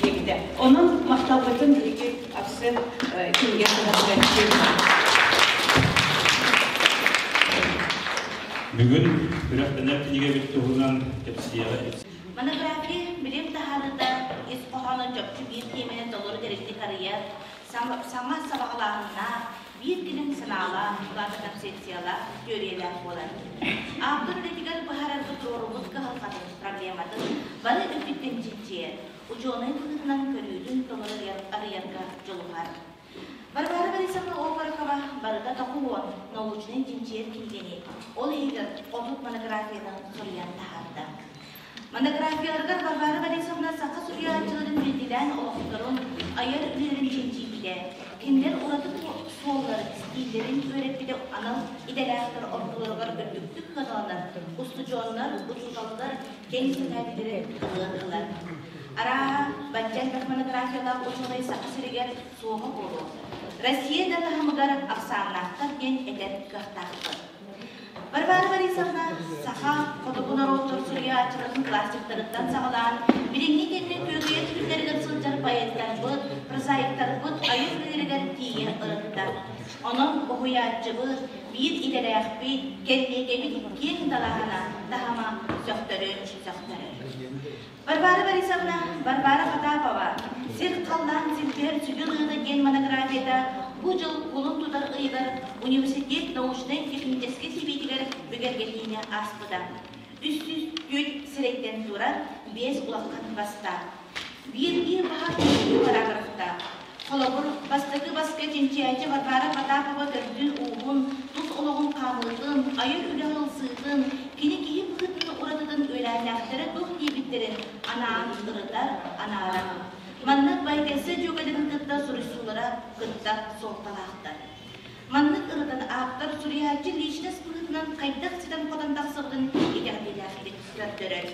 диэбитэ. Онон махталбытын биһиги АПС кинигэ кыһатыгар тиэрдэбит. Бүгүн күрэхтэнэр кинигэбит туһунан кэпсиэҕэ. Монография билим таһаарыыта ис хоһооно чопчу биир тиэмэни толору тэрилтик арыйар, саҥа сабаҕалааһыннаах, биир кэлим санаалаах, улаата концепциялаах, түөрүйэлээх буолар. Ааптар үлэтигэр быһаарарга туруоруммут кыһалҕатын, проблематын бары өттүттэн чинчийэр, учуонай быһыытынан көрүүтүн толору арыйарга дьулуһар. Варвара Борисовна Окорокова барыта 90 научнай чинчийэр кинигэни, ол иһигэр 30 монографияны суруйан таһаарда. Монографияларыгар Варвара Борисовна саха суруйааччыларын биирдиилээн олохторун, айар үлэлэрин чинчийбитэ, кинилэр ураты суолларын, стиллэрин үөрэппитэ анал идэлээхтэр ортолоругар үрдүктүк сыаналанар, устудьуоннар, учууталлар киэҥ сэҥээриилэрин ылыан ылар. Арааһа, бачча элбэх монографиялаах учуонай Саха сиригэр суоҕа буолуо. Россия да таһымыгар ахсааннаахтар диэн этэр кыахтаахпыт. Варвара Борисовна саха хотугу норуоттар суруйааччыларын классиктарыттан саҕалаан, билиҥҥи кэмҥэ күөгэйэр күннэригэр сылдьар поэттарбыт, прозаиктарбыт айар үлэлэригэр тиийэ ырытта. Онон уһуйааччыбыт, биир идэлээхпит, кэллиэгэбит киэҥ далааһына таһыма сөхтөрүн сөхтөрөр. Варвара Борисовна Варвара Потапова «Сир-халлаан силбэһэр сүдү ырыата» диэн монографията бу дьыл кулун тутар ыйыгар университет научнай-техническэй сэбиэтигэр бигэргэтиини ааспыта. 304 сирэйтэн турар биэс улахан бастаах. Биир-биир баһар параграфтаах. Холобур, бастакы баска чинчийээччи Варвара Потапова төрдүн-ууһун, тус олоҕун хаамыытын, айар үлэҕэ ылсыытын, кини киһи быһыытынан уратытын үөлээннээхтэрэ туох диэбиттэрин анаан ырытар, анаарар. Маннык поэтесса дьүөгэлэрин кытта суруйсуулара кытта суолталаахтар. Маннык ырытан ааптар суруйааччы личность быһыытынан хайдах ситэн-хотон тахсыбытын итэҕэтиилээхтик көрдөрөр.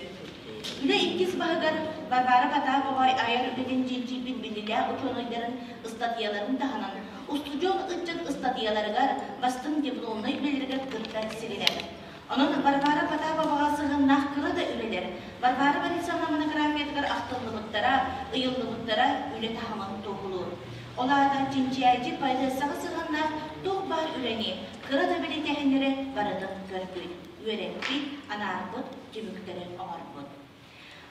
Үлэ иккис баһыгар Варвара Потапова айар үлэтин чинчийбит биллиилээх учуонайдарын ыстатыйаларын таһынан, устудьуон ыччат ыстатыйаларыгар бастыҥ дипломнай үлэлэригэр кытта сиринэр. Онон Варвара Потаповаҕа сыһыаннаах кыра да үлэлэр Варвара Борисовна монографиятыгар ахтыллыбыттара, ыйыллыбыттара үлэ таһымын туоһулуур. Ол аата чинчийээччи поэтессаҕа сыһыаннаах туох баар үлэни, кыра да бэлиэтээһиннэри барытын көрбүт, үөрэппит, анаарбыт, түмүктэри оҥорбут.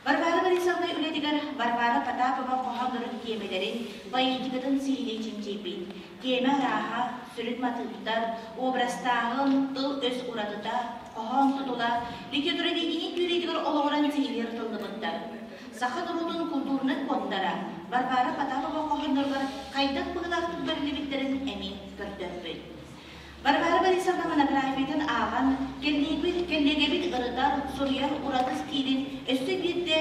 Варвара Борисовна үлэтигэр Варвара Потапова хоһооннорун тиэмэлэрин, поэтикатын сиһилии чинчийбит. Тиэмэ арааһа, сүрүн матыыптар, образтааһын, тыл-өс уратыта, хоһоон тутула, литературоведение түөрэтигэр олоҕуран сиһилии ырытыллыбыттар. Саха норуотун култуурунай кодтара Варвара Потапова хоһоонноругар хайдах быһыылаахтык бэриллибиттэрин эмиэ көрдөрбүт. Варвара Борисовна монографиятын ааҕан, кэллиэбит, кэллиэгэбит ырытар, суруйар ураты стилин өссө биирдэ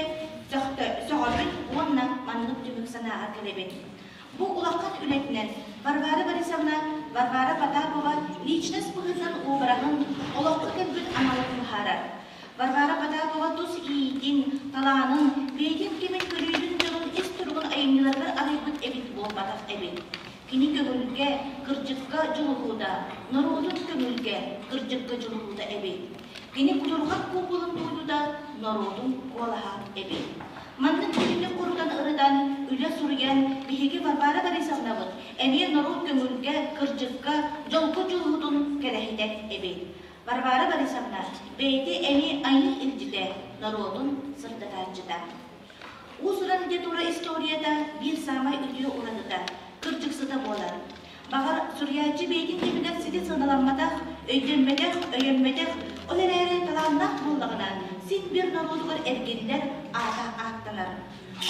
сөҕөбүт уонна маннык түмүк санааҕа кэлэбит. Бу улахан үлэтинэн Варвара Борисовна Варвара Потапова личность быһыытынан уобараһын, олоххо кэлбит аналын быһаарар. Варвара Потапова тус иэйиитин, талаанын, бэйэтин кэмин көрүүтүн дьонун ис туругун айымньыларыгар арыйбыт эбит буолбатах эбит. Кини көҥүлгэ, кырдьыкка дьулуһуута, норуотун көҥүлгэ, кырдьыкка дьулуһуута эбит. Кини кутурҕан куукулун туойуута норуотун куолаһа эбит. Маннык күннүк курутан ырытан, үлэ суруйан, биһиги Варвара Борисовнабыт эмиэ норуот көҥүлгэ, кырдьыкка, дьолго дьулуһуутун кэрэһитэ эбит. Варвара Борисовна бэйэтэ эмиэ айыы илдьитэ, норуотун сырдатааччыта. Уус-уран литература историята биир саамай үтүө уратыта, кырдьыксыта буолар. Баҕар, суруйааччы бэйэтин кэмигэр сити сыаналамматах, өйдөммөтөх, өйөммөтөх, ол эрээри талааннаах буоллаҕына, син биир норуотугар эргиллэр, аата ааттанар.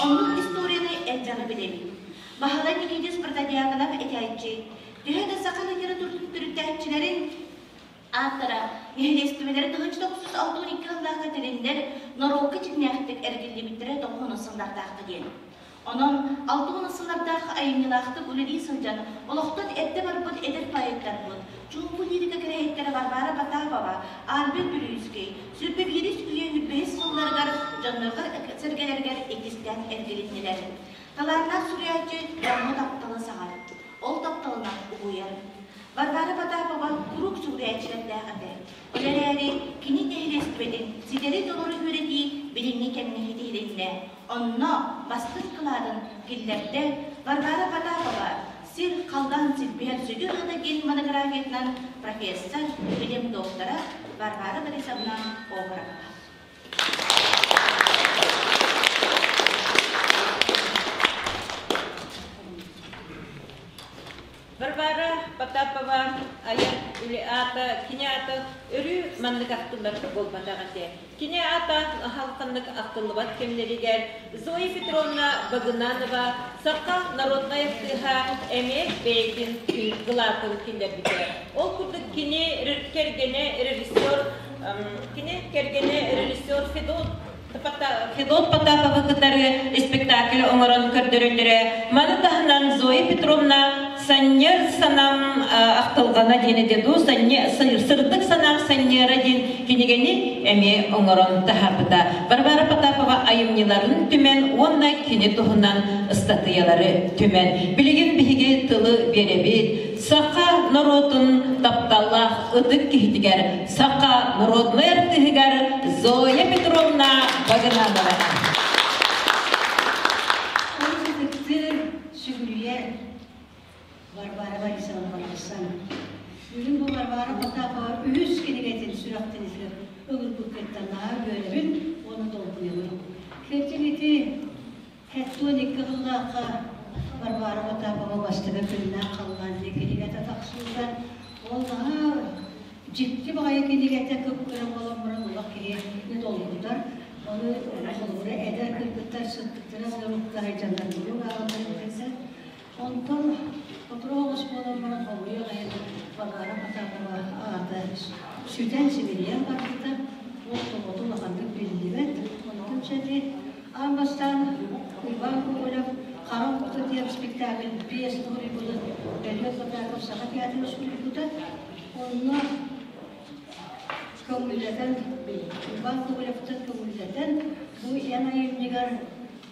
Оннук историяны элбэҕи билэбит. Баһылай Никитич Протодьяконов этээччи, төһө да саха литературатын төрүттээччилэрин Ааттара нэһилиэстибэлэрэ 1962 сыллаахха тэриллэр норуокка дьиҥнээхтик эргиллибиттэрэ 90 сыллардаахха диэн. Онон 60 сыллардаах айымньылаахтык үлэлии сылдьан олохтон эрдэ барбыт эдэр поэттарбыт, чуумпу лирика кэрэһиттэрэ Варвара Потапова, Альберт Бүлүүйүскэй сүүрбэ биирис үйэ сүүрбэһис сылларыгар дьоннорго-сэргэлэригэр иккистээн эргилиннилэр. Талааннаах суруйааччы дьоҥҥо тапталы саҕар, ол тапталынан угуйар. Варвара Потапова куруук сүгүрүйээччилэрдээх этэ. Ол эрээри кини нэһилиэстибэтин ситэри толору үөрэтии билиҥҥи кэмҥэ ситиһилиннэ. Онно бастыҥ кылаатын киллэрдэ Варвара Потапова Сир халлаан силбиһэр сүдү ырыата диэн монографиятынан профессор, билим доктора Варвара Борисовна Окорокова. Варвара Потапова айар үлэ аата, кини аата өрүү маннык ахтыллар буолбатах этэ. Кини аата халханнык ахтыллыбат кэмнэригэр Зоя Петровна Багынанова саха народнай артыыһа эмиэ бэйэтин кылаатын киллэрбитэ. Ол курдук кини кэргэнэ режиссер кини кэргэнэ режиссер Федот Федот Потаповы кытары спектакль оҥорон көрдөрөллөрө. Маны таһынан Зоя Петровна Санньыар санаам ахтылҕана диэн этэ дуу, Сырдык санаам санньыара диэн кинигэни эмиэ оҥорон таһаарбыта. Варвара Потапова айымньыларын түмэн уонна кини туһунан ыстатыйалары түмэн. Билигин биһиги тылы биэрэбит. Саха норуотун тапталлаах ытык киһитигэр, саха народнай артыыһыгар Зоя Петровна Багынанова. Ытыктыыр, сүгүрүйэр Варвара Борисовна барахсан. Бүгүн бу Варвара Потапова үһүс кинигэтин сүрэхтэнитигэр ыҥырбыккыттан наһаа үөрэбин уонна долгуйабын. Кырдьык ити 72 сыллаахха Варвара Потапова бастакы күннээх халлаан диэн кинигэтэ тахсыбыта. Ол наһаа дьикти баҕайы кинигэтэ кып-кыра буолан баран олох киһини долгутар. Ону холобура эдэр кыргыттар сыттыктара сырыттара дьаннарбылык ааҕаллар. Онтон сотору оҕус буолан баран хомуйуох иһин Варвара Потапова аата сүтэн симэлийэн барбыта. Ол тоҕото улаханнык биллибэт. Онтон сэтии Аан бастаан Уйбаан Гоголев «Хара оҥкута» диэн спектакль пьеса суруйбутун Бэлиэт Потапов Саха театрын суруйбута. Онно көҥүллэтэн, Уйбаан Гоголевтан көҥүллэтэн, бу эн айымньыгар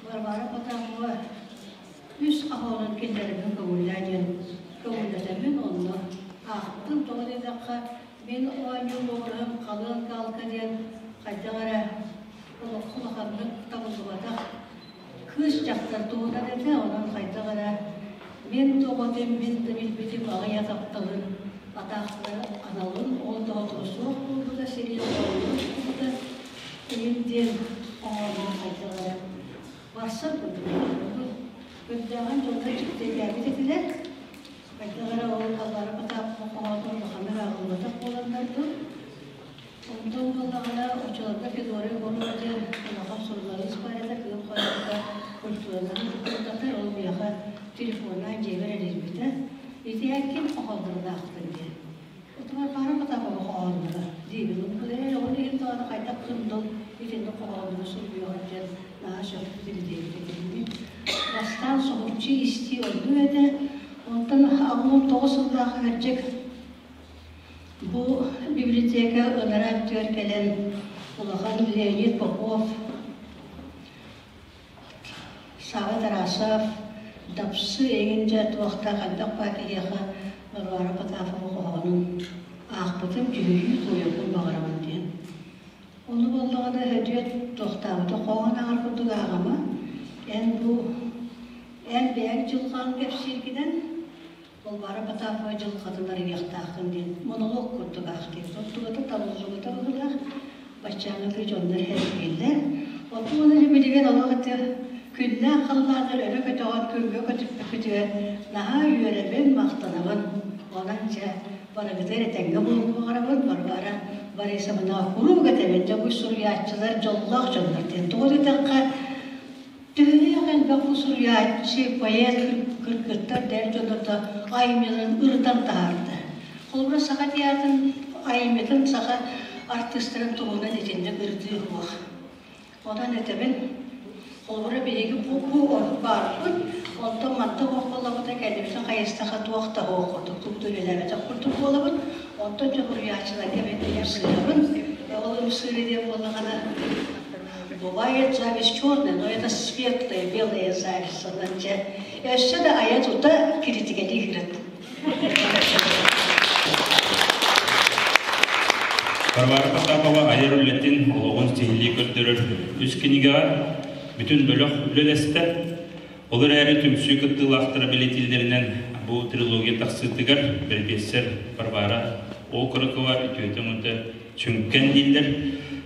Варвара Потапова үс хоһоонун киллэрэрбин көҥүллээ диэн көҥүллэтэммин онно аахтым. Тоҕо диэтэххэ, мин оонньуу уобараһым халыан галка диэн хайдах эрэ олоххо улаханнык табыллыбатах кыыс дьахтар туһунан этэ, онон хайдах эрэ мин тоҕотум, мин да билбитим аҕыйах тапталын, атаахтары аналын ол тоҕотугу суох буолбута, сирии буолбута, иһин диэн оҥорбут хайдах эрэ барсар курдук. Көрдөөҕүн дьоннор дьиктиргээбит этилэр. Хайдах эрэ ол Аллара Потапова хоһоонун улаханнык ааҕыллыбатах буоланнар дуу, Онтон буоллаҕына, оччолорго Федора Егорова диэн улахан суруналыыс баар этэ, кыым хойукка культуранан куттатар, ол миэхэ телефоннаан дьиэбэр эрийбитэ. Ити эн ким хоһооннорунаахтын диэн. Отугар баара Потапова хоһоонноро диибин. Ол ол иһин даҕаны хайдах кындыл итинник хоһооннору суруйуоҕун диэн наһаа сөхпүтүм диэбит этим. Бастаан соһуччу истии ордук этэ. Онтон 69 сыллаах кырдьык Бу библиотека ынара өттүгэр кэлэн улахан Леонид Попов, Сава Тарасов, Дапсы эҥин дьэ туохтаах элбэх баа киһиэхэ Варвара Потапова хоһоонун аахпытым, дьүһүйүү туойуохпун баҕарабын диэн. Ону буоллаҕына Һөдүөт туохтаабыта хоһоон ааҕар курдук ааҕама, эн бу эн бэйэҥ дьылҕаҕын кэпсииргинэн Балбаара Потапова дьылҕатын арыйыахтааххын диэн монолог курдук аахтыыр. Оттугата табыллыбыта быһыылаах, баччааҥҥы дьоннор сэргииллэр. Оттон уонна билигин олох ити күннээх халлааннар өрө көтөҕөн күҥҥэ көтүппүккүтүгэр наһаа үөрэбин, махтанабын. Онон дьэ барыгытыгар этэҥҥэ буолуон баҕарабын. Варвара Борисовна куруук этэбин, дьэ бу суруйааччылар дьоллоох дьоннор диэн. Тоҕо диэтэххэ, Төһөлөөх элбэх суруйааччы, поэт кыргыттар эр дьоното айымньыларын ырытан таһаарда. Холобура, Саха театрын айымньытын саха артыыстарын туһунан итинник ырытыы суох. Онон этэбин, холобура, биһиги бу баарбыт, онтон мантан суох буоллабыта, кэннибитин хайыстаха туох да суох курдук, тугу да үлэлээбэтэх курдук буолабыт. Онтон дьэ суруйааччыларга мин ымсыырабын. Ол ымсыырыы диэн буоллаҕына, Бывает зависть черная, но это светлая, белая зависть. Онон дьэ, өссө да айа тута киритигэлии кырыт. Варвара Потапова айар үлэтин олоҕун сиһилии көрдөрөр үс кинигэҕэ. бүтүн бөлөх үлэлэстэ. Ол эрээри түмсүү кыттыылаахтара бэлиэтииллэринэн бу трилогия тахсыытыгар бэрэпиэссэр Варвара Окорокова үтүөтэ-өҥөтө сүҥкэн дииллэр.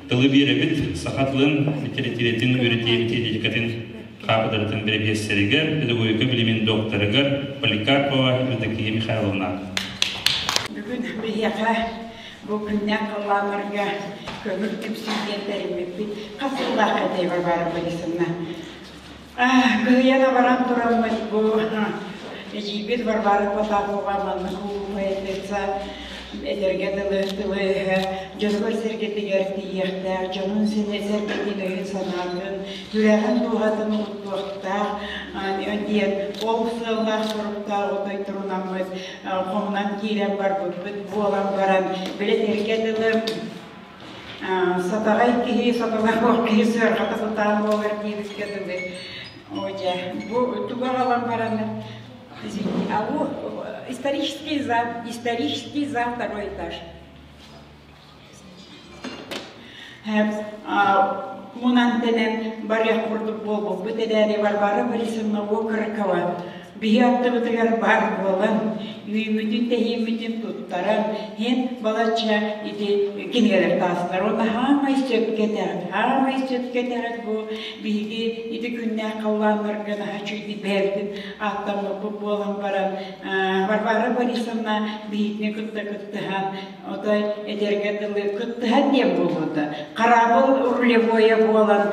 Тылы биэрэбит саха тылын, литэрэтиирэтин үөрэтии методикатын хаапыдыратын бэрэпиэссэригэр, педагогика билимин докторыгар Поликарпова Евдокия Михайловна. Бүгүн биһиэхэ бу күннээх халлааннарга көҥүл түмсүү диэн тэриммиппит хас сыллаах этэй Варвара Борисовна? Кыһыйан абаран тураммыт бу эдьиийбит Варвара Потапова маннык улуу поэтесса этэргэ дылы тылы-өһө дьонугар-сэргэтигэр тиийиэхтээх, дьонун сэргэтин өйүн-санаатын, сүрэҕин дууһатын угуттуохтаах диэн ол сыаллаах соруктаах отой турунаммыт хомунан киирэн барбыппыт буолан баран били этэргэ дылы Сатаҕай киһи, саталаах киһи сыарҕата сатаан буолар диэбиккэ дылы. О, дьэ, бу тугу аҕалан баран, извини, а бу исторический зал второй этаж. Мунан тэнэн барыах курдук буолбуппут эрээри Варвара Борисовна Окорокова Биһи аттыбытыгар баар буолан, үүммүтүн-тэһииммитин туттаран, иһин балачча ити кинигэлэр таастар. Уонна хаамай сөпкө этэҕит, хаамай сөпкө этэҕит бу биһиги ити күннээх халлааннарга наһаа үчүгэйдик бэйэбитин ааттаммыппыт буолан баран, Варвара Борисовна биһигини кытта кыттыһан, отой этэргэ дылы кыттыһан диэн буолбута. Хараабыл рулевойа буолан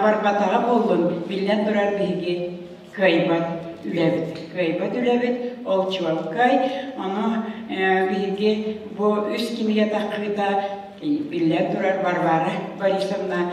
барбатаҕа буоллун, биллэн турар биһиги кыайбат үлэбит. Кыайбат үлэбит ол чуолкай. Ону биһиги бу үс кинигэ таххыыта биллэн турар Варвара Борисовна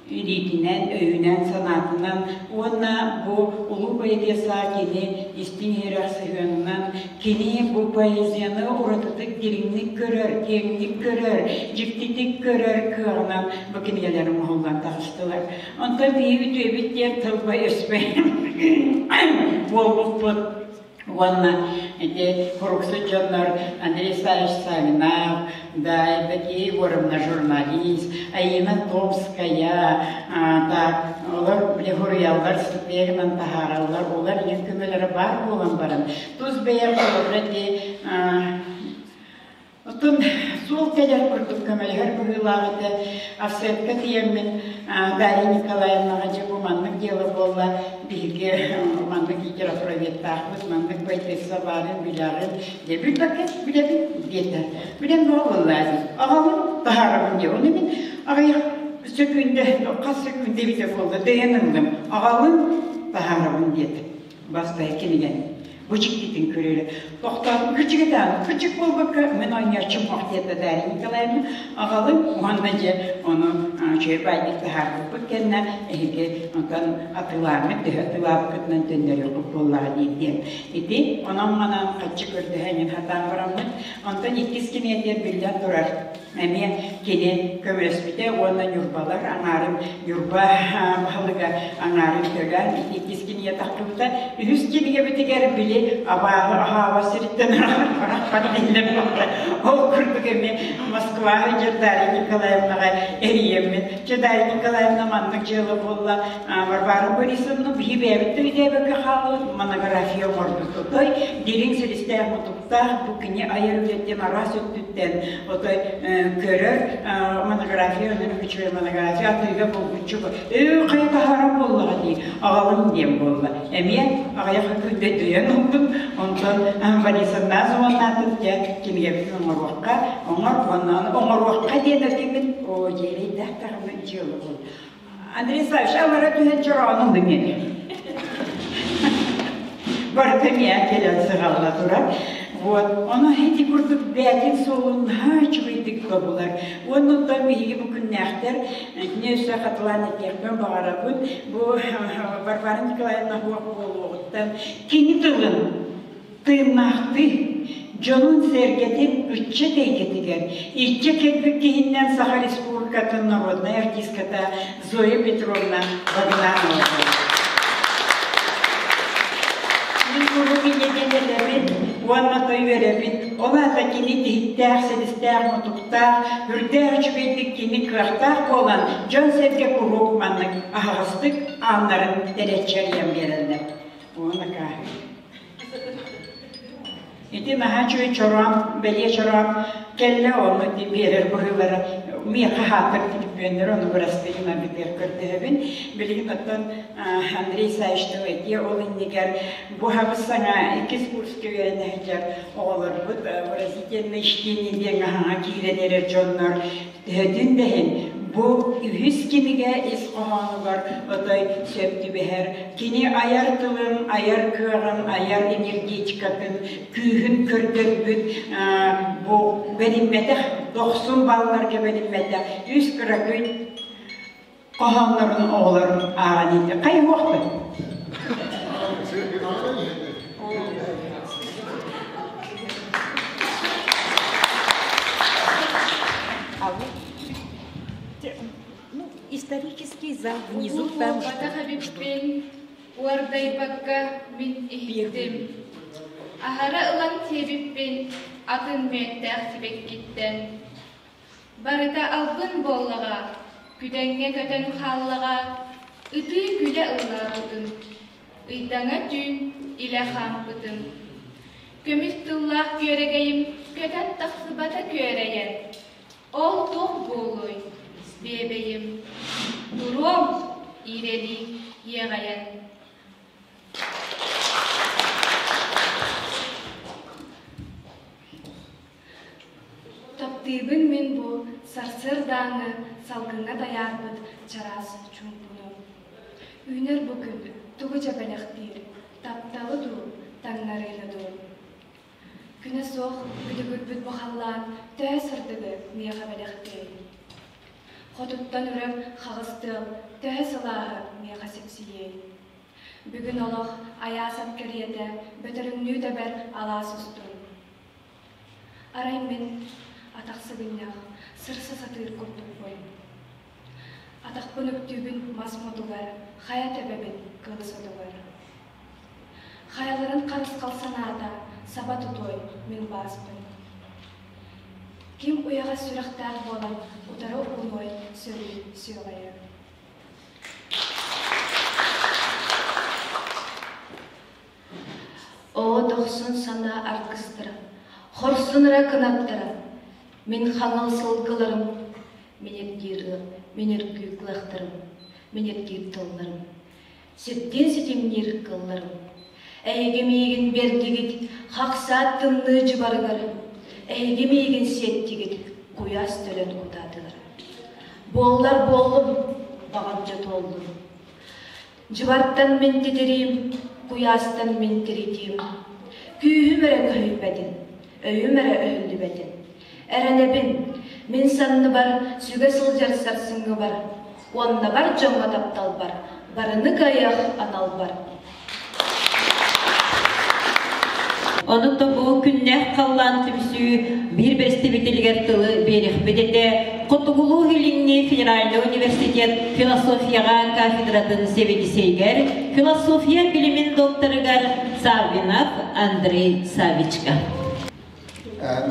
илиитинэн, өйүнэн, санаатынан уонна бу улуу поэтесса кини истиҥ иһирэх сыһыанынан кини бу поэзияны уратытык дириҥник көрөр, киэҥник көрөр, дьиктитик көрөр кыаҕынан бу кинигэлэр оҥоһуллан таҕыстылар. Онтон биһиги үтүөбүт диэн тылба өспө буолбуппут. Уонна ити куруксут дьоннор Андрей Савич Савинов, да, Евдокия Егоровна журналист, Аина Томская, так, олор били хуруйаллар ступенынан таһаараллар, олар ийин көмөлөрө баар буолан баран, тус бэйэм холобура ити Оттон суол кэлэр курдук көмөлөһөр быһыылаах этэ. Арсенка тиийэммин Дарья Николаевнаҕа дьэ бу маннык дьыала буолла, биһиги маннык литературоведтаахпыт, маннык поэтесса баарын билэҕин дьэ билбэккэ билэбин диэтэ. Билэн буолла аҕалым таһаарабын диэ. Ону мин аҕыйах сөкүүндэ, хас сөкүүндэ эбитэ буолла, дөйөн ыллым. Аҕалым таһаарабын диэтэ. Бастайы кинигэни. Бу дьиктитин көрөрө. Тохтоон кырдьыгытаан, кырдьык буолбакка мин оонньооччум ох диэтэ Дарья Николаевна аҕалым уонна дьэ ону үчүгэй баайдык таһаарбыппыт кэннэ эһиги онтон атыылааммыт төһө атыылаабыккытынан төннөрүөххүт буоллаҕа дии диэн. Ити онон-манан хаччы көрдөһөн сатаан бараммыт, онтон иккис кинигэтигэр биллэн турар Эмиэ кини көмөлөспүтэ уонна Ньурбалар аҥаарын Ньурба баһылыга аҥаарын төлөөн ити иккис кинигэ тахсыбыта. Үһүс кинигэбитигэр били абааһы аһааба сириттэн арахпат биллэр буолла. Ол курдук эмиэ Москваҕа дьэ Дарья Николаевнаҕа эрийэммин, дьэ Дарья Николаевна маннык дьыала буолла, Варвара Борисовна биһи бэйэбит да өйдөөбөккө хаалбыт монография оҥорбут. Отой дириҥ силистээх мутуктаах бу кини айар үлэттэн араас өттүттэн отой көрөр монография өнөр үчүгэй монография атыыга булгуччу ээ хайа таһааран буоллаҕа дии аҕалым диэн буолла эмиэ аҕыйах күндэ дөйөн ылбыт онтон Борисовна звоннаатын дьэ кинигэбитин оҥоруохха оҥор уонна оҥоруохха диэн этиммит оо дьиэлэйдээх даҕаны дьыала буолла Андрей Савич аллара түһэн чороонун дыңини. Барыта миэ кэлэн сыҕалла турар. Вот, ону ити курдук бэйэтин суолун наһаа үчүгэйдик тобулар. Уонна оттон биһиги бу күннээхтэр итини өссө хатылаан этиэхпин баҕарабын. Бу Варвара Николаевна суох буолуоҕуттан кини тылын тыыннаахтыы, дьонун-сэргэтин ыччат эйгэтигэр иччэ кэлбит киһиннэн Саха Республикатын народнай артистката Зоя Петровна Багынанова буолар. Мин куруук инньэ диэн этэбин уонна той үөрэбин. Ол аата кини тиһиктээх, силистээх, мутуктаах, үрдээх үчүгэйдик кини кыахтаах буолан, дьон-сэргэ куруук маннык аһаҕастык ааннарын тэлэччэрийэн биэрэллэр. Уонна Ити наһаа үчүгэй чороон, бэлиэ чороон кэллэ, ону биэрэр быһыылара миэхэ хаатыр түлүпүөннэр ону бырастыйын абытыар көрдөһөбүн. Билигин оттон Андрей Савичтың этиэ ол иннигэр бу хабыс саҥа иккис курска үөрэнэ сылдьар оҕолорбут выразительное чтение диэн аһаҥа киирэн эрэр дьоннор төһөтүн да иһин бу үһүс кинигэ ис хоһоонугар отой сөп түбэһэр. Кини айар тылын, айар кыаҕын, айар энергетикатын күүһүн көрдөрбүт бу бэриммэтэх, дохсун балларга бэриммэтэх үс кыракый хоһооннорун оҕолор ааҕан иитэ хайыһуохпут. Ну, исторический зал внизу там Батах эбиппин, уордайбакка мин иһиттим. Аһара ылан сиэбиппин атын мүөттээх сибэккиттэн. Барыта албын буоллаҕа, күдэҥҥэ көтөн хааллаҕа, ытыы күлэ ыллаабытым, ыйдаҥа түүн илэ хаампытым. Көмүс тыллаах күөрэгэйим көтөн тахсыбата күөрэйэн, ол туох буолуой, биэбэйим, туруом иирэлии иэҕэйэн. Таптыыбын мин бу сарсыардааҥы салгыҥҥа тайаарбыт чараас чуумпуну. Үүнэр бу күн тугу дьэ бэлэхтиир, тапталы дуу, таҥнарыыны дуу? Күнэ суох бүдүгүрбүт бу халлаан төһө сырдыгы миэхэ бэлэхтиэй? Хотуттан үрэр хаҕыс тыал төһө сылааһы миэхэ сипсийиэй? Бүгүн олох айаас ат кэриэтэ бөтөрүҥнүү тэбэр алаас устун. Арай мин атах сыгынньах сырса сатыыр курдукпун. Атахпын үктүүбүн мас мутугар, хайа төбөбүн кыл сотугар. Хайаларын харысхал санаата саба тутуой мин бааспын. Ким уйаҕас сүрэхтээх буолан утары уунуой сөрүү сүөҕэйэ. Оо, дохсун санаа аргыстара, хорсун эрэ кынаттара, мин хаҥыл сылгыларым, мин ирдиир мин үргүү кылахтарым, мин ирдиир тылларым, сирдиин ситимниир кылларым. Эһиги миигин бэрдигит хахсаат тымныы дьыбарыгар, эһиги миигин сиэттигит куйаас төлөн кутаатыгар. Буоллар буоллум, баҕам дьэ туоллун. Дьыбартан мин титириим, куйаастан мин тиритиим. Күүһүм эрэ көһүйбэтин, өйүм эрэ өһүллүбэтин. Эрэнэбин, мин санныбар сүгэ сылдьар сарсыҥҥыбар, уоннабар дьоҥҥо тапталбар, барыны кыайыах аналбар. Ону то бу күннээх халлаан түмсүү биир бэрэстэбиитэлигэр тылы биэриэхпит этэ. Хотугулуу-Илиҥҥи федеральнай университет философияҕа кафедратын сэбиэдиссэйигэр, философия билимин докторыгар Саввинов Андрей Савичка.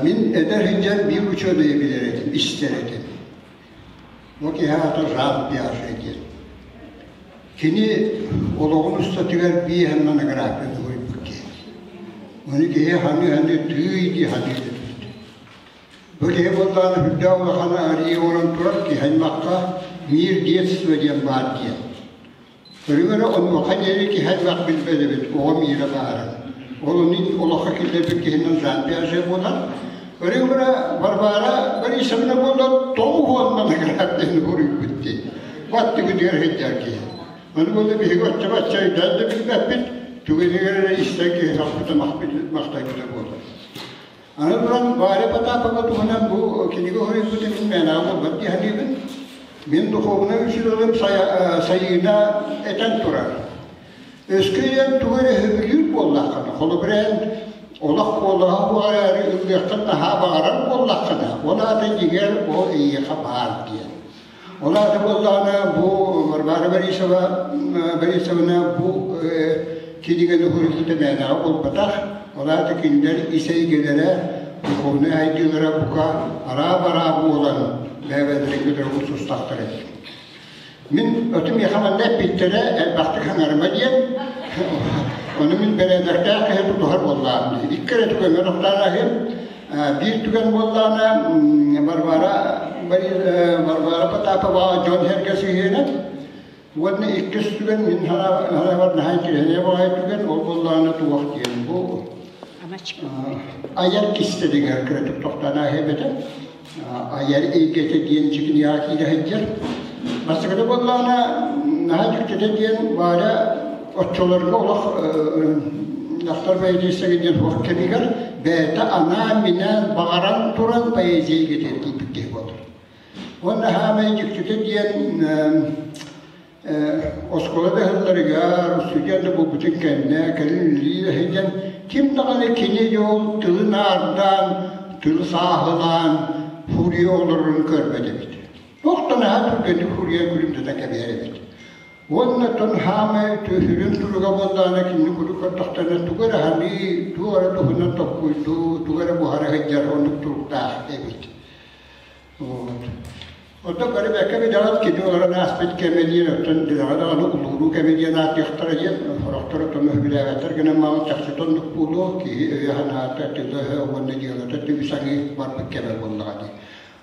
Мин эдэр сылдьан биир учуонайы билэр этим, истэр этим. Бу киһи аата Жан Пиаже диэн. Кини олоҕун устатыгар биир монографияны уһуйбут киһи. Ону киһи ханыы-ханыы тыый дии саныы түспүт. Бу киһи буоллаҕына сүрдээх улахан арыйыы оҥорон турар киһи аймахха мир детства диэн баар диэн. Көрүҥ эрэ онуоха диэри киһи аймах билбэт эбит, оҕо миирэ баарын. Ол ону олоххо киллэрбит киһинэн Жан Пиаже буолар. Көрүҥ эрэ Варвара Борисовна буолла тоҕус монограф диэн уруйбут дии. Баттыгытыгар сылдьар киһи. Ону буолла биһиги оччо-бачча өйдөөн да билбэппит, түгэнигэр эрэ истэн киһи сахпыта махтайбыта буолар. Аны туран Варя Потапова туһунан бу кинигэ суруйбутун мин мээнэҕэ буолбат дии саныыбын. Мин духовнай учууталым Сайыына этэн турар. Өскө ийэм тугу эрэ сөбүлүүр буоллаххына, холобур эн олох куолаһа буолаары ыллыаххын наһаа баҕарар буоллаххына, ол аата дьиҥэр ол эйиэхэ баар диэн. Ол аата буоллаҕына бу Варвара Борисова Борисовна бу кинигэни суруйбута мээнэҕэ буолбатах. Ол аата кинилэр ис эйгэлэрэ духовнай айдыылара бука араа-бараа буолан бэйэ-бэйэлэрин кытары устустахтар эбит. Мин оту миэхэ манна эппиттэрэ элбэхтик хаҥарыма диэн, ону мин бэрээдэктээх киһи тутуһар буоллаҕым дии. Икки эрэ түгэҥҥэ тохтоон аһыым. Биир түгэн буоллаҕына Варвара Варвара Потапова дьон сэргэ сыһыана уонна иккис түгэн мин санаабар наһаа интириэһинэй баҕайы түгэн ол буоллаҕына туох диэн бу айар кистэлигэр кыратык тохтоон ааһыам этэ. Айар эйгэтэ диэн чикиниэҕэ киирэ сылдьар. Бастакыта буоллаҕына наһаа дьиктитэ диэн Варя оччолорго олох дьахтар поэзиясыгар диэн суох кэмигэр бэйэтэ анаан-минээн баҕаран туран поэзия эйгэтигэр киирбит киһи буолар. Уонна саамай дьиктитэ диэн оскуола да ыһылларыгар, устудьуон да буолбутун кэннэ, кэлин үлэлии сылдьан, ким даҕаны кини дьол тылын аардаан, тылы сааһылаан фурия олорорун көрбөт эбит. Туох да наһаа түргэнник фурия күлүмтэтэн кэбиһэр эбит. Уонна тон хаамай түһүрүн туруга буоллаҕына кинини куруук көрдөхтөрүнэ тугу эрэ саныы, туох эрэ туһунан толкуйдуу, тугу эрэ буһара сылдьар оннук туруктаах эбит. Оттон бары бэккэ билэҕит кини олорон ааспыт кэмэ диэн, оттон дэлэҕэ даҕаны улууруу кэмэ диэн ааттыахтара диэн, сорохтор оттон өһүлээбэттэр гынан маҕан чахчыта оннук буолуо, киһи өйө-санаата, тыла-өһө уонна дьыалата түбүс-аҥыы барбыт кэмэ буоллаҕа дии.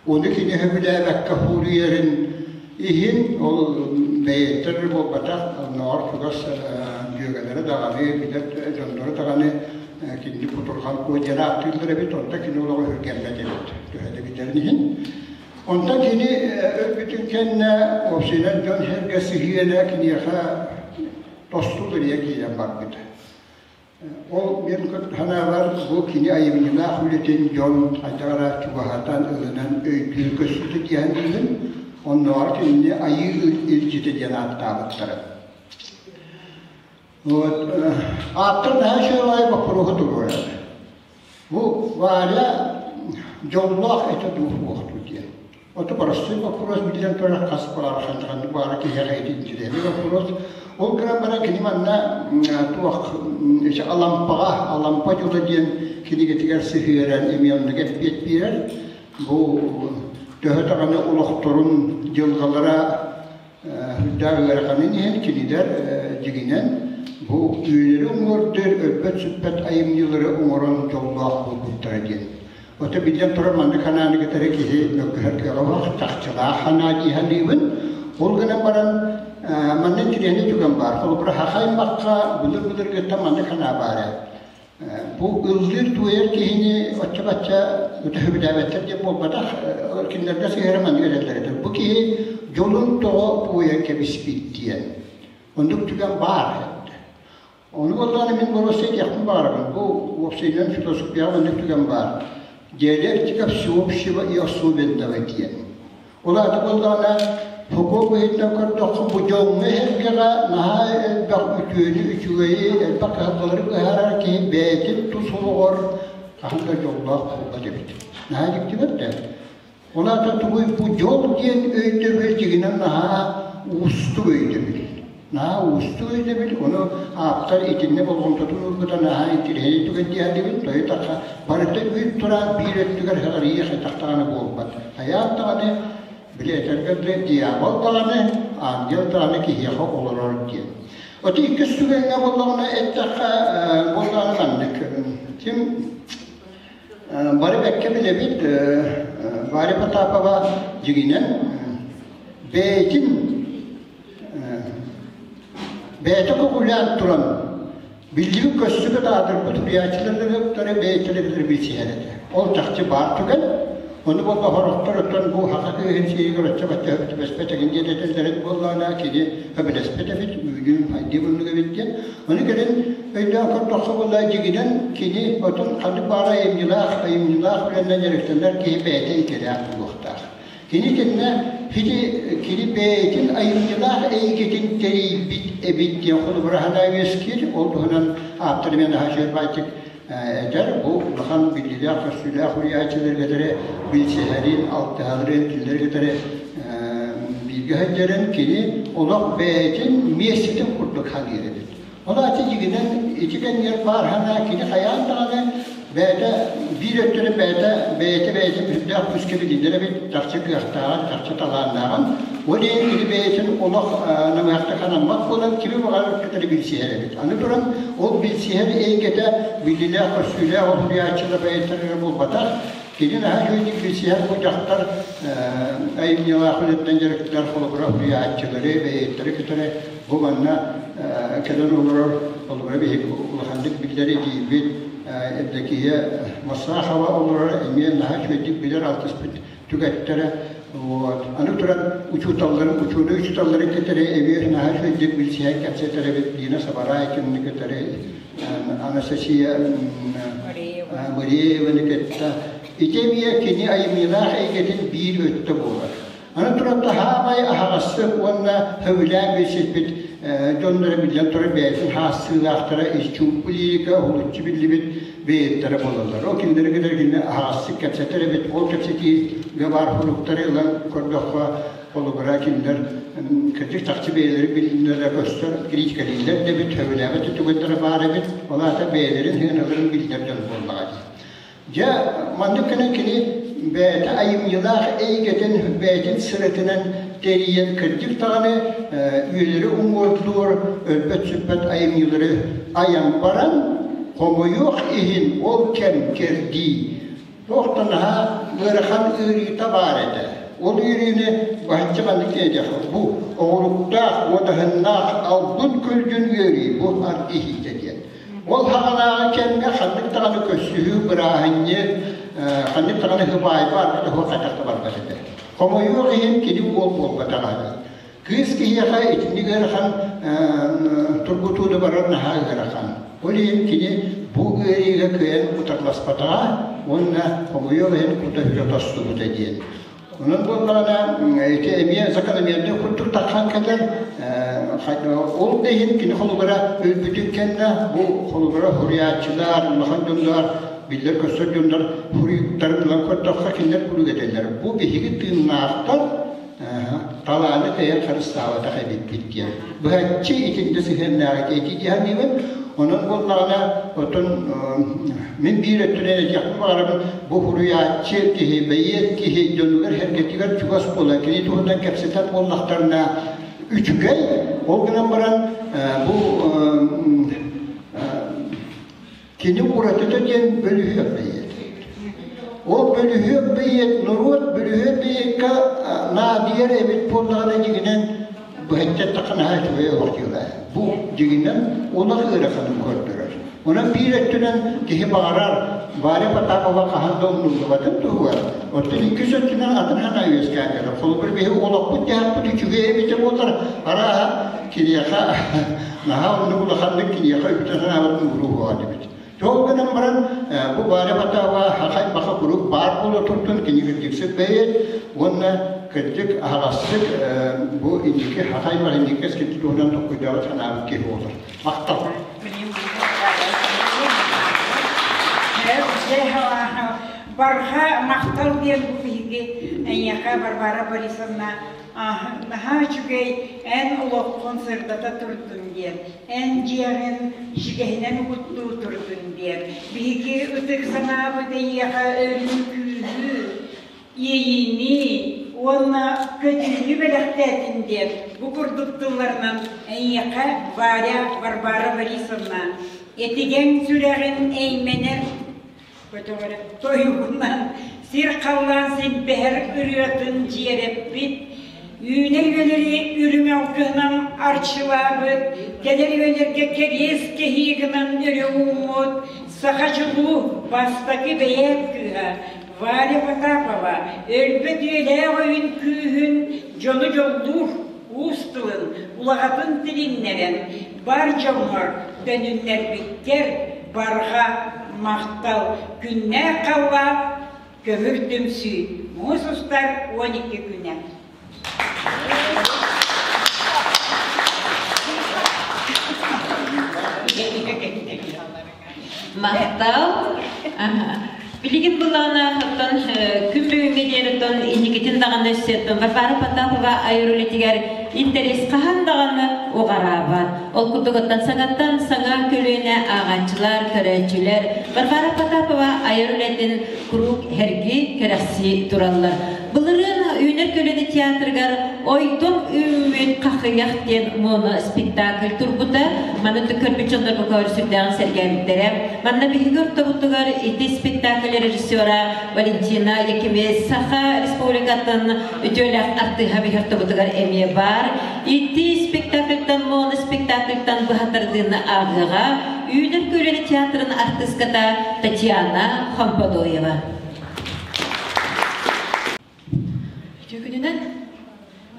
Ону кини өһүлээбэккэ хуруйарын иһин, ол бэйэттэр эрэ буолбатах, оннооҕор чугас дьүөгэлэрэ даҕаны, билэр дьонноро даҕаны кинини кутурҕан куо диэн ааттыыллар эбит, онто кини олоҕо үргэммэт эбит, төһө да билэрин иһин. Онтон кини өлбүтүн кэннэ уопсайынан дьон-сэргэ сыһыана киниэхэ тосту уларыйа киирэн барбыта. Ол мин санаабар бу кини айымньылаах үлэтин дьон хайдах эрэ чугаһатан ылынан өйдүүр көстүүтэ диэн диибин, оннооҕор кинини айыы илдьитэ диэн ааттаабыттара. Вот, ааптар наһаа үчүгэй боппуруоһу туруорар. Бу Варя дьоллоох этэ дуу суох дуу диэн. Ото боростуой боппуруос биллэн турар хас баҕар ханнык баҕар киһиэхэ итинтилээбит боппуруос. Ол гынан баран кини манна туох Алампаҕа Алампа дьоло диэн кинигэтигэр сыһыаран эмиэ оннук эппиэт биэрэр. Бу төһө даҕаны олохторун дьылҕалара Үрдээх ыараханын иһин кинилэр дьиҥинэн бу үйэлэри уҥуордуур өлбөт-сүппэт айымньылары оҥорон дьоллоох буолбуттара диэн. Ото биллэн турар маннык санааны кытары киһи мөккүһэр кыаҕа суох, чахчылаах санаа дии саныыбын. Ол гынан баран манна интириэһинэй түгэн баар. Холобура, саха аймахха былыр-былыргыттан маннык санаа баара. Бу ыллыыр-туойар киһини оччо-бачча өтөһүбүлээбэттэр диэн буолбатах, кинилэргэ сыһыары маннык эрэллэр этэ. Бу киһи дьолун тоҕо буойан кэбиспит диэн. Оннук түгэн баар этэ. Ону буоллаҕына мин боруоста этиэхпин баҕарабын. Бу уопсайынан философияҕа маннык түгэн баар. Диалектика всеобщего и особенного диэн. Ол аата буоллаҕына, Фуко быһыытынан көрдөххө, бу дьоҥҥо-сэргэҕэ наһаа элбэх үтүөнү, үчүгэйи, элбэх кыһалҕалары быһаарар киһи бэйэтин тус олоҕор хаһан да дьоллоох буолбат эбит. Наһаа дьиктибэт да. Ол аата тугуй бу дьол диэн өйдөбүл дьиҥинэн наһаа уустук өйдөбүл. Наһаа уустук өйдөбүл, ону ааптар итиннэ болҕомтотун уурбута наһаа интириэһинэй түгэн диэхтибин, тойу тахха барыта үүт тураан биир өттүгэр хагырыйа хайдах даҕаны буолбат. Хайаан даҕаны, били этэргэ дылы, дьявол даҕаны, ангел даҕаны киһиэхэ олорор диэн. Оти иккис түгэҥҥэ буоллаҕына эттэххэ, буоллаҕына маннык. Ким бары бэккэ билэбит, Варя Потапова дьиҥинэн бэйэтин Бэйэтэ көҕүлээн туран, биллибит-көстүбүт аатырбыт суруйааччылары бэйэтэ кытары билсиһэр этэ. Ол чахчы баар түгэн. Ону буолла сорохтор оттон бу саха кыыһын сииригэр оччо-бачча түбэспэт эҥин диэн этэллэрин буоллаҕына, кини сөбүлэспэт эбит, үүнүү хайдыы муннук эбит диэн. Ону кэлин өйдөөн көрдөххө буолла дьиҥинэн кини отон ханнык баҕарар айымньылаах, айымньылаах үлэнэн дьарыктанар киһи бэйэтэ идэлээх буолуохтаах. Кини кэннэ ити кини бэйэтин айымньылаах эйгэтин тэрийбит эбит диэн холобура санаа үөскүүр. Ол туһунан ааптар эмиэ наһаа үчүгэй этэр. Бу улахан биллиилээх-көстүүлээх уруйааччыларга кытары билсиһэрин, алтыһаларын, кинилэри кытары бииргэ сылдьарын кини олох бэйэтин миэстэтин курдук саныыр эбит. Ол аата дьиҥинэн ити кэмигэр баар санаа кини хайаан даҕаны Бэйэтэ биир өттүнэн бэйэтэ бэйэтэ бэйэтин үрдээх күүскэ билинэр эбит, чахчы кыахтааҕын, чахчы талааннааҕын. Ол иһин кини бэйэтин олох намыһахтык санаммат буолан кими баҕарар кытары билсиһэр эбит. Аны туран ол билсиһэр эйгэтэ биллилээх-көстүүлээх уһуйааччылар бэйэлэрэ эрэ буолбатах, кини наһаа үчүгэйдик билсиһэр бу дьахтар айымньылаах үлэттэн дьарыктанар холобура уһуйааччылары, бэйиэттэри кытары бу манна кэлэн олорор холобура биһиги улаханнык биллэр эдьиийбит Евдокия Масахова олорор эмиэ наһаа үчүгэйдик билэр алтыспыт түгэттэрэ. Вот. Аны туран учууталларын, учуонай учууталларын кытары эмиэ наһаа үчүгэйдик билсиһэн кэпсэтэр эбит Лина Сабараайкинаны кытары, Анастасия Марееваны кытта. Ити эмиэ кини айымньылаах эйгэтин биир өттө буолар. Аны туран таһаамай аһаҕастык уонна сөбүлээн билсиппит дьонноро биллэн турар бэйэтин хаассыылаахтара ис-чуумпу лирика уһулуччу биллибит бэйэттэрэ буолаллар. Ол кинилэри кытары кинини аһаҕастык кэпсэтэр эбит. Ол кэпсэтиигэ баар суруктары ылан көрдөххө, холобура кинилэр кырдьык чахчы бэйэлэрин билиннэрэ көстөр критикалииллэр да эбит, сөбүлээбэт да түгэннэрэ баар эбит. Ол аата бэйэлэрин сыаналарын биллэр дьон буоллаҕа дии. Дьэ, маннык гынан кини бэйэтэ айымньылаах эйгэтин бэйэтин сырытынан тэрийэн кырдьык даҕаны үйэлэри уҥуордуур өлбөт-сүппэт айымньылары айан баран, хомойуох иһин ол кэм кэрдии туох да наһаа ыарахан ыарыыта баар этэ. Ол ыарыыны баһычча маннык диэтэххэ, бу оҕуруктаах, уодаһыннаах албын көлдьүн ыарыы бу аргыһыыта диэн. Ол хаҕанааҕы кэмҥэ ханнык даҕаны көрсүһүү, бырааһынньык, ханнык даҕаны һыбаайба аргыта хайдах да барбат этэ. Хомойуох иһин кини уол буолбатаҕа. Кыыс киһиэхэ итинник ыарахан тургутуу да барар наһаа ыарахан. Ол иһин кини бу ыарыыга кыайан утарыласпатаҕа уонна хомойуох иһин кута-сүрэ тостубута диэн. Онон буоллаҕына ити эмиэ закономерный курдук тахсан кэлэр. Ол да иһин кини холобура өлбүтүн кэннэ бу холобура суруйааччылар, улахан дьоннор, биллэр-көстөр дьоннор суруйуктарын ылан көрдөххө кинилэр куруук этэллэр. Бу биһиги тыыннаахтар талааны кыайан харыстаабатах эбиппит диэн. Быһаччы итиннэ сыһыаннаах ити дии саныыбын. Онон буоллаҕына, оттон мин биир өттүнэн этиэхпин баҕарабын, бу суруйааччы киһи, бэйиэт киһи дьонугар-сэргэтигэр чугас буолан, кини туһунан кэпсэтэр буоллахтарына үчүгэй. Ол гынан баран бу Кини уратыта диэн бөлүһүөк бэйиэт. Ол бөлүһүөк бэйиэт норуот бөлүһүөк бэйиэккэ наадыйар эбит буоллаҕына дьиҥинэн быһаччы эттэххэ наһаа үчүгэй олох дьыала. Бу дьиҥинэн олох ыараханын көрдөрөр. Онон биир өттүнэн киһи баҕарар Варя Потапова хаһан да умнуллубатын туһугар, оттон иккис өттүнэн атын санаа үөскээн кэлэр. Холобур, биһи олохпут-дьаһахпыт үчүгэй эбитэ буоллар, арааһа киниэхэ Наһаа оннук улаханнык киниэхэ үтэ санаабытын уруһуоҕа дибит. Ол гынан баран бу Варя Потапова хахай-баха куруук баар буола туртун кини кырдьыксыт бэйиэт уонна кырдьык аһаҕастык бу инники хахай-баха инники кэскилти туһунан толкуйдаабыт санаабыт киһи буолар. Махтал. Барҕа махтал диэн бу биһиги эйиэхэ Варвара Борисовна Наһаа үчүгэй, эн олоххун сырдата турдун диэн, эн дьиэҕин ичигэһинэн угуттуу турдун диэн. Биһиги ытык санаабыт эйиэхэ өрүү күүһү, иэйиини уонна көтүүнү бэлэхтээтин диэн бу курдук тылларынан эйиэхэ Варя Варвара Борисовна этигэн сүрэҕин эймэнэр Көтөҕөрө тойугунан сир-халлаан силбэһэр ырыатын дьиэрэппит, үүнэр үйэлэри үрүҥ алгыһынан арчылаабыт, кэлэр үйэлэргэ кэриэс кэһии гынан өрө ууммут саха чулуу бастакы бэйээт кыыһа Варя Потапова өлбөт үйэлээх өйүн күүһүн дьону дьоллуур уус тылын улаҕатын тилиннэрэн бар дьоҥҥор төнүннэрбиккэр барҕа махтал күннээх халлаан көмүр түмсүү муус устар 12 күнэ. Махтал. Билигин буллаҕына оттон күн бүгүҥҥэ диэри оттон инникитин даҕаны өссө Варвара Потапова айар үлэтигэр интэриэс хаһан даҕаны уҕараабат. Ол курдук оттон саҥаттан саҥа көлүөнэ ааҕааччылар, көрөөччүлэр Варвара Потапова айар үлэтин куруук һэргии, кэрэхсии тураллар. Былырыын Үүнэр көлүөнэ театрыгар Ойдом үүммүт хахыйах диэн моноспектакль турбута. Маны көрбүт дьоннор бу сүрдээҕин сэргээбиттэрэ. Манна биһиги ортобутугар ити спектакль режиссера Валентина Якимец Саха Республикатын үтүөлээх артыыһа биһи ортобутугар эмиэ баар. Ити спектакльтан моноспектакльтан быһатардыыны ааҕыаҕа Үүнэр көлүөнэ театрын артыыската Татьяна Хомподоева. Үтүө күнүнэн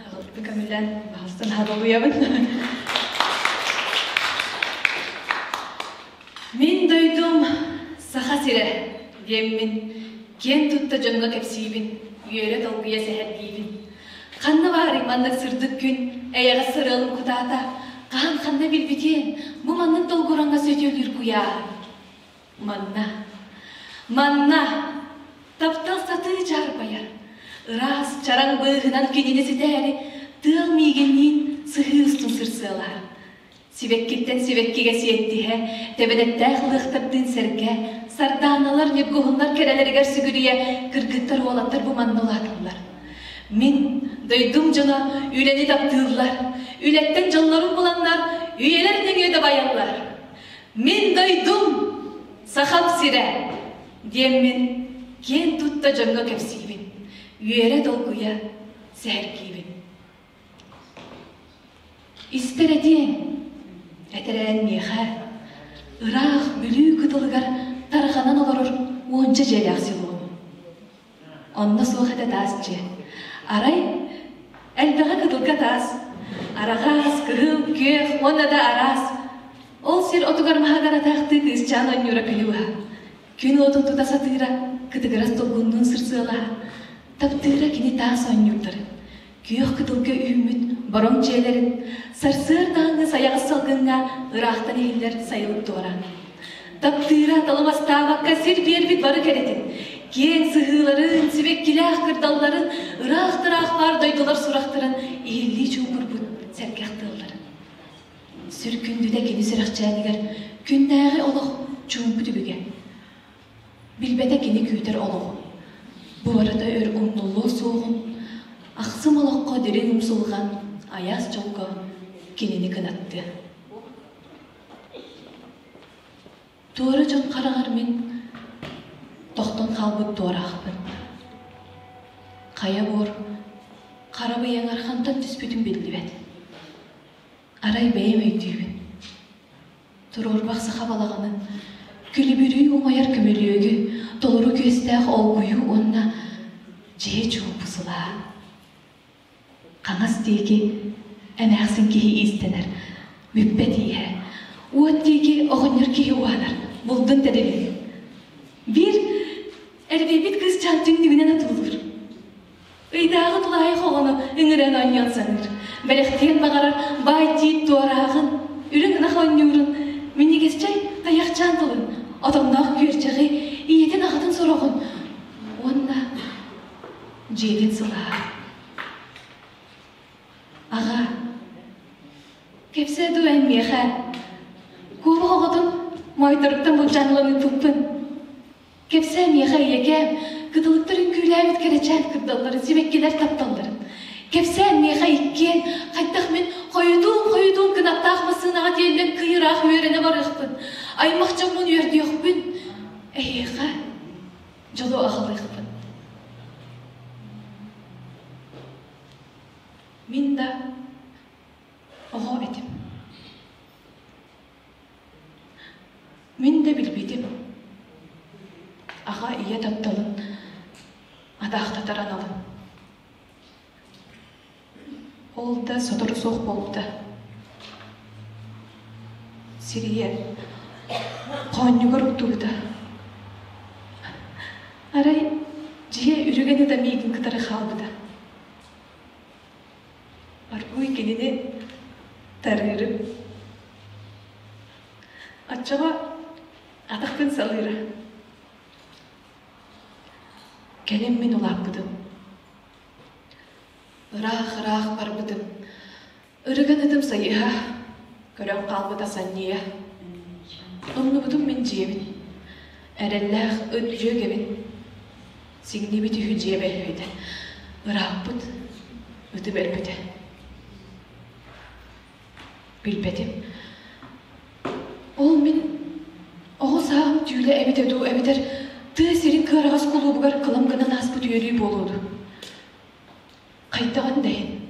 аҕалбыты көмүлэн баһастан хаалуйабын. Мин дойдум Саха сирэ диэммин киэн тутта дьоҥҥо кэпсиибин, үөрэ долгуйа сэһэргиибин. Ханна баарый маннык сырдык күн, эйэҕэс сырыалым кутаата, хаһан ханна билбитиэн, бу маннык долгураҥҥа сөтүөлүүр куйааһы. Манна, манна таптал сатыы чаарбайар, ыраас чараҥ быыһынан кинини ситээри тыал миигинниин сыһыы устун сырсыалаһар. Сибэккиттэн сибэккигэ сиэттиһэ, тэбэнэттээх лыахтардыын сэргэ, сардааналар, ньургуһуннар кэрэлэригэр сүгүрүйэ, кыргыттар, уолаттар бу манна улааталлар. Мин, дойдум дьоно, үлэни таптыыллар, үлэттэн дьоллорун буланнар, үйэлэр нөҥүө дабайаллар. Мин дойдум, Сахам сирэ, диэммин киэн тутта дьоҥҥо кэпсиибин, үөрэ-долгуйа сэһэргиибин. Истэр этиэҥ, этэрээн миэхэ, ыраах Бүлүү кытылыгар тарҕанан олорор уонча дьиэлээх селону. Онно суох этэ таас дьиэ. Арай, элбэҕи кытылга таас, араҕас, кыһыл, күөх уонна да араас. Ол сир отугар маһыгар атаахтыы кыысчаан оонньуура күнү быһа. Күн уотун тута сатыыра, кытыгырас долгуннуун сырсыалаһа. Таптыыра кини таас оонньуурдарын. Күөх кытылга үүммүт бороҥ дьиэлэрин, сарсыардааҥҥы сайаҕас салгыҥҥа ыраахтан иһиллэр сайылык туораан. Таптыыра талымастаабакка сир биэрбит бары кэрэтин, киэҥ сыһыыларын, сибэккилээх кырдалларын, ыраах-ыраах баар дойдулар сурахтарын иһиллии чуумпурбут сэргэх тыалларын. Сүр күндүтэ кини сүрэхчээнигэр күннээҕи олох чуумпу түбүгэ. Билбэтэ кини күүтэр олоҕун, бу барыта өр умнуллуо суоҕун, ахсым олоххо дириҥ умсулҕан айаас дьолго кинини кынаттыа. Туора дьон хараҕар мин тохтон хаалбыт туораахпын. Хайа буор хара быйаҥар хантан түспүтүм биллибэт. Арай бэйэм өйдүүбүн. Туруорбах саха балаҕанын, күлүбүрүү умайар көмүлүөгү, толору күөстээх олгуйу уонна дьиэ чуумпу сылаа. Хаҥас диэки эмээхсин киһи иистэнэр, бүппэт ииһэ. Уот диэки оҕонньор киһи уһанар, булдун тэрилин. Биир эрбийбит кыысчаан түннүгүнэн атыллыыр. Ыйдааҕы тулаайах оҕону ыҥыран оонньоон саныыр. Бэлэхтиэн баҕарар баай тиит туорааҕын, үрүҥ ынах оонньуурун, минньигэсчэй тайахчаан тылын, отонноох күөрчэҕи, ийэтин аҕатын сороҕун уонна дьиэтин сылааһа. Аҕа, кэпсээ дуу эн миэхэ, куобах оҕотун моойторуктан былдьаан ылан ыыппыппын. Кэпсээ миэхэ ийэкээм, кытылыктар үҥкүүлээбит кэрэчээн кырдалларын, сибэккилэр тапталларын. Кэпсээ миэхэ иккиэн, хайдах мин хойутуун-хойутуун кынаттаах массыынаҕа тиэллэн кый ыраах үөрэнэ барыахпын, аймах дьоммун үөрдүөхпүн, эһиэхэ дьолу аҕалыахпын. Мин да оҕо этим. Мин да билбитим, аҕа ийэ тапталын атаахтатар аналын. Ол да сотору суох буолбута. Сирийэ хоонньугар уктубута. Арай дьиэ үрүгэн ыта миигин кытары хаалбыта. Аргуй кинини тарыырым. Оччоҕо атахпын салыыра. Кэлин мин улааппытым. Ыраах-ыраах барбытым. Ырыган ытым сайыһа, көрөн хаалбыта санньыйа. Умнубутум мин дьиэбин, эрэллээх ыт дьүөгэбин. Сиҥнибит үһү дьиэбэр үһүтэ, ырааппыт ытым өлбүтэ. Билбэтим. Ол мин оҕо сааһым түүлэ эбитэ дуу, эбэтэр тыа сирин кыараҕас кулуубугар кылам гынан ааспыт үөрүү буолуо дуу? Хайдаҕын да иһин,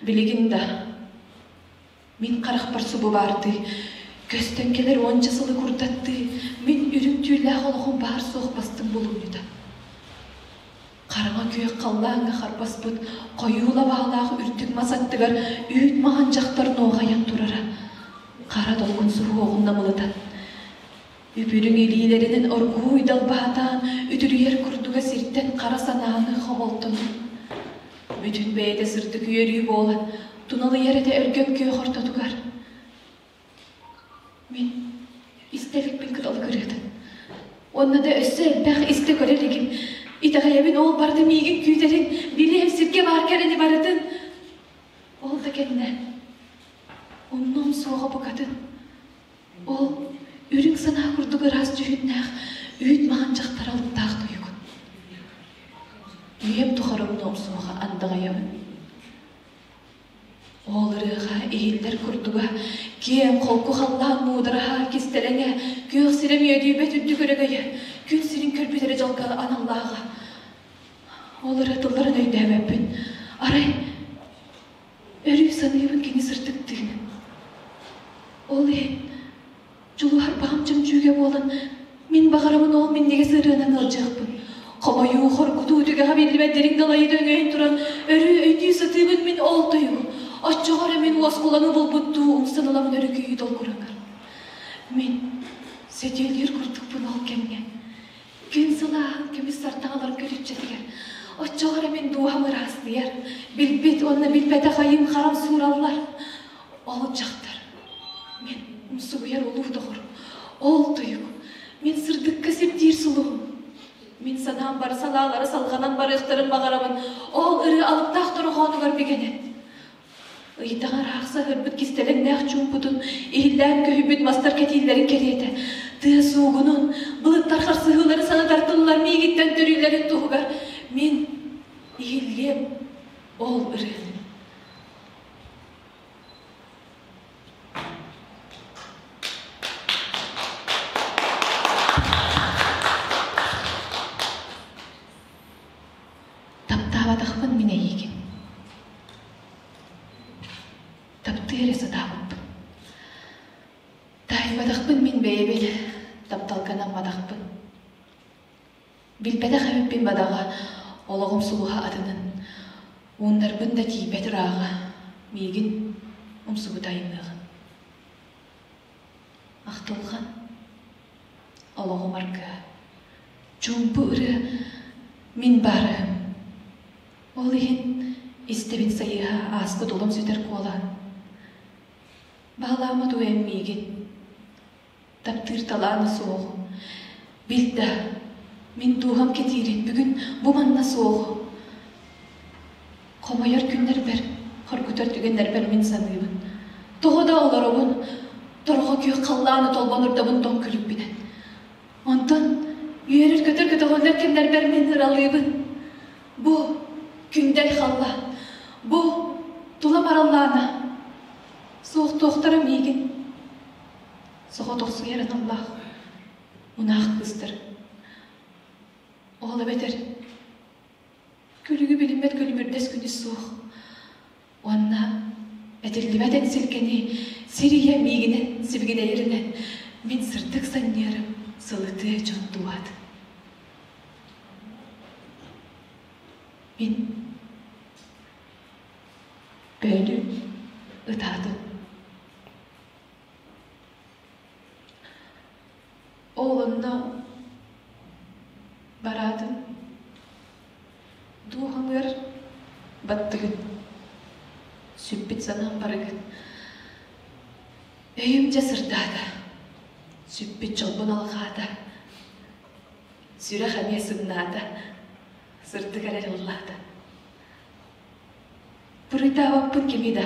билигин да мин харахпар субу баардыы, көстөн кэлэр уонча сылы курдаттыы, мин үрүҥ түүлээх олоҕум баар-суох бастыҥ булумньута. Хараҥа күөх халлааҥҥа харбаспыт хойуу лабаалаах үрдүк мас аттыгар үүт маҥан дьахтар нуоҕайан турара. Хара долгун суһуоҕун намылытан, үп-үрүҥ илиилэринэн оргууй далбаатаан үтүрүйэр курдуга сиртэн хара санааны хомолтону. Бүтүн бэйэтэ сырдык үөрүү буолан, туналыйар этэ өлгөм күөх ортотугар. Мин истэ иликпин кыталык ырыатын. Уонна да өссө элбэх истэ көрө илигим. Итэҕэйэбин ол барыта миигин күүтэрин, билиэм сиргэ баар кэрэни барытын. Ол да кэннэ умнуом суоҕа букатын. Ол үрүҥ санаа курдук ыраас дьүһүннээх үүт маҥан дьахтар алыптаах тойугун. Үйэм тухары умнуом суоҕа андаҕайабын. Ол ырыаҕа иһиллэр курдуга, киэҥ, холку халлаан муудараһа, кистэлэҥэ, күөх сирэ үөдүйбэт үрдүк өрөгөйө, күн сирин көрбүт эрэ дьолго аналлааҕа. Ол ырыа тылларын өйдөөбөппүн. Арай, өрүү саныыбын кини сырдык тыынын. Ол иһин, дьулуһар баҕам чөмчүүгэ буолан, мин баҕарабын ол минньигэс ырыанан ыалдьыахпын. Хомойуу, хоргутуу түгэҕэ биллибэт дириҥ далайыта өҥөйөн туран, өрүү өйдүү сатыыбын мин ол тойугу. Оччоҕо эрэ мин уоскулаҥы булбуттуу умсан ыламын өрүкүйүү долгураҥар. Мин сөтүөлүүр курдукпун ол кэмҥэ. Күн сылааһын көмүс сардаҥалар көрүччэтигэр. Оччоҕо эрэ мин дууһам ыраастыйар, билбит уонна билбэтэх айым харам суураллар. Ол дьахтар Мин умсугуйар улуу доҕорум, ол тойук, мин сырдыкка сирдиир сулуһум. Мин санаам бары санаалара салҕанан барыахтарын баҕарабын, ол ырыа алыптаах дорҕоонугар бигэнэн. Ыйдаҕар аахса ыһырбыт кистэлэҥнээх чуумпутун, иһиллээн көһүйбүт мастар кэтииллэрин кэриэтэ, тыа суугунун, былыттар харсыһыылары санатар тыллар миигиттэн төрүүллэрин туһугар мин иһиллиэм ол ырыаны. Таптаабатахпын мин эйигин. Таптыы эрэ сатаабыппын. Таайбатахпын мин бэйэбин, тапталга анамматахпын. Билбэтэх эбиппин бадаҕа, олоҕум сулуһа атынын. Ууннарбын да тиийбэт ырааҕа, миигин умсугута айымныаҕын. Ахтылҕан, олоҕум аргыһа, чуумпу ырыа мин баарыһым. Ол иһин истэбин сайыһа ааспыт улам сүтэр куолаһын. Баалаама дуу эн миигин, таптыыр талаана суох. Бил да, мин дууһам кэтиирин бүгүн бу манна суох. Хомойор күннэрбэр, хоргутар түгэннэрбэр мин саныыбын. Тоҕо да олоробун, торҕо күөх халлааны толбонурдабын тоҥ күлүкпүнэн. Онтон үөрэр-көтөр көтөҕүллэр кэмнэрбэр мин ыралыыбын. Бу күндэл халлаан, бу тула мараллаана, суохтуохтара миигин. Соҕотохсуйар аналлаах мунаах кыыстар. Ол эбэтэр күлүгү билиммэт күлүмүрдэс күнүс суох. Уонна этиллибэт энсилгэни сир ийэ миигинэн сибигинэйэринэн мин сырдык санньыарым сылытыа дьон дууһатын. Мин бөөлүн ытаатым. Ол онно бараатын дууһаҥыар баттыгын, сүппүт санаам барыгын. Өйүм дьэ сырдаата, сүппүт дьолбун алҕаата, сүрэх эмиэ сымнаата, сырдык эрэл ыллаата. Буруйдаабаппын кими да.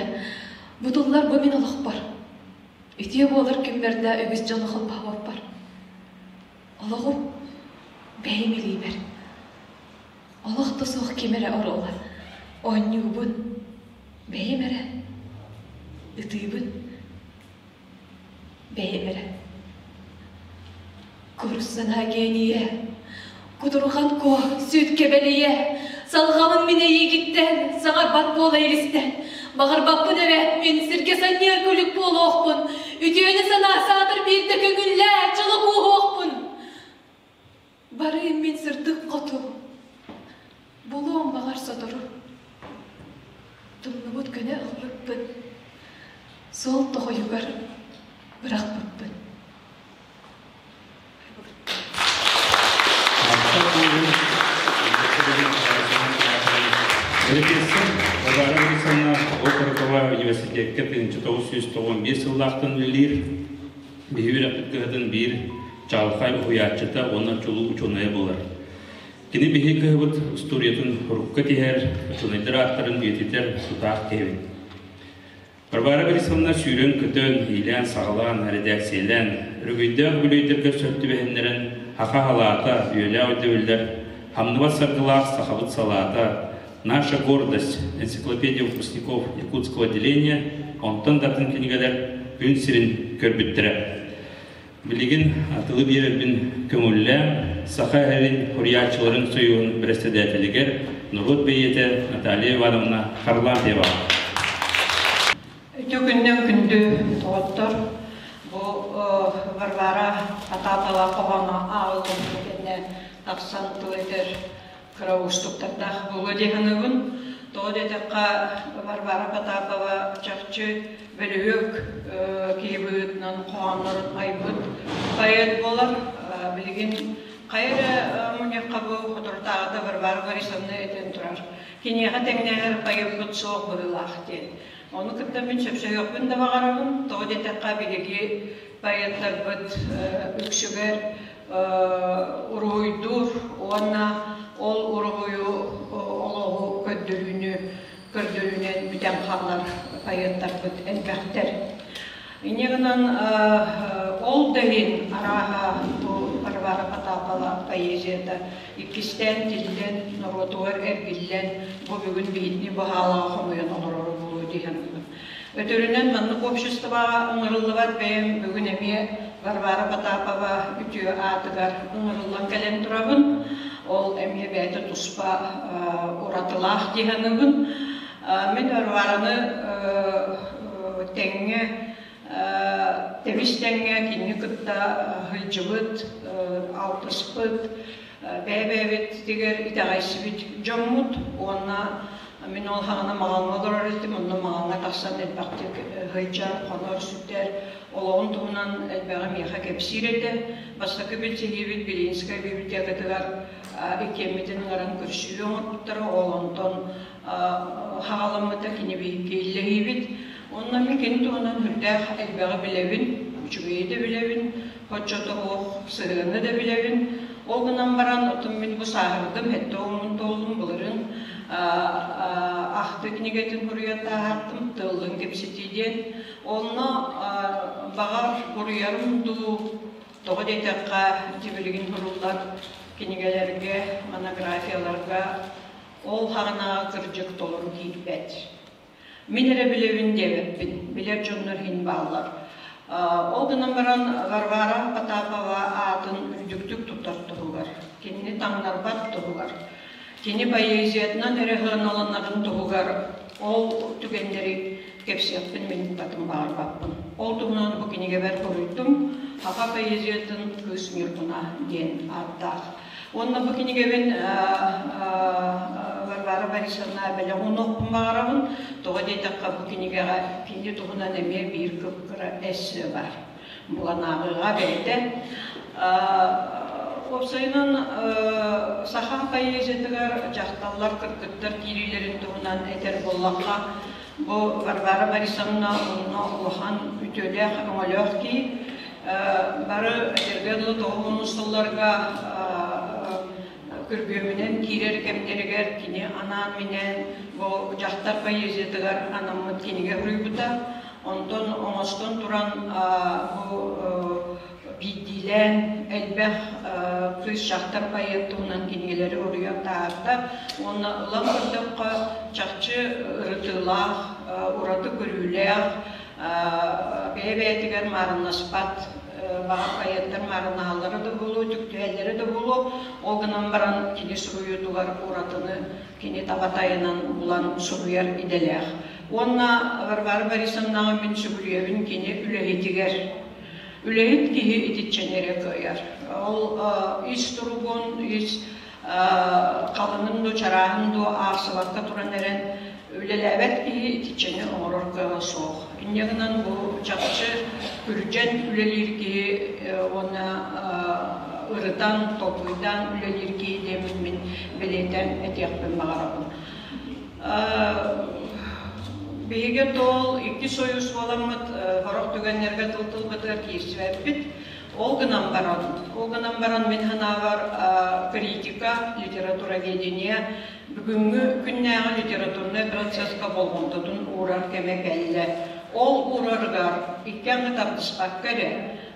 Бутуллар бу мин олохпор. Үтүө буолар күммэр да үгүс дьону холбообоппор. Олоҕум бэйэм илиибэр. Олох да суох ким эрэ оруола. Оонньуубун, бэйэм эрэ. Ытыыбын, бэйэм эрэ. Курус санаа генийэ, кутурҕан куо, сүт кэбэлийэ, салҕабын мин эйиигиттэн, саҥарбат буола илистэн, баҕарбаппын эбээт мин сиргэ санньыар күлүк буолуохпун, үтүөнү санаа саатар биирдэ көҥүллээ, дьолу кууһуохпун. Барыым мин сырдык хоту, булуом баҕар сотору. Тумнубут көнө ыллыкпын, суол тоҕойугар бырахпыппын. Бэрэпиэссэр Варвара Борисовна Окорокова университекка 1995 сыллаахтан үлэлиир. Биһиги үөрэхпит кыһатын биир чаҕылхай уһуйааччыта уонна чулуу учуонайа буолар. Кини биһиги кыһабыт устуоруйатын урукка тиһэр, учуонайдар ааттарын үйэтитэр тутаах киһибит. Варвара Борисовна сүүрэн-көтөн, иилээн-саҕалаан, эрэдээксийэлээн, өрөгөйдөөх үбүлүөйдэргэ сөп түбэһиннэрэн Саха халаата, үйэлээх өйдөбүллэр, хамныбат саргылаах сахабыт салаата, Наша гордость, энциклопедия выпускников Якутского отделения, онтон да атын кинигэлэр күн сирин көрбүттэрэ. Билигин тылы биэрэрбин көҥүллээн, Саха эрин суруйааччыларын сойууһун бэрэссэдээтэлигэр норуот бэйиэтэ Наталья Ивановна Харлампьева. Үтүө күннэн күндү доҕоттор, бу Варвара Потапова хоһооно ааҕыллыбытын кэннэ тахсан тыл этэр кыра уустуктардаах буолуо дии саныыбын. Тоҕо диэтэххэ, Варвара Потапова чахчы бөлүһүөк киһи быһыытынан хоһооннорун айбыт поэт буолар. Билигин хайа эрэ мунньахха бу соторутааҕыта Варвара Борисовна этэн турар. Киниэхэ тэҥнэһэр поэппыт суох быһыылаах диэн. Ону кытта мин сөпсөһүөхпүн да баҕарабын. Тоҕо диэтэххэ, биһиги поэттарбыт үксүгэр уруһуйдуур уонна ол уруһуйу олоҕу көрдөрүүнү көрдөрүүнэн бүтэн хаалар поэттарбыт элбэхтэр. Инньэ гынан ол да иһин арааһа бу Варвара Потапова поэзията иккистээн тиллэн, норуотугар эргиллэн бу бүгүн биһигини баһаалаҕа хомуйан олороро буолуо дии саныыбын. Өтөрүнэн маннык обществоҕа ыҥырыллыбат бэйэм бүгүн эмиэ Варвара Потапова үтүө аатыгар ыҥырыллан кэлэн турабын. Ол эмиэ бэйэтэ туспа уратылаах дии саныыбын. Мин Варвараны тэҥҥэ тэбис тэҥҥэ кинини кытта сылдьыбыт, алтыспыт, бэйэ-бэйэбитигэр итэҕэйсибит дьоммут уонна мин ол хаҕана маҕаҥҥа олорор этим, онно маҕаҥҥа тахсан элбэхтик сылдьар, хонор, сүтэр, олоҕун туһунан элбэҕи миэхэ кэпсиир этэ. Бастакы билсиһиибит Белинскэй библиотекатыгар иккиэммитин ыҥыран көрсүһүү оҥорбуттара, ол онтон хаҕаламмыта кини биһикки иллэһиибит. Онно мин кини туһунан сүрдээх элбэҕи билэбин, үчүгэйи да билэбин, Оччотооҕу сыһыаны да билэбин. Ол гынан баран, оттон мин бу сааһырдым, сэттэ уоммун туоллум, былырыын ахтыы кинигэтин суруйан тааһааттым, тыллын кэпсэтии диэн. Онно баҕар суруйарым дуу, тоҕо диэтэххэ, ити билигин суруллар кинигэлэргэ, монографияларга ол хаҕынааҕы кырдьык толору киирбэт. Мин эрэ билэбин диэбэппин, билэр дьоннор иһин бааллар. Ол гынан баран Варвара Потапова аатын үрдүктүк туттар туһугар, кинини таҥнарбат туһугар, кини поэзиятынан эрэ сыаналанарын туһугар ол түгэннэри кэпсиэхпин мин букатын баҕарбаппын. Ол туһунан бу кинигэбэр суруйдум «Саха поэзиятын кыыс Ньургуна» диэн ааттаах. Уонна бу кинигэбин Варвара Борисовна бэлэх уунуохпун баҕарабын. Тоҕо диэтэххэ, бу кинигэҕэ кини туһунан эмиэ биир кып-кыра эссе баар. Буланааҕыга бэйэтэ. Уопсайынан, саха поэзиятыгар дьахталлар, кыргыттар киириилэрин туһунан этэр буоллахха, бу Варвара Борисовна онно улахан үтүөлээх, өҥөлөөх киһи. Бары этэргэ дылы тоҕус сылларга Күргүөмүнэн киирэр кэмнэригэр кини анаан-минээн бу дьахтар поэзиятыгар анаммыт кинигэ суруйбута. Онтон оҥостон туран бу биирдиилээн элбэх кыыс дьахтар поэт туһунан кинигэлэри уруйан таһаарда уонна ылан көрдөххө чахчы ырытыылаах, ураты көрүүлээх, бэйэ-бэйэтигэр маарыннаспат баҕар поэттар маарыннаһаллара да буолуо, түктүһэллэрэ да буолуо, ол гынан баран кини суруйуутугар уратыны кини таба тайанан булан суруйар идэлээх. Уонна Варвара Борисовнаҕа мин сүгүрүйэбин кини үлэһитигэр. Үлэһит киһи итиччэни эрэ кыайар. Ол ис туругун, ис халыҥын дуу, чарааһын дуу аахсыбакка туран эрэн үлэлээбэт киһи итиччэни оҥорор кыаҕа суох. Инньэ гынан бу чахчы күрдьэн үлэлиир киһи уонна ырытан, толкуйдаан үлэлиир киһи диэммин мин бэлиэтээн этиэхпин баҕарабын. Биһиги тол икки сойуус буоламмыт сорох түгэннэргэ тыл-тылбытыгар киирсибэппит. Ол гынан баран, ол гынан баран мин санаабар критика, литературоведение бүгүҥҥү күннээҕи литературнай процесска болҕомтотун уурар кэмэ кэллэ. Ол уурарыгар икки аҥы тардыспакка эрэ,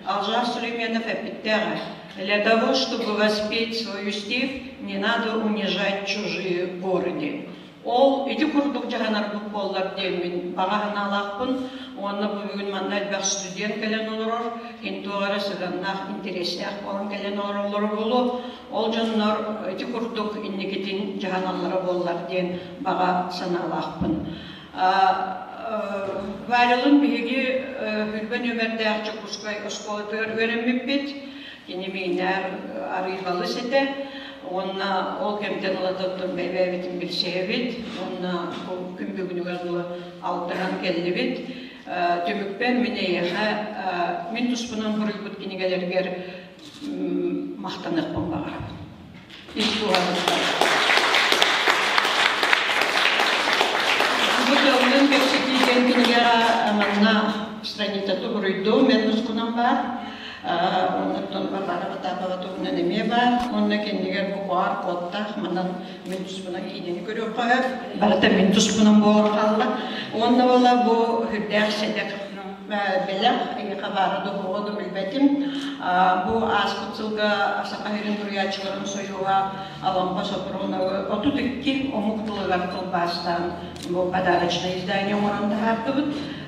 Алжар Сулейменов эппиттээҕэ: «Для того, чтобы воспеть свою степь, не надо унижать чужие горы» диэн. Ол ити курдук дьаһанарбыт буоллар диэммин баҕа санаалаахпын уонна бу бүгүн манна элбэх студент кэлэн олорор, кини туох эрэ сыһыаннаах, интэриэстээх буолан кэлэн олороллоро буолуо. Ол дьоннор ити курдук инникитин дьаһаналлара буоллар диэн баҕа санаалаахпын. Варялын биһиги Хүрбэ нүөмэрдээх Дьокуускай оскуолатыгар үөрэммиппит. Кини миинээр арыйбалыс этэ. Уонна ол кэмтэн ылататтан бэйбээбитин билсиһэбит. Уонна бу күн бүгүнүгэр дылы алтыһан кэллибит. Түмүкпэр мин эйиэхэ мин туспунан суруйбут кинигэлэргэр махтаныахпын баҕарабын. Ис дууһабыттан. Бу тыллын кэпсэтии диэн кинигэҕэ манна страницата суруйдум, мен тускунан баар. Оннуттан Варвара Потапова туһунан эмиэ баар. Онно кэннигэр бу куар кодтаах манан мин туспунан киинэни көрүөххэ сөп. Барыта мин туспунан буолан хаалла. Уонна буола бу үрдээх сэдэх бэлэх эйиэхэ баара да суоҕа да билбэтим. Бу ааспыт сылга Саха сирин суруйааччыларын сойууһа Алампа Сопруновы 32 омук тылыгар тылбаастаан бу подарочное издание оҥорон таһаардыбыт.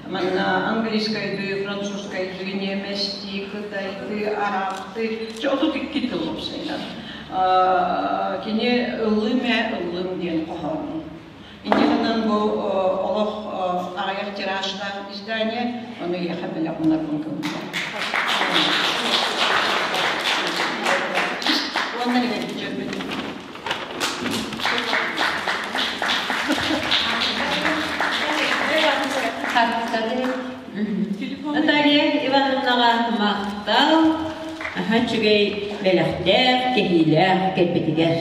Манна английскайдыы, французскайдыы, немецтии, кытайдыы, арабтыы, чэ 32 тыл уопсайынан. Кини ыллыым ээ ыллыым диэн хоһоонун. Инньэ гынан бу олох аҕыйах тиражтаах издание, ону эйиэхэ бэлэх уунарбын көҥүллээх. Уонна репетиторбүт. Наталья Ивановнаҕа махтал, аһа үчүгэй бэлэхтээх, кэһиилээх кэлбитигэр.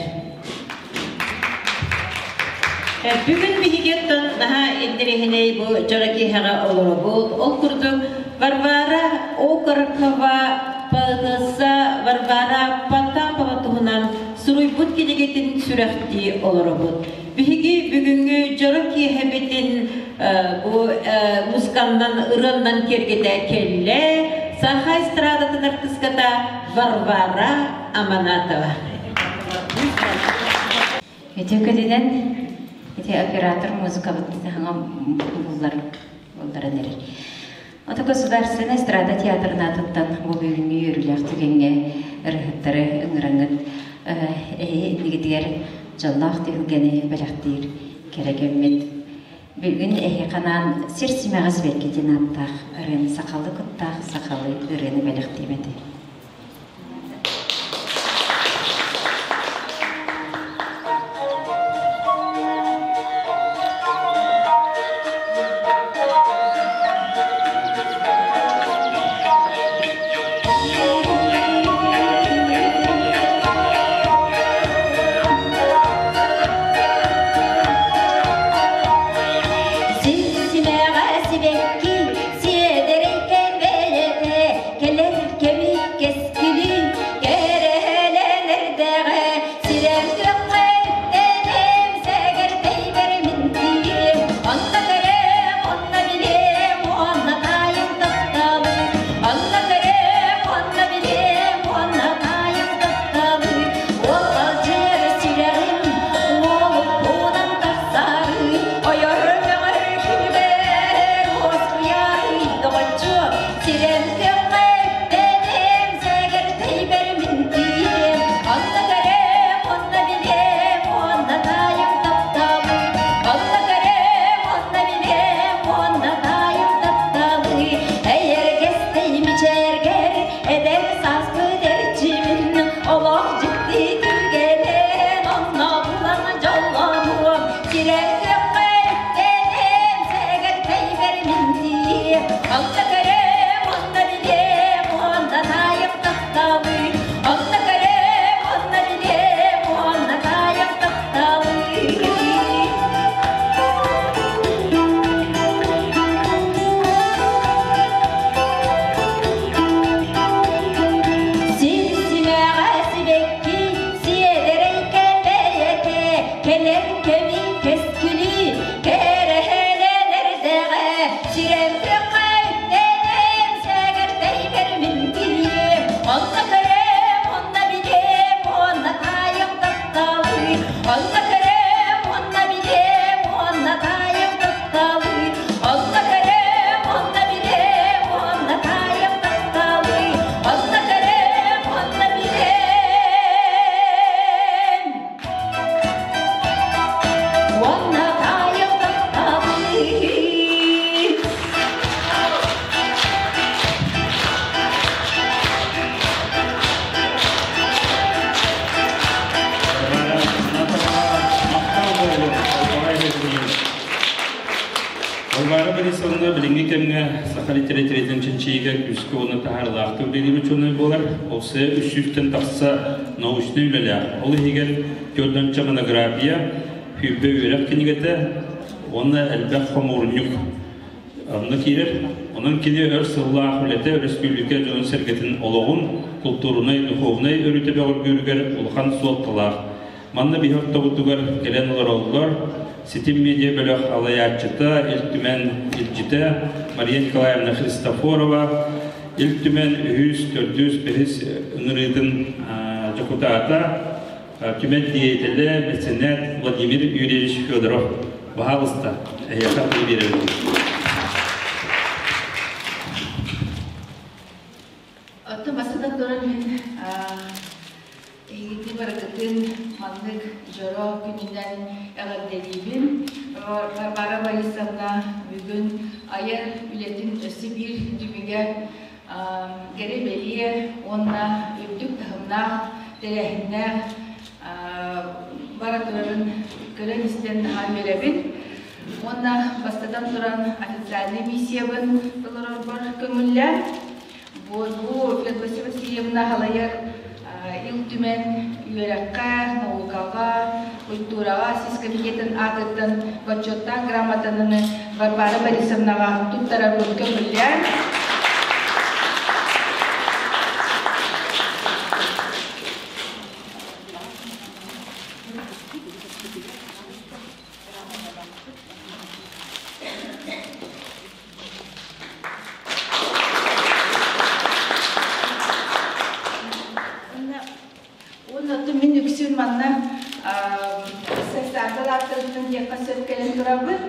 Бүгүн биһиги оттон наһаа интэриэһинэй бу дьоро киэһэҕэ олоробут. Ол курдук Варвара Окорокова поэтесса Варвара Потапова туһунан суруйбут кинигэтин сүрэхтии олоробут. Биһиги бүгүҥҥү дьоро киэһэбитин бу музыканнан, ырыаннан киэргэтэ кэллэ Саха эстрадатын артыската Варвара Аманатова. Ити көтүнэн ити оператор музыкабыт саҥа буллар булларан эрэр. Ото государственная эстрада театрын аатыттан бу бүгүҥҥү үөрүүлээх түгэҥҥэ ырыһыттары ыҥыраҥыт эһи иннигитигэр дьоллоох түһүлгэни бэлэхтиир кэрэ кэммит. Бүгүн эһи ханаан сир симэҕэ сибэккитин ааттаах ырыаны сахалыы куттаах сахалыы ырыаны бэлэхтиэм этэ. Симэҕэ сибэкки сиэдэрэй кэбэлэтэ кэлэр кэми Борисовна билиҥҥи кэмҥэ саха литэрэтиирэтин чинчийиигэ күүскэ уонна таһаарыылаахтык үлэлиир учуонай буолар. Ол сыа үс сүүстэн тахса научнай үлэлээх. Ол иһигэр 4 монография, 20 үөрэх кинигэтэ уонна элбэх хомуурунньук онно киирэр. Онон кини өр сыллаах үлэтэ өрөспүүбүлүкэ дьонун-сэргэтин олоҕун, култуурунай, духуобунай өрүтэ бөҕөргүүрүгэр улахан суолталаах. Манна биһи ортобутугар кэлэн олороллор Ситим медиа бөлөх алайааччыта, Ил Түмэн илдьитэ Мария Николаевна Христофорова, Ил Түмэн үһүс, төрдүс, бэһис ыҥырыытын дьокутаата, түмэл деятелэ, меценат Владимир Юрьевич Федоров. Баһаалыста, эһиэхэ тыл биэрэбин. Оттон бастатан туран мин эһигини барыгытын маннык дьоро күнүнэн эҕэрдэлиибин. Варвара Борисовна бүгүн айар үлэтин өссө биир түмүгэ кэрэ бэлиэ уонна үрдүк таһымнаах тэрээһиннээх бара турарын көрөн-истэн наһаа үөрэбин. Уонна бастатан туран официальнай миссиябын толорорбор көҥүллээн Бу Феодосия Васильевна халайар Ил Түмэн үөрэххэ, наукаҕа, культураҕа сис комитетын аатыттан бочуоттаах грамотаны Варвара Борисовнаҕа туттарарбын көҥүллээн Уонна мин үксүн манна сарсыарда ааттарыттан диэххэ сөп кэлэн турабын.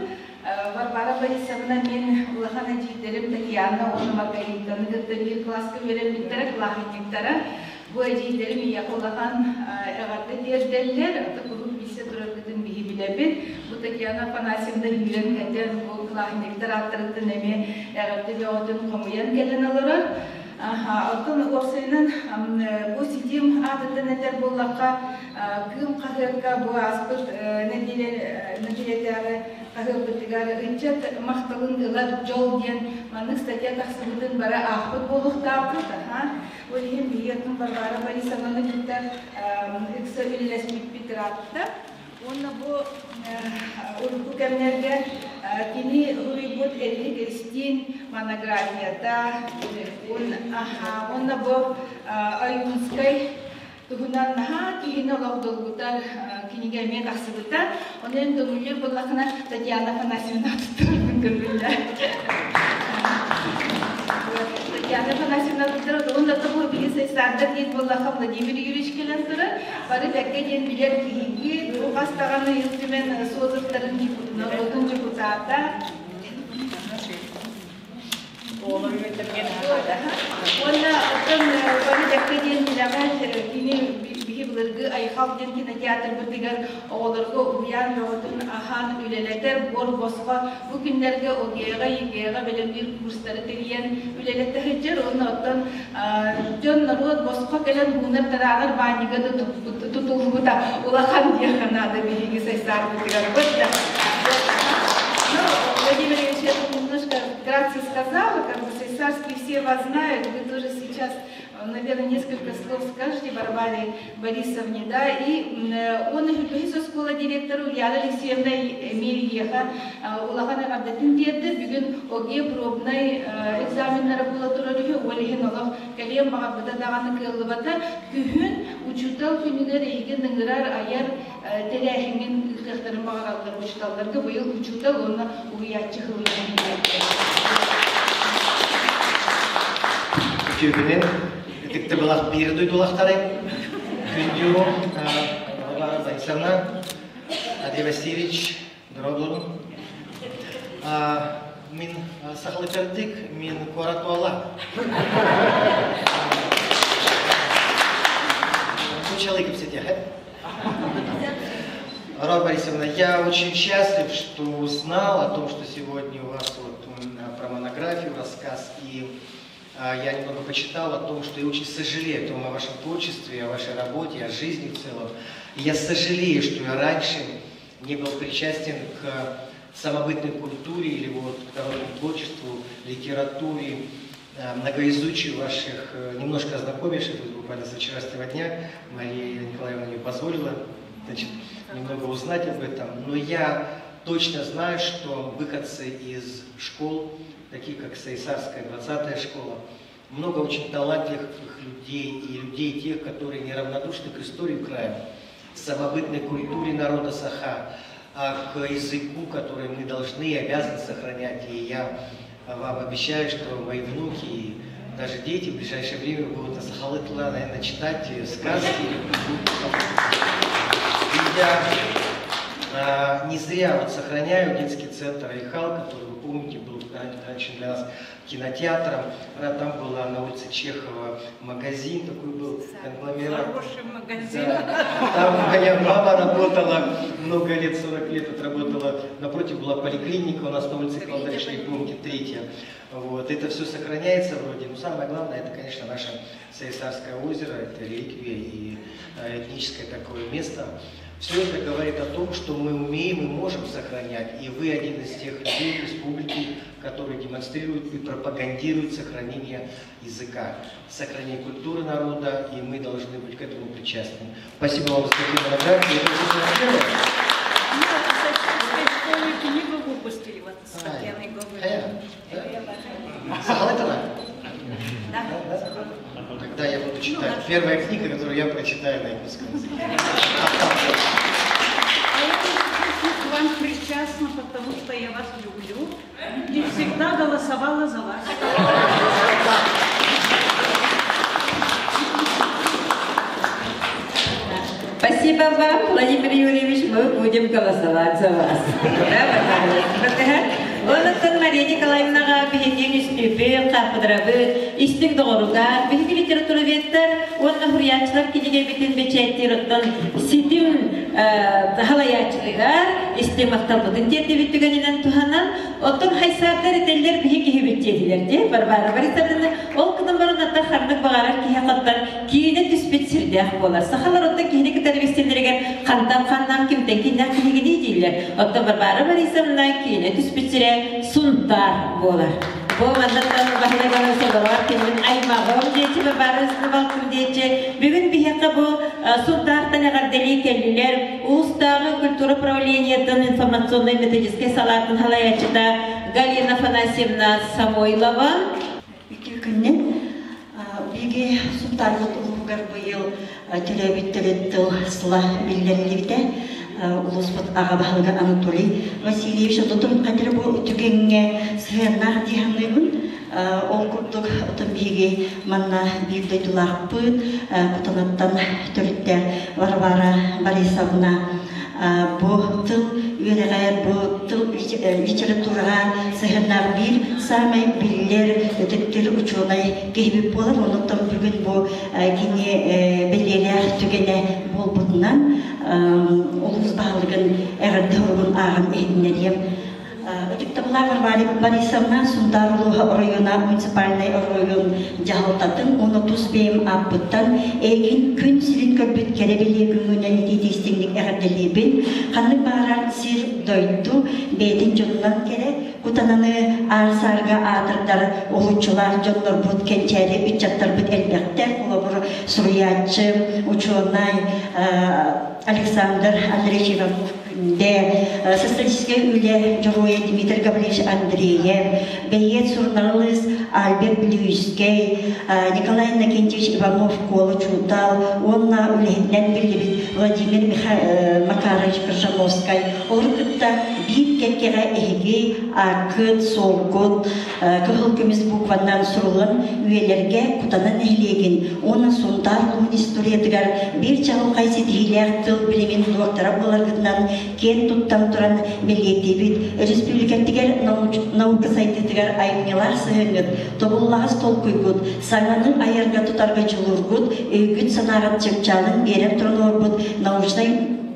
Варвара Борисовна мин улахан эдьиийдэрим Татьяна уонна Маргаританы кытта биир кылааска үөрэммиттэрэ, кылааһынньыктара. Бу эдьиийдэрим ийэхэ улахан эҕэрдэ тиэрдэллэр, ата куруук билсэ тураргытын биһи билэбит. Бу Татьяна Афанасьевна үүрэн-көтөн, бу кылааһынньыктар ааттарыттан эмиэ эҕэрдэ бөҕөтүн хомуйан кэлэн олорор. Оттон уопсайынан бу ситим аатыттан этэр буоллахха, Кыым хаһыакка бу ааспыт нэдиэлэтээҕи хаһыаппытыгар ыччат махталын ылар дьол диэн маннык статья тахсыбытын бары аахпыт буолуохтаахпыт. Ол иһин биһиги оттон Варвара Борисовнаны кытта ыкса үлэлэспиппит ыраатта. Уонна бу урукку кэмнэргэ кини суруйбут Эрилик Эристиин монографията, уонна бу Ойуунскай туһунан наһаа киһини олох долгутар кинигэ эмиэ тахсыбыта. Онон көҥүллүүр буоллахына Татьяна Афанасьевна туттарбын көҥүллэ. Татьяна Афанасьевна туттар уонна бу биһи сайсаардар диэн буоллахха Владимир Юрьевич кэлэн турар. Бары бэккэ диэн билэр киһигит. Бу хас даҕаны Ил Түмэн суотуттарын норуотун дьокутаата. Уонна оттон бары бэккэ диэн билэҕэ кини биһи былыргы Айхал диэн кинотеатрбытыгар оҕолорго уһуйаан бөҕөтүн аһаан үлэлэтэр буор босхо бу күннэргэ ОГЭ-ҕэ, ЕГЭ-ҕэ бэлэмниир курстары тэрийэн үлэлэтэ сылдьар уонна оттон дьон норуот босхо кэлэн уунар-тарааҕар баанньыга да тутуллубута улахан диэххэ наада биһиги сайсаарбытыгар да. Ну, Владимир Ильич, я тут немножко вкратце сказала, как бы сайсарские все вас знают, вы тоже сейчас, наверное, несколько слов скажете Варваре Борисовне, да, и он Үрдүһүс оскуола директору Ульяна Алексеевна Мериеха улахан эҕэрдэтин тиэрдэр. Бүгүн ОГЭ пробнай экзаменнара буола турар үһү, ол иһин олох кэлиэн баҕарбыта даҕаны кыаллыбата. Күһүн учуутал күнүгэр эһигин ыҥырар айар тэрээһиҥҥин ыытыахтарын баҕараллар учууталларга быйыл учуутал уонна уһуйааччы сылынан биллэрдэ. Үтүөкүнэн ытыктабылах биир дойдулахтары күндү Варвара Борисовна, Андрей Васильевич, дорогу. Мин сахалыкардык, мин куорат буолла. Нууччалыы кэпсэтиэхэ. Варвара Борисовна, я очень счастлив, что узнал о том, что сегодня у вас вот про монографию рассказ, и я немного почитал о том, что я очень сожалею о том, о вашем творчестве, о вашей работе, о жизни в целом. И я сожалею, что я раньше не был причастен к самобытной культуре или вот к народному творчеству, литературе, многоязычию ваших, немножко ознакомившись, вот буквально со вчерашнего дня Мария Николаевна мне позволила, значит, немного узнать об этом. Но я точно знаю, что выходцы из школ, таких как Сайсарская 20-я школа, много очень талантливых людей и людей тех, которые неравнодушны к истории края, самобытной культуре народа Саха, к языку, который мы должны и обязаны сохранять. И я вам обещаю, что мои внуки и даже дети в ближайшее время будут на Сахалытла, наверное, читать сказки. И я не зря вот сохраняю детский центр «Айхал», который, вы помните, был раньше для нас кинотеатром. Там была на улице Чехова магазин такой был, конгломерат. Хороший магазин. Да. Там моя мама работала много лет, 40 лет отработала. Напротив была поликлиника у нас на улице Кладовищной, помните, третья. Вот. Это все сохраняется вроде. Но самое главное, это, конечно, наше Сайсарское озеро, это реликвия и этническое такое место. Все это говорит о том, что мы умеем и можем сохранять. И вы один из тех людей в республике, которые демонстрируют и пропагандируют сохранение языка, сохранение культуры народа, и мы должны быть к этому причастны. Спасибо вам за такие монографии. Это уже первое. Ну, в школе книгу выпустили вот с Татьяной Гоголевой. Сахалытова? Да. Тогда я буду читать. Первая книга, которую я прочитаю на якутском языке. А я к вам причастна, потому что я вас люблю и всегда голосовала за вас. Спасибо вам, Владимир Юрьевич, мы будем голосовать за вас. Онуттан Мария Николаевнаҕа биһиги үстүүбүт, хааппыдырабыт, истиҥ доҕоругар, биһиги литературоведтар уонна суруйааччылар кинигэбитин бэчээттиир оттон ситим халайааччытыгар истиҥ махталбытын тиэрдибит түгэнинэн туһанан, оттон хайсааттар этэллэр биһи киһибит диэтилэр дии Варвара Борисовнаны ол гынан баран ата ханнык баҕарар киһи хантан киинэ түспүт сирдээх буолар. Сахалар оттон киһини кытары билсэллэригэр хантан ханнаах кимтэн киннээх киһигиний дииллэр. Оттон Варвара Борисовна киинэ түспүт сирэ Сунтаар буолар. Бу маннаттан Баһылай Иванович олорор кинин аймаҕым диэчи Варвара Борисовна диэчи. Бүгүн биһиэхэ бу Сунтаартан эҕэрдэлии кэллилэр. Улуустааҕы культура управлениетын информационнай методическай салаатын салайааччыта Галина Афанасьевна Самойлова. Үтүө күннэн биһиги Сунтаарбыт улууһугар быйыл төрөөбүт төрүт тыл сыла биллэриллибитэ. Улууспут аҕа баһылыга Анатолий Васильевич отутун хатыры бу түгэҥҥэ сыһыаннаах дии саныыбын. Ол курдук отон биһиги манна биир дойдулаахпыт Кутанаттан төрүттээх Варвара Борисовна бу тыл үөрэҕэр, бу тыл литератураҕа сыһыаннаах биир саамай биллэр, ытыктыыр учуонай киһибит буолар. Онуттан бүгүн бу кини бэлиэлээх түгэнэ буолбутунан улуус баһылыгын эҕэрдэ суругун ааҕан иһитиннэриэм. Ытыктабыллаах Варвара Борисовна Сунтаар улууһа оройуона муниципальнай оройуон дьаһалтатын уонна тус бэйэм ааппыттан эйигин күн сирин көрбүт кэрэ бэлиэ күҥҥүнэн итиитик-истиҥник эҕэрдэлиибин. Ханнык баҕарар сир, дойду бэйэтин дьонунан кэрэ, кутананы аар-саарга аатырдар уһулуччулаах дьоннорбут, кэнчээри ыччаттарбыт элбэхтэр. Холобур, суруйааччы, учуонай Александр Андреевич Иванов Күндэ, социалистическай үлэ дьоруойа Дмитрий Гаврильевич Андреев, бэйиэт суруналыыс Альберт Бүлүүйүскэй, Николай Иннокентьевич Иванов Куола Чуутал уонна үлэһитинэн биллибит Владимир Макарович Кржановскай олору кытта биир кэккэҕэ эһиги ааккыт, суолгут кыһыл көмүс букваннан суруллан үйэлэргэ Кутана нэһилиэгин уонна Сунтаар улууһун историятыгар биир чаҕылхай ситиһиилээх тыл билимин дуоктара буоларгытынан киэн туттан туран бэлиэтиибит. Өрөспүүбүлүкэтигэр наука сайдыытыгар айымньылаах сыһыаҥҥыт, тобуллаҕас толкуйгут, саҥаны айарга-тутарга дьулуургут, өйгүт-санааҕыт чыпчаалын биэрэн туран олорбут научнай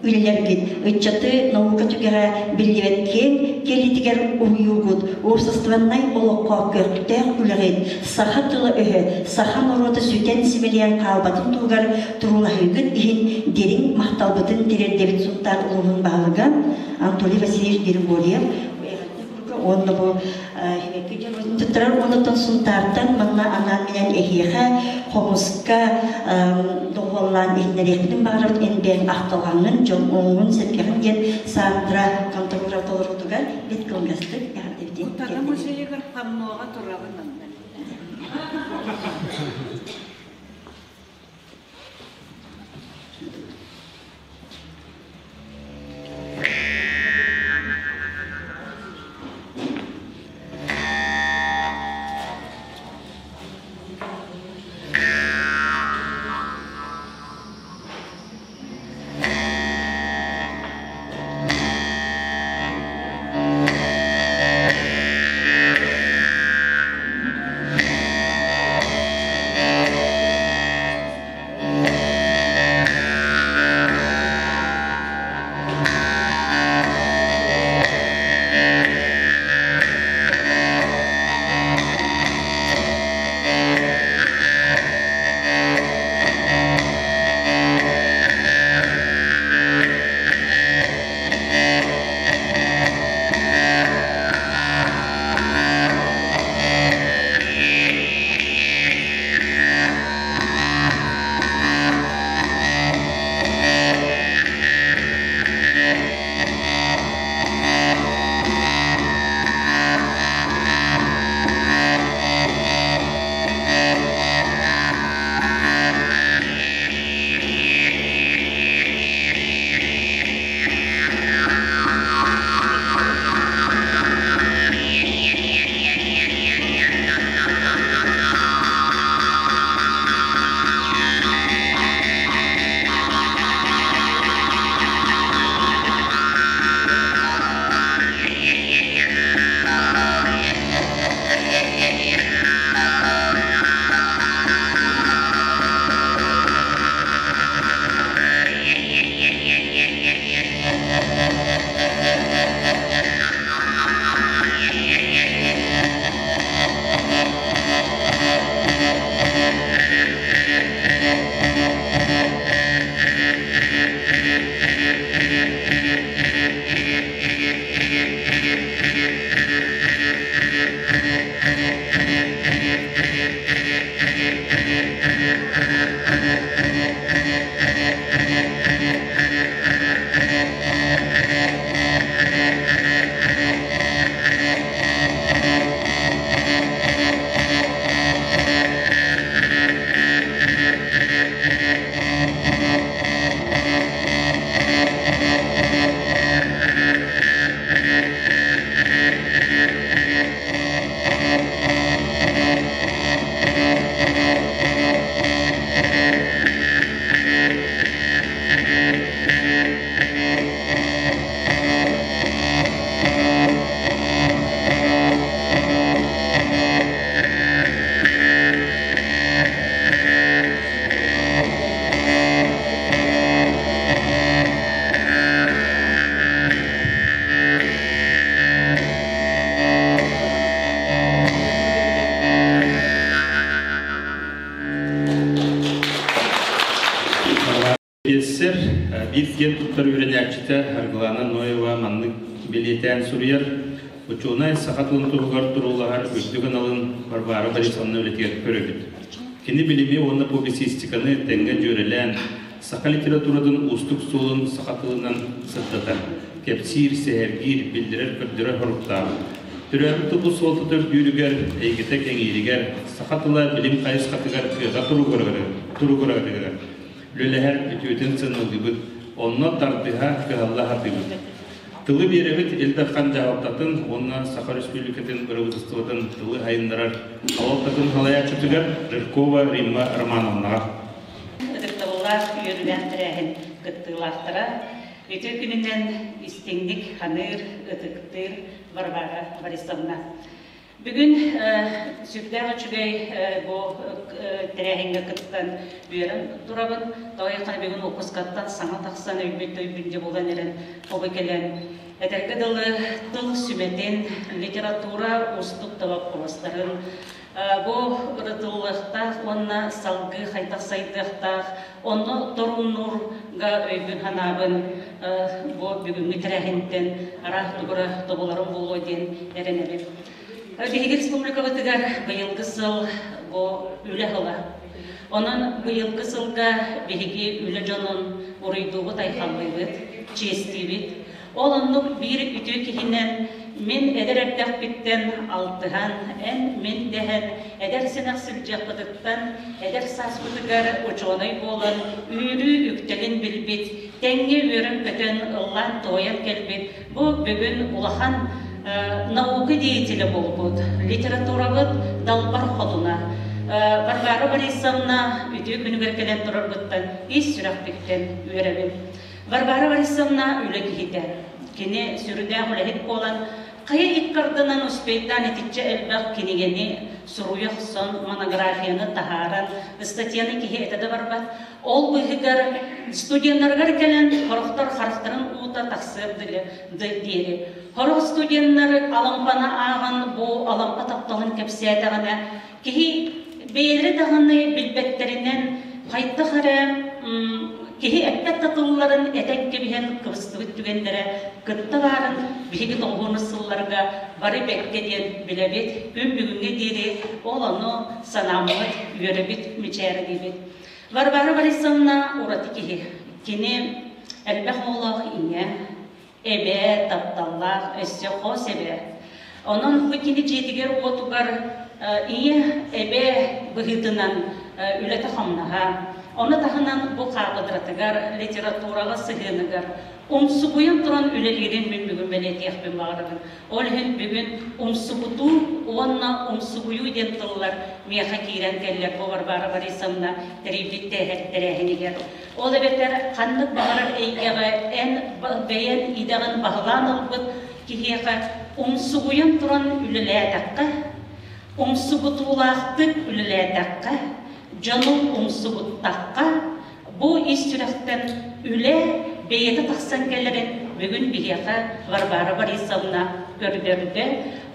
үлэлэргит, ыччаты наука түгэҕэ биллибэт киэҥ кэлиитигэр уһуйуугут, уопсастыбаннай олоххо көхтөөх үлэҕит, саха тыла-өһө, саха норуота сүтэн-симэлийэн хаалбатын туһугар туруулаһыыгыт иһин дириҥ махталбытын тириэрдэбит Сунтаар улууһун баһылыга Анатолий Васильевич Григорьев уонна бу туттарар уонуттан Сунтаартан манна анаан минэн эһиэхэ хомуска доҕуоллаан иһиннэриэхпитин баҕарабыт эн бэйэҥ ахталҕаҥҥын дьон оҥҥун сэргэҕин диэн Сандра Контагурова толоруутугар бит кылгастык эҕэрдэбитин Кутана музейыгар панноҕа турабын онно. Профессор биир киэн туттар үөрэнээччитэ Аргылана Ноева маннык бэлиэтээн суруйар: Учуонай саха тылын туһугар туруулаһар үрдүк аналын Варвара Борисовна үлэтигэр көрөбүт. Кини билими уонна публицистиканы тэҥҥэ дьүөрэлээн, саха литературатын уустук суолун саха тылынан сырдатар, кэпсиир, сэһэргиир, биллэрэр-көрдөрөр соруктаах. Төрөөбүт тылбыт суолтата үрдүүрүгэр, эйгэтэ кэҥииригэр, саха тыла билим хайысхатыгар кыаҕа туругурарыгар үлэлэһэр үтүөтүн сыаналыыбыт, онно тардыһа, кыһалла сатыыбыт. Тылы биэрэбит Ил Дархан дьаһалтатын уонна Саха Республикатын Бырабыыталыстыбатын тылы сайыннарар салалтатын салайааччытыгар Жиркова Римма Романовнаҕа. Ытыктабыллаах үөрүүлээх тэрээһин кыттыылаахтара үтүө күнүнэн истиҥник ханыыр, ытыктыыр Варвара Борисовна. Бүгүн сүрдээх үчүгэй бу тэрээһиҥҥэ кыттан үөрэн турабын. Тоҕо бүгүн уоппускаттан саҥа тахсан өйбүт өйбүн дьэ булан эрэн хобу кэлэн этэргэ дылы тыл сүмэтин, литература уустук да боппуруостарын бу ырытыллыахтаах уонна салгыы хайдах сайдыахтаах, онно торумнуурга өйбүн-санаабын бу бүгүҥҥү тэрээһинтэн араас тугура тобуларым буолуо диэн эрэнэбин. Биһиги республикабытыгар быйылгы сыл бу үлэ сыла. Онон быйылгы сылга биһиги үлэ дьонун уруйдуубут, айхаллыыбыт, чиэстиибит. Ол оннук биир үтүө киһинэн мин эдэр эрдэхпиттэн алтыһан, эн-мин дэһэн, эдэр сэнэх сылдьыахпытыттан, эдэр сааспытыгар учуонай буолан, үөрүү үктэлин билбит, тэҥҥэ үөрэн-көтөн, ыллаан-туойан кэлбит, бу бүгүн улахан наука деятелэ буолбут, литературабыт далбар хотуна Варвара Борисовна үтүө күнүгэр кэлэн турарбыттан ис сүрэхпиттэн үөрэбин. Варвара Борисовна үлэ киһитэ. Кини сүрдээх үлэһит буолан, хайа иккардынан успейдаан итиччэ элбэх кинигэни суруйа охсон, монографияны таһааран, статьяны киһи этэ да барбат. Ол быыһыгар студеннарыгар кэлэн хорохтор харахтарын уута тахсыар диэри. Хорох студеннар Алампаны ааҕан бу Алампа тапталын кэпсээтэҕинэ, киһи бэйэлэрэ даҕаны билбэттэринэн хайдах эрэ киһи эппэт да тылларын этэн кэбиһэн кыбыстыбыт түгэннэрэ кытта баарын биһиги тоҕуһуонус сылларга бары бэккэ диэн билэбит, күн бүгүҥҥэ диэри ол ону санааммыт, үөрэбит, мичээрдиибит. Варвара Борисовна ураты киһи. Кини элбэх оҕолоох ийэ, эбээ, тапталлаах, өссө хос эбээ. Онон бу кини дьиэтигэр-уотугар ийэ, эбээ быһыытынан үлэтэ-хамнаһа, ону таһынан бу хаапыдыратыгар, литератураҕа сыһыаныгар умсугуйан туран үлэлиирин мин бүгүн бэлиэтиэхпин баҕарабын. Ол иһин бүгүн умсугутуу уонна умсугуйуу диэн тыллар миэхэ киирэн кэллэр бу Варвара Борисовна тэрийбит тэрээһинигэр. Ол эбэтэр ханнык баҕарар эйгэҕэ эн бэйэн идэҕин баһылаан ылбыт киһиэхэ умсугуйан туран үлэлээтэххэ, умсугутуулаахтык үлэлээтэххэ, дьону умсугуттахха, бу ис сүрэхтэн үлэ бэйэтэ тахсан кэлэрин бүгүн биһиэхэ Варвара Борисовна көрдөрдө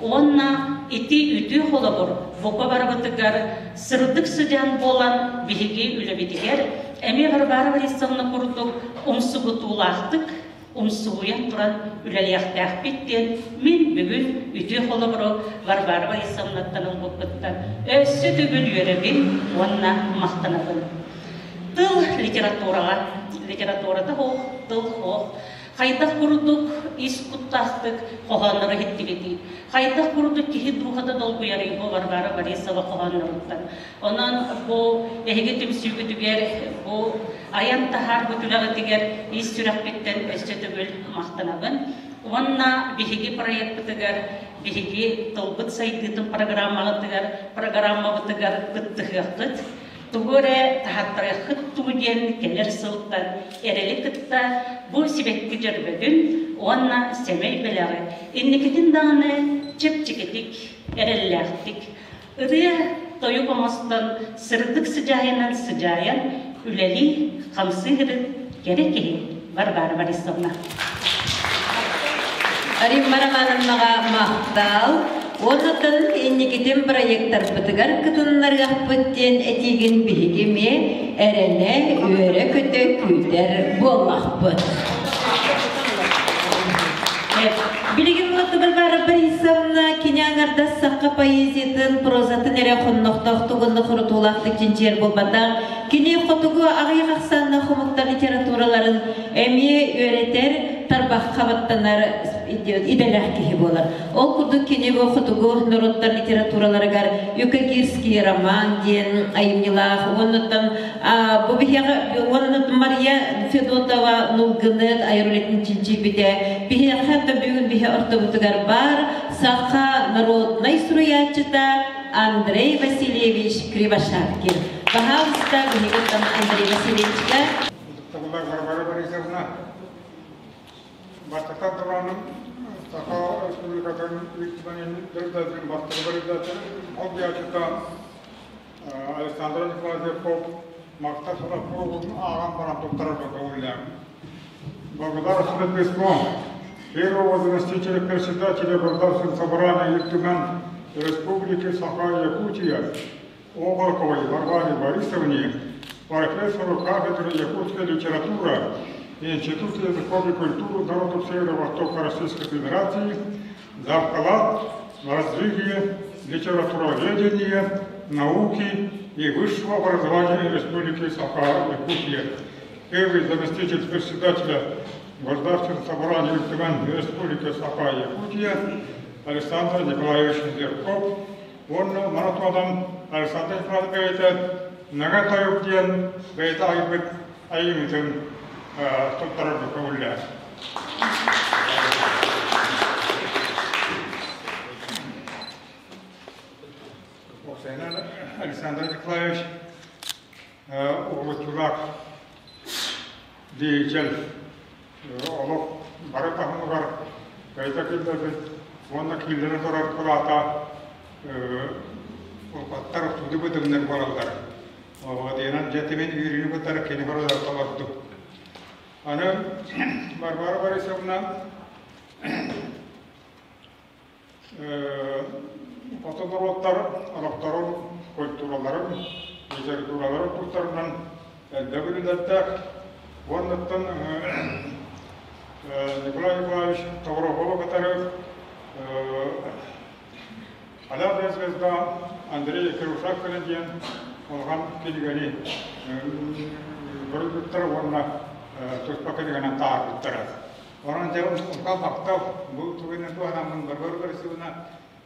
уонна ити үтүө холобур бука барыбытыгар сырдык сыдьаан буолан биһиги үлэбитигэр эмиэ Варвара Борисовна курдук умсугутуулаахтык умсугуйан туран үлэлиэхтээхпит диэн мин бүгүн үтүө холобуру Варвара Борисовнаттан ылбыппыттан өссө төгүл үөрэбин уонна махтанабын. Тыл литератураҕа, литературата суох, тыл суох. Хайдах курдук ис куттаахтык хоһооннору иһиттибитий? Хайдах курдук киһи дууһата долгуйарый бу Варвара Борисова хоһоонноруттан? Онон бу эһиги түмсүүгүтүгэр, бу айан таһаарбыт үлэҕитигэр ис сүрэхпиттэн өссө төгүл махтанабын. Уонна биһиги проекпытыгар, биһиги тылбыт сайдыытын программаҕытыгар, программабытыгар кыттыһыаххыт. Тугу эрэ таһааттарыаххыт дуу диэн кэлэр сылтан эрэли кытта бу сибэкки дьөрбөтүн уонна сэмэй бэлэҕи инникитин даҕаны чэпчэкитик, эрэллээхтик Ырыа тойук оҥостон, сырдык сыдьаайынан сыдьаайан үлэлии, хамсыы сырыт кэрэ киһи Варвара Борисовна. Римма Романовнаҕа махтал уонна инникитин проекттарбытыгар кытыннарыахпыт диэн этиигин биһиги эмиэ эрэнэ, үөрэ-көтө күүтэр буоллахпыт. Билигин Варвара Борисовна кини аҥардас саха поэзиятын, прозатын эрэ хоннохтоохтук уонна хорутуулаахтык чинчийэр буолбатах. Кини хотугу аҕыйах ахсааннаах омуктар литератураларын эмиэ үөрэтэр, тарбахха баттанар идэлээх киһи буолар. Ол курдук кини бу хотугу норуоттар литератураларыгар Юкагирский роман диэн айымньылаах уоннаттан бу биһиэхэ уонна Мария Федотова Нулгынет айар үлэтин чинчийбитэ биһиэхэ да бүгүн биһи ортобутугар баар саха народнай суруйааччыта Андрей Васильевич Кривошапкин. Пожалуйста, биһигиттэн Андрей Васильевичка. Варвара Борисовна. Бастатан туран, Саха Республикатын Ил Түмэнин председателин бастакы председатель солбуйааччыта Александр Николаевич махтал суругун ааҕан баран туттарарга көҥүллээх. Благодарственное письмо первого заместителя председателя Государственного собрания Ил Түмэн Республики Саха-Якутия Окороковой Варваре Борисовне, профессору кафедры якутской литературы Института языков и культуры народов Северо-Востока Российской Федерации за вклад в развитие литературоведения, науки и высшего образования Республики Саха-Якутия. Первый заместитель председателя Государственного собрания Ил Түмэн Республики Саха-Якутия Александр Николаевич Зерков уонна маны туһанан Александр Николаевич бэйэтэ Наҥа тойук диэн бэйэтэ айбыт айымньытын туттарарга көҥүллээх. Александр Николаевич уһулуччулаах деятель олох бары таһымыгар бэйэтэ киллэрбит уонна киллэрэ турар кылаата улахаттар суду быдыҥнар буолаллар. Диэнэн дьэ тимин үөрүүнү кытары кини хоролор толордум. Аны Варвара Борисовна Хоту норуоттар олохторун, культураларын, литератураларын тустарынан элбэх үлэлэрдээх. Уоннаттан Николай Николаевич Товаровы кытары Полярная звезда Андрей Кирушак диэн улахан кинигэни көрүлбүттэр уонна туспа кинигэнэн таһаарбыттара. Онон дьэ улахан махтал бу тугунан туһанаммын Варвара Борисовна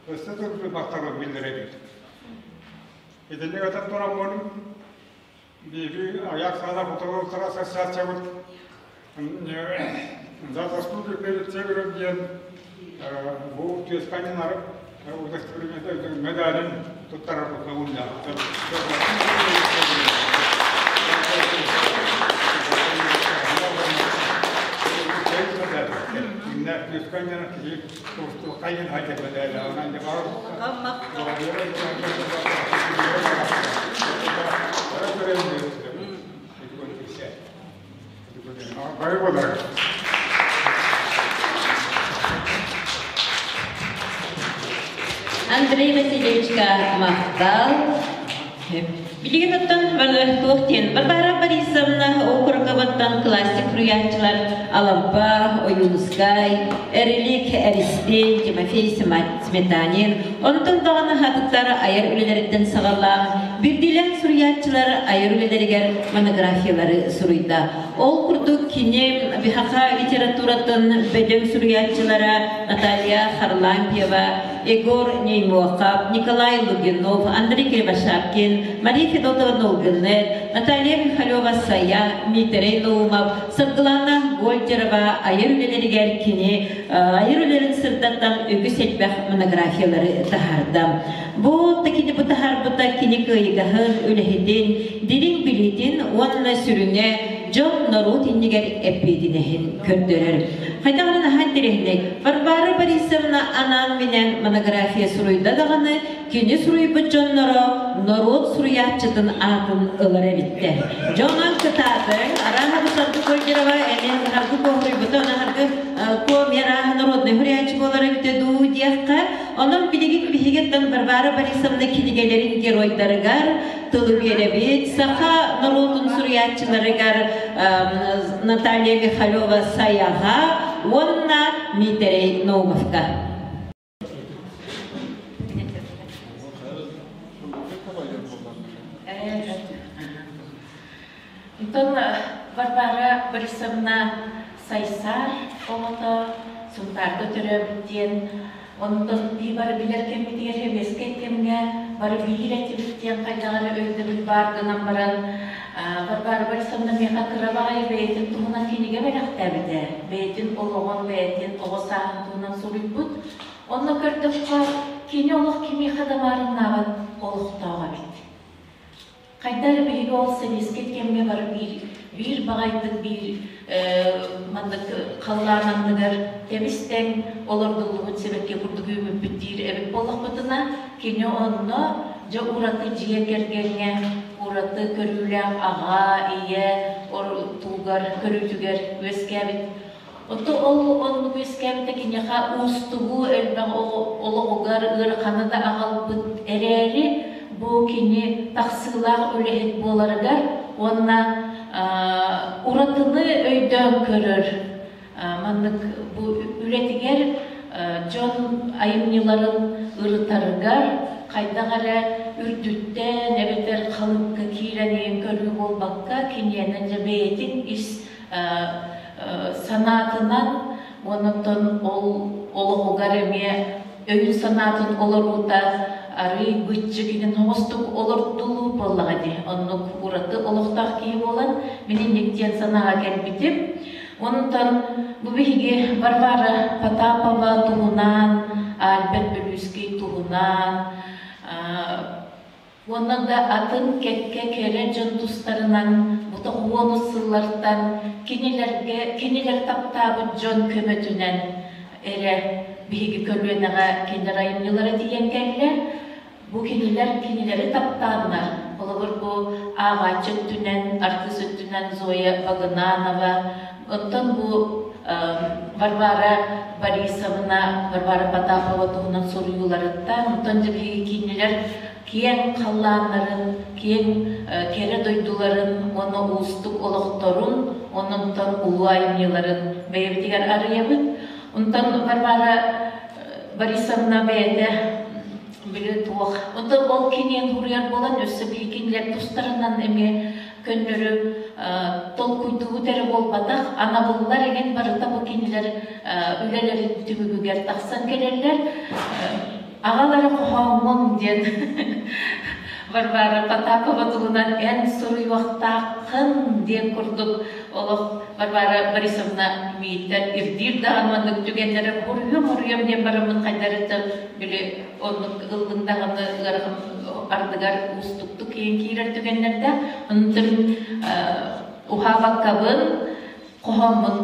өссө төгүл махталын биллэрэбит. Итинник этэн тураммын биһиги Аяк саала фотографтар ассоциациябыт за заслуги перед Севером диэн бу түөсканньын удостоверение медалин туттарар көҥүллээх. Андрей Васильевичка махтал. Билигин оттон туох диэн Варвара Борисовна округабыттан классик суруйааччылар Алампа, Ойуунускай, Эрилик Эристин, Тимофей Сметанин, онтон даҕаны хатыттар айар үлэлэриттэн саҕалаан биирдиилээн суруйааччылар айар үлэлэригэр монографиялары суруйда. Ол курдук кини биһаха литературатын бөдөҥ суруйааччылара Наталья Харлампьева, Егор Неймохов, Николай Лугинов, Андрей Кривошапкин, Мария Федотова Нолгынет, Наталья Михалева-Сая, Дмитрий Наумов, Саргылана Гольдерова айар үлэлэригэр кини айар үлэлэрин сырдатан үгүс элбэх монографиялары таһаарда. Бу кини бу таһаарбыта кини кыайыгаһын, үлэһитин, дириҥ билиитин уонна сүрүнэ дьон норуот иннигэр эппиэтинэһин көрдөрөр. Хайдаҕына наһаа интэриэһинэй. Варвара Борисовна анаан-минээн монография суруйда даҕаны, кини суруйбут дьонноро норуот суруйааччытын аатын ылар эбиттэр. Дьонон кытаатыҥ, арааһа бу Саргы Кольдерова эмиэ Саргы Куоһуруйбута, аны Саргы Куо эмиэ арааһа народнай суруйааччы буолар эбитэ дуу диэххэ. Онон билигин биһигиттэн Варвара Борисовна кинигэлэрин геройдарыгар тылы биэрэбит. Саха норуотун суруйааччыларыгар Наталья Михалева Саяҕа уонна Миитэрэй Наумовка. Онтон Варвара Борисовна Сайсаар оҕото Сунтаарга төрөөбүт диэн онтон бии бары билэр кэммитигэр сэбиэскэй кэмҥэ бары биир этибит диэн хайдах эрэ өйдөбүл баар гынан баран Варвара Борисовна миэхэ кыра баҕайы бэйэтин туһунан кинигэ бэлэхтээбитэ. Бэйэтин олоҕун, бэйэтин оҕо сааһын туһунан суруйбут. Онно көрдөххө, кини олох кимиэхэ да маарыннаабат олохтоох эбит. Хайда эрэ биһиги ол сэбиэскэй кэмҥэ бары биир биир баҕайытык биир маннык халлаан анныгар тэбис-тэҥ олордуллубут сибэкки курдук үүммүппүт диир эбит буоллахпытына, кини онно дьэ ураты дьиэ кэргэҥҥэ ураты көрүүлээх аҕа, ийэ тугар көрүүтүгэр үөскээбит. Ото ол оннук үөскээбитэ киниэхэ уустугу элбэх олоҕугар ыараханы да аҕалбыт эрээри, бу кини тахсыылаах үлэһит буоларыгар уонна уратыны өйдөөн көрөр маннык бу үлэтигэр дьон айымньыларын ырытарыгар хайдах эрэ үрдүттэн эбэтэр халыҥка киирэн иһин көрүү буолбакка, киниэнэ дьэ бэйэтин ис санаатынан уонна ол олоҕугар эмиэ өйүн-санаатын олоруута арыый быччык инин оҥостук олордулуу буоллаҕа дии. Оннук ураты олохтоох киһи буолан, мин инник диэн санааҕа кэлбитим. Онтон бу биһиги Варвара Потапова туһунан, Альберт Бүлүүскэй туһунан, Уонна да атын кэккэ кэрэ дьон тустарынан бу тоҕуонус сыллартан кинилэргэ кинилэр таптаабыт дьон көмөтүнэн эрэ биһиги көлүөнэҕэ кинилэр айымньылара тиийэн кэллэ. Бу кинилэр кинилэри таптааннар, холобур бу ааҕааччы өттүнэн, артыыс өттүнэн Зоя Багынанова, оттон бу Варвара Борисовна, Варвара Потапова туһунан суруйууларыттан, онтон дьэ биһиги кинилэр киэҥ халлааннарын, киэҥ кэрэ дойдуларын уонна уустук олохторун, онон улуу айымньыларын бэйэбитигэр арыйабыт. Онтон Варвара Борисовна бэйэтэ били туох, онтон ол киниэн суруйар буолан өссө биһиги кинилэр тустарынан эмиэ көннөрү толкуйдуубут эрэ буолбатах, анабыллар эҥин барыта бу кинилэр үлэлэрин түмүгүгэр тахсан кэлэллэр. Аҕалара хоһооҥҥун диэн Варвара Потапова туһунан эн суруйуохтааххын диэн курдук олох Варвара Борисовна мииттэн ирдиир даҕаны маннык түгэннэри хоруйуом-хоруйуом диэн бараммын хайдарыттан били оннук ыллыҥ даҕаны ыарахан ардыгар уустуктук киирэн киирэр түгэннэрдээх. Онтон уһаабаккабын хоһооммун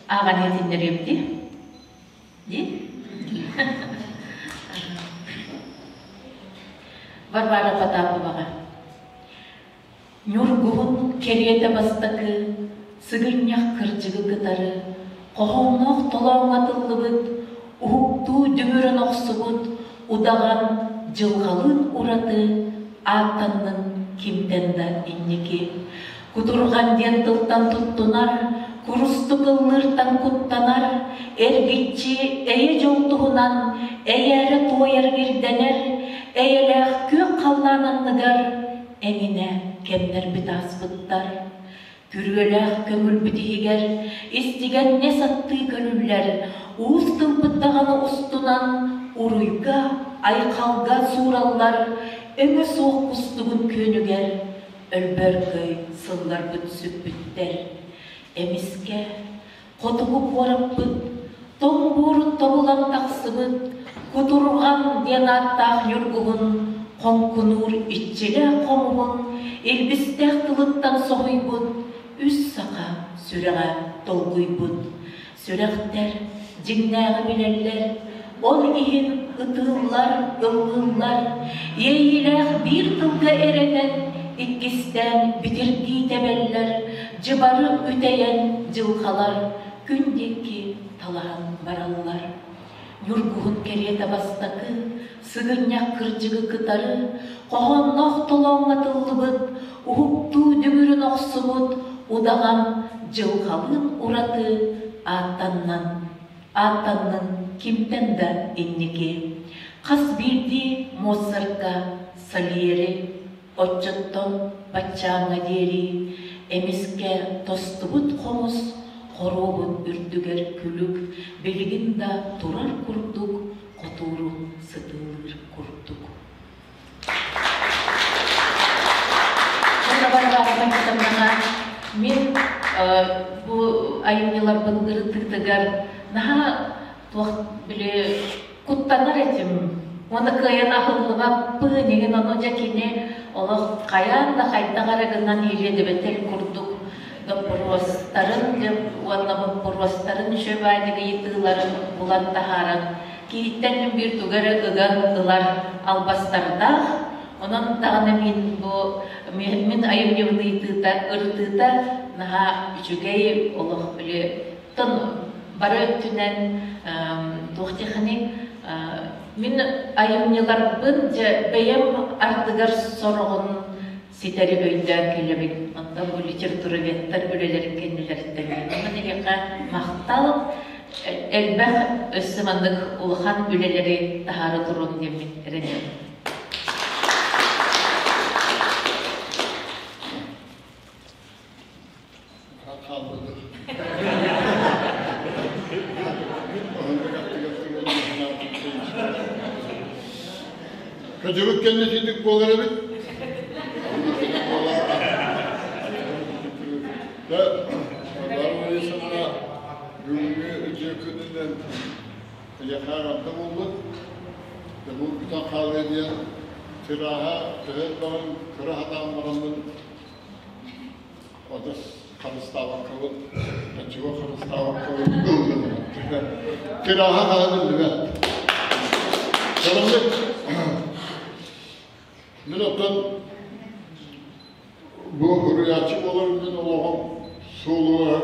ааҕан иһитиннэриэм дии. Дии? Варвара Потаповаҕа Ньургуһун кэриэтэ бастакы сыгынньах кырдьыгы кытары хоһоонноох толооҥҥо тыллыбыт, уһуктуу дүҥүрүн охсубут удаҕан дьылҕалыын ураты ааттаннын кимтэн да инники. Кутурҕан диэн тылтан туттунар, курустук ыллыыртан куттанар, эргиччи эйэ-дьол туһунан эйээрэ туойар ирдэнэр, эйэлээх күөх халлаан анныгар эҥинэ кэмнэрбит ааспыттар. Күрүөлээх көҥүлбүт иһигэр истигэннэ саттыы көрүллэр, уус тылбыт даҕаны устунан уруйга, айхалга суураллар, өҥө суох кустугун күөнүгэр өлбөркөй сылларбыт сүппүттэр. Эмискэ хотугу куораппыт тоҥ буорун тобулан тахсыбыт Кутурҕан диэн ааттаах ньургуһун хоҥкунуур иччилээх хомуһун илбистээх тылыттан соһуйбут үс саха сүрэҕэ долгуйбут. Сүрэхтэр дьиҥнээҕи билэллэр, ол иһин ытыыллар, ыллыыллар, иэйиилээх биир тылга эрэнэн, иккистээн битиргии тэбэллэр, дьыбары үтэйэн дьылҕалар күн диэки талаһан бараллар. Ньургуһун кэриэтэ бастакы, сыгынньах кырдьыгы кытары, хоһоонноох толооҥҥо тыллыбыт, уһуктуу дүҥүрүн охсубут удаҕан дьылҕалыын ураты ааттаннан, ааттаннын кимтэн да инники. Хас биирдии Моцарка, Сальери Оччоттон баччааҥҥа диэри эмискэ тостубут хомус хоруобун үрдүгэр күлүк билигин да турар курдук хотууру сытыылыыр курдук. Мин бу айымньыларбын ырытыытыгар наһаа туох били куттанар этим. Уонна кыайан аһыллыбаппын, игин ону дьэ кини олох хайаан да хайдах эрэ гынан иилиэдэбэтэл курдук. ырытыктарын уонна боппуруостарын үчүгэйдик ыйытыыларын булан таһааран киһиттэн биир тугу эрэ ыган ылар албастардаах. Онон даҕаны мин бу мин айымньыбын ыйытыыта, ырытыыта наһаа үчүгэй олох били тон бары өттүнэн туох диэххиний мин айымньыларбын дьэ бэйэм ардыгар сороҕун ситэри өйдөөн кэлэбин. Онтон бу литературоведтар үлэлэрин кэннилэриттэн онон эһиэхэ махтал элбэх өссө маннык улахан үлэлэри таһаара туруом диэммин эрэнэбин. Көдьүбүт кэннэ итинник буолар эбит. Бүгүҥҥү үтүө күнүнэн эйиэхэ эҕэрдэ буоллун. Бу бүтэн хаалыа диэн тирааһа төһө элбэҕин көрө сатаан бараммын Адьас харыстаабаккабын, чего харыстаабаккабын ыллым. Тирааһа хаһан биллибэт. Сонуннук мин оттон бу уруйааччы буолар мин олоҕум суолугар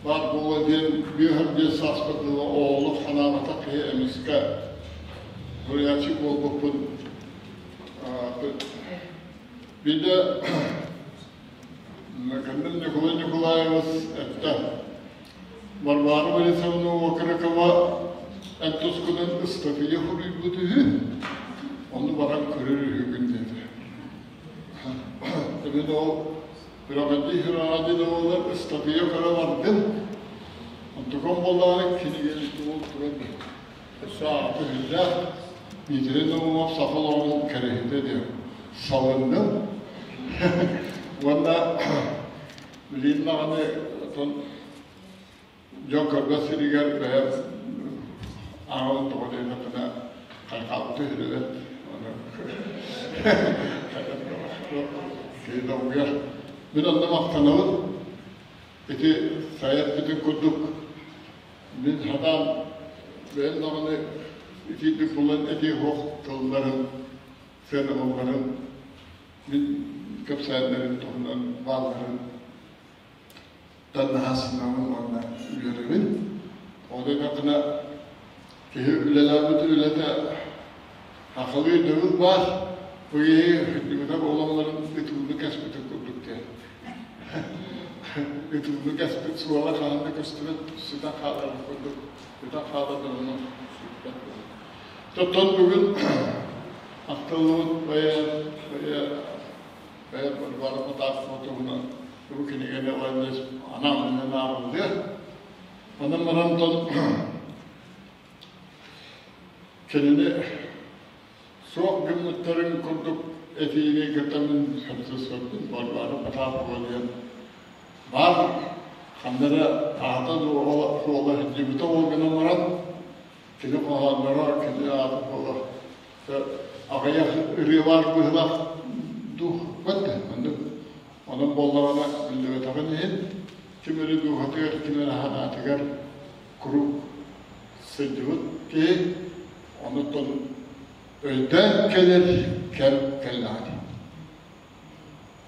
баар буола диэн биэһэр сааспар дылы оҕолук санаабатах киһи эмискэ уруйааччы буолбуппун Биирдэ Кэннин Ньукулай Ньукулаевыс эттэ: Варвара Борисовна Окорокова эн тускунан ыстатыйа суруйбут үһү, ону баран көрөр үһүгүн диэтэ. Мин ол Пирамидий Хираадин оҕолор ыстатыйа көрө бардым. Онтукам буоллаҕына кинигэни тугул туран Өссө аата биллээх Дмитрий Наумов саха олоҕун кэрэһитэ диэн салынным. Уонна билигин даҕаны оттон дьон көрбөт сиригэр бэйэм ааҕабын тоҕо диэтэхпинэ хайҕаабыта үһүлүбэт. Киһи долгуйар. Мин онно махтанабын. Ити сайа эппитин курдук Мин санаам бэйэм даҕаны итиитик булан этиэх тылларын, сыанабылларын, мин кэпсээннэрин туһунан баалларын таннаһассынабын уонна үөрэбин. Ол гына киһи үлэлээбит үлэтэ сахалыы өйдөбүл баар, бу киһи ытыгыта буолалларын ытыгыны кэспитин курдук диэн. Ытыгыны кэспит суола хаһан да көстүбэт, сытан хааларын курдук, ытан хаалар дьонунан сүппэт буолар. Тоттон бүгүн ахтыллыбыт бэйэ бэйэ бэйэ Варвара Потапова туһунан бу кинигэни анаан ааҕыллыа. Онон баран кинини Суох гыммыттарын курдук этиини кытта мин сөпсөспөппүн. Варвара Потапова диэн баар ханна эрэ аата суола сылдьыбыта ол гынан баран кини хоһоонноро, кини аата буолар аҕыйах ырыа баар быһыылаах дуу бэрт оннук. Онон буоллаҕына биллибэтэҕин иһин ким эрэ дууһатыгар, ким эрэ санаатыгар куруук сылдьыбыт киһи онуттан өйдөөн кэлэр кэм кэллэҕэ.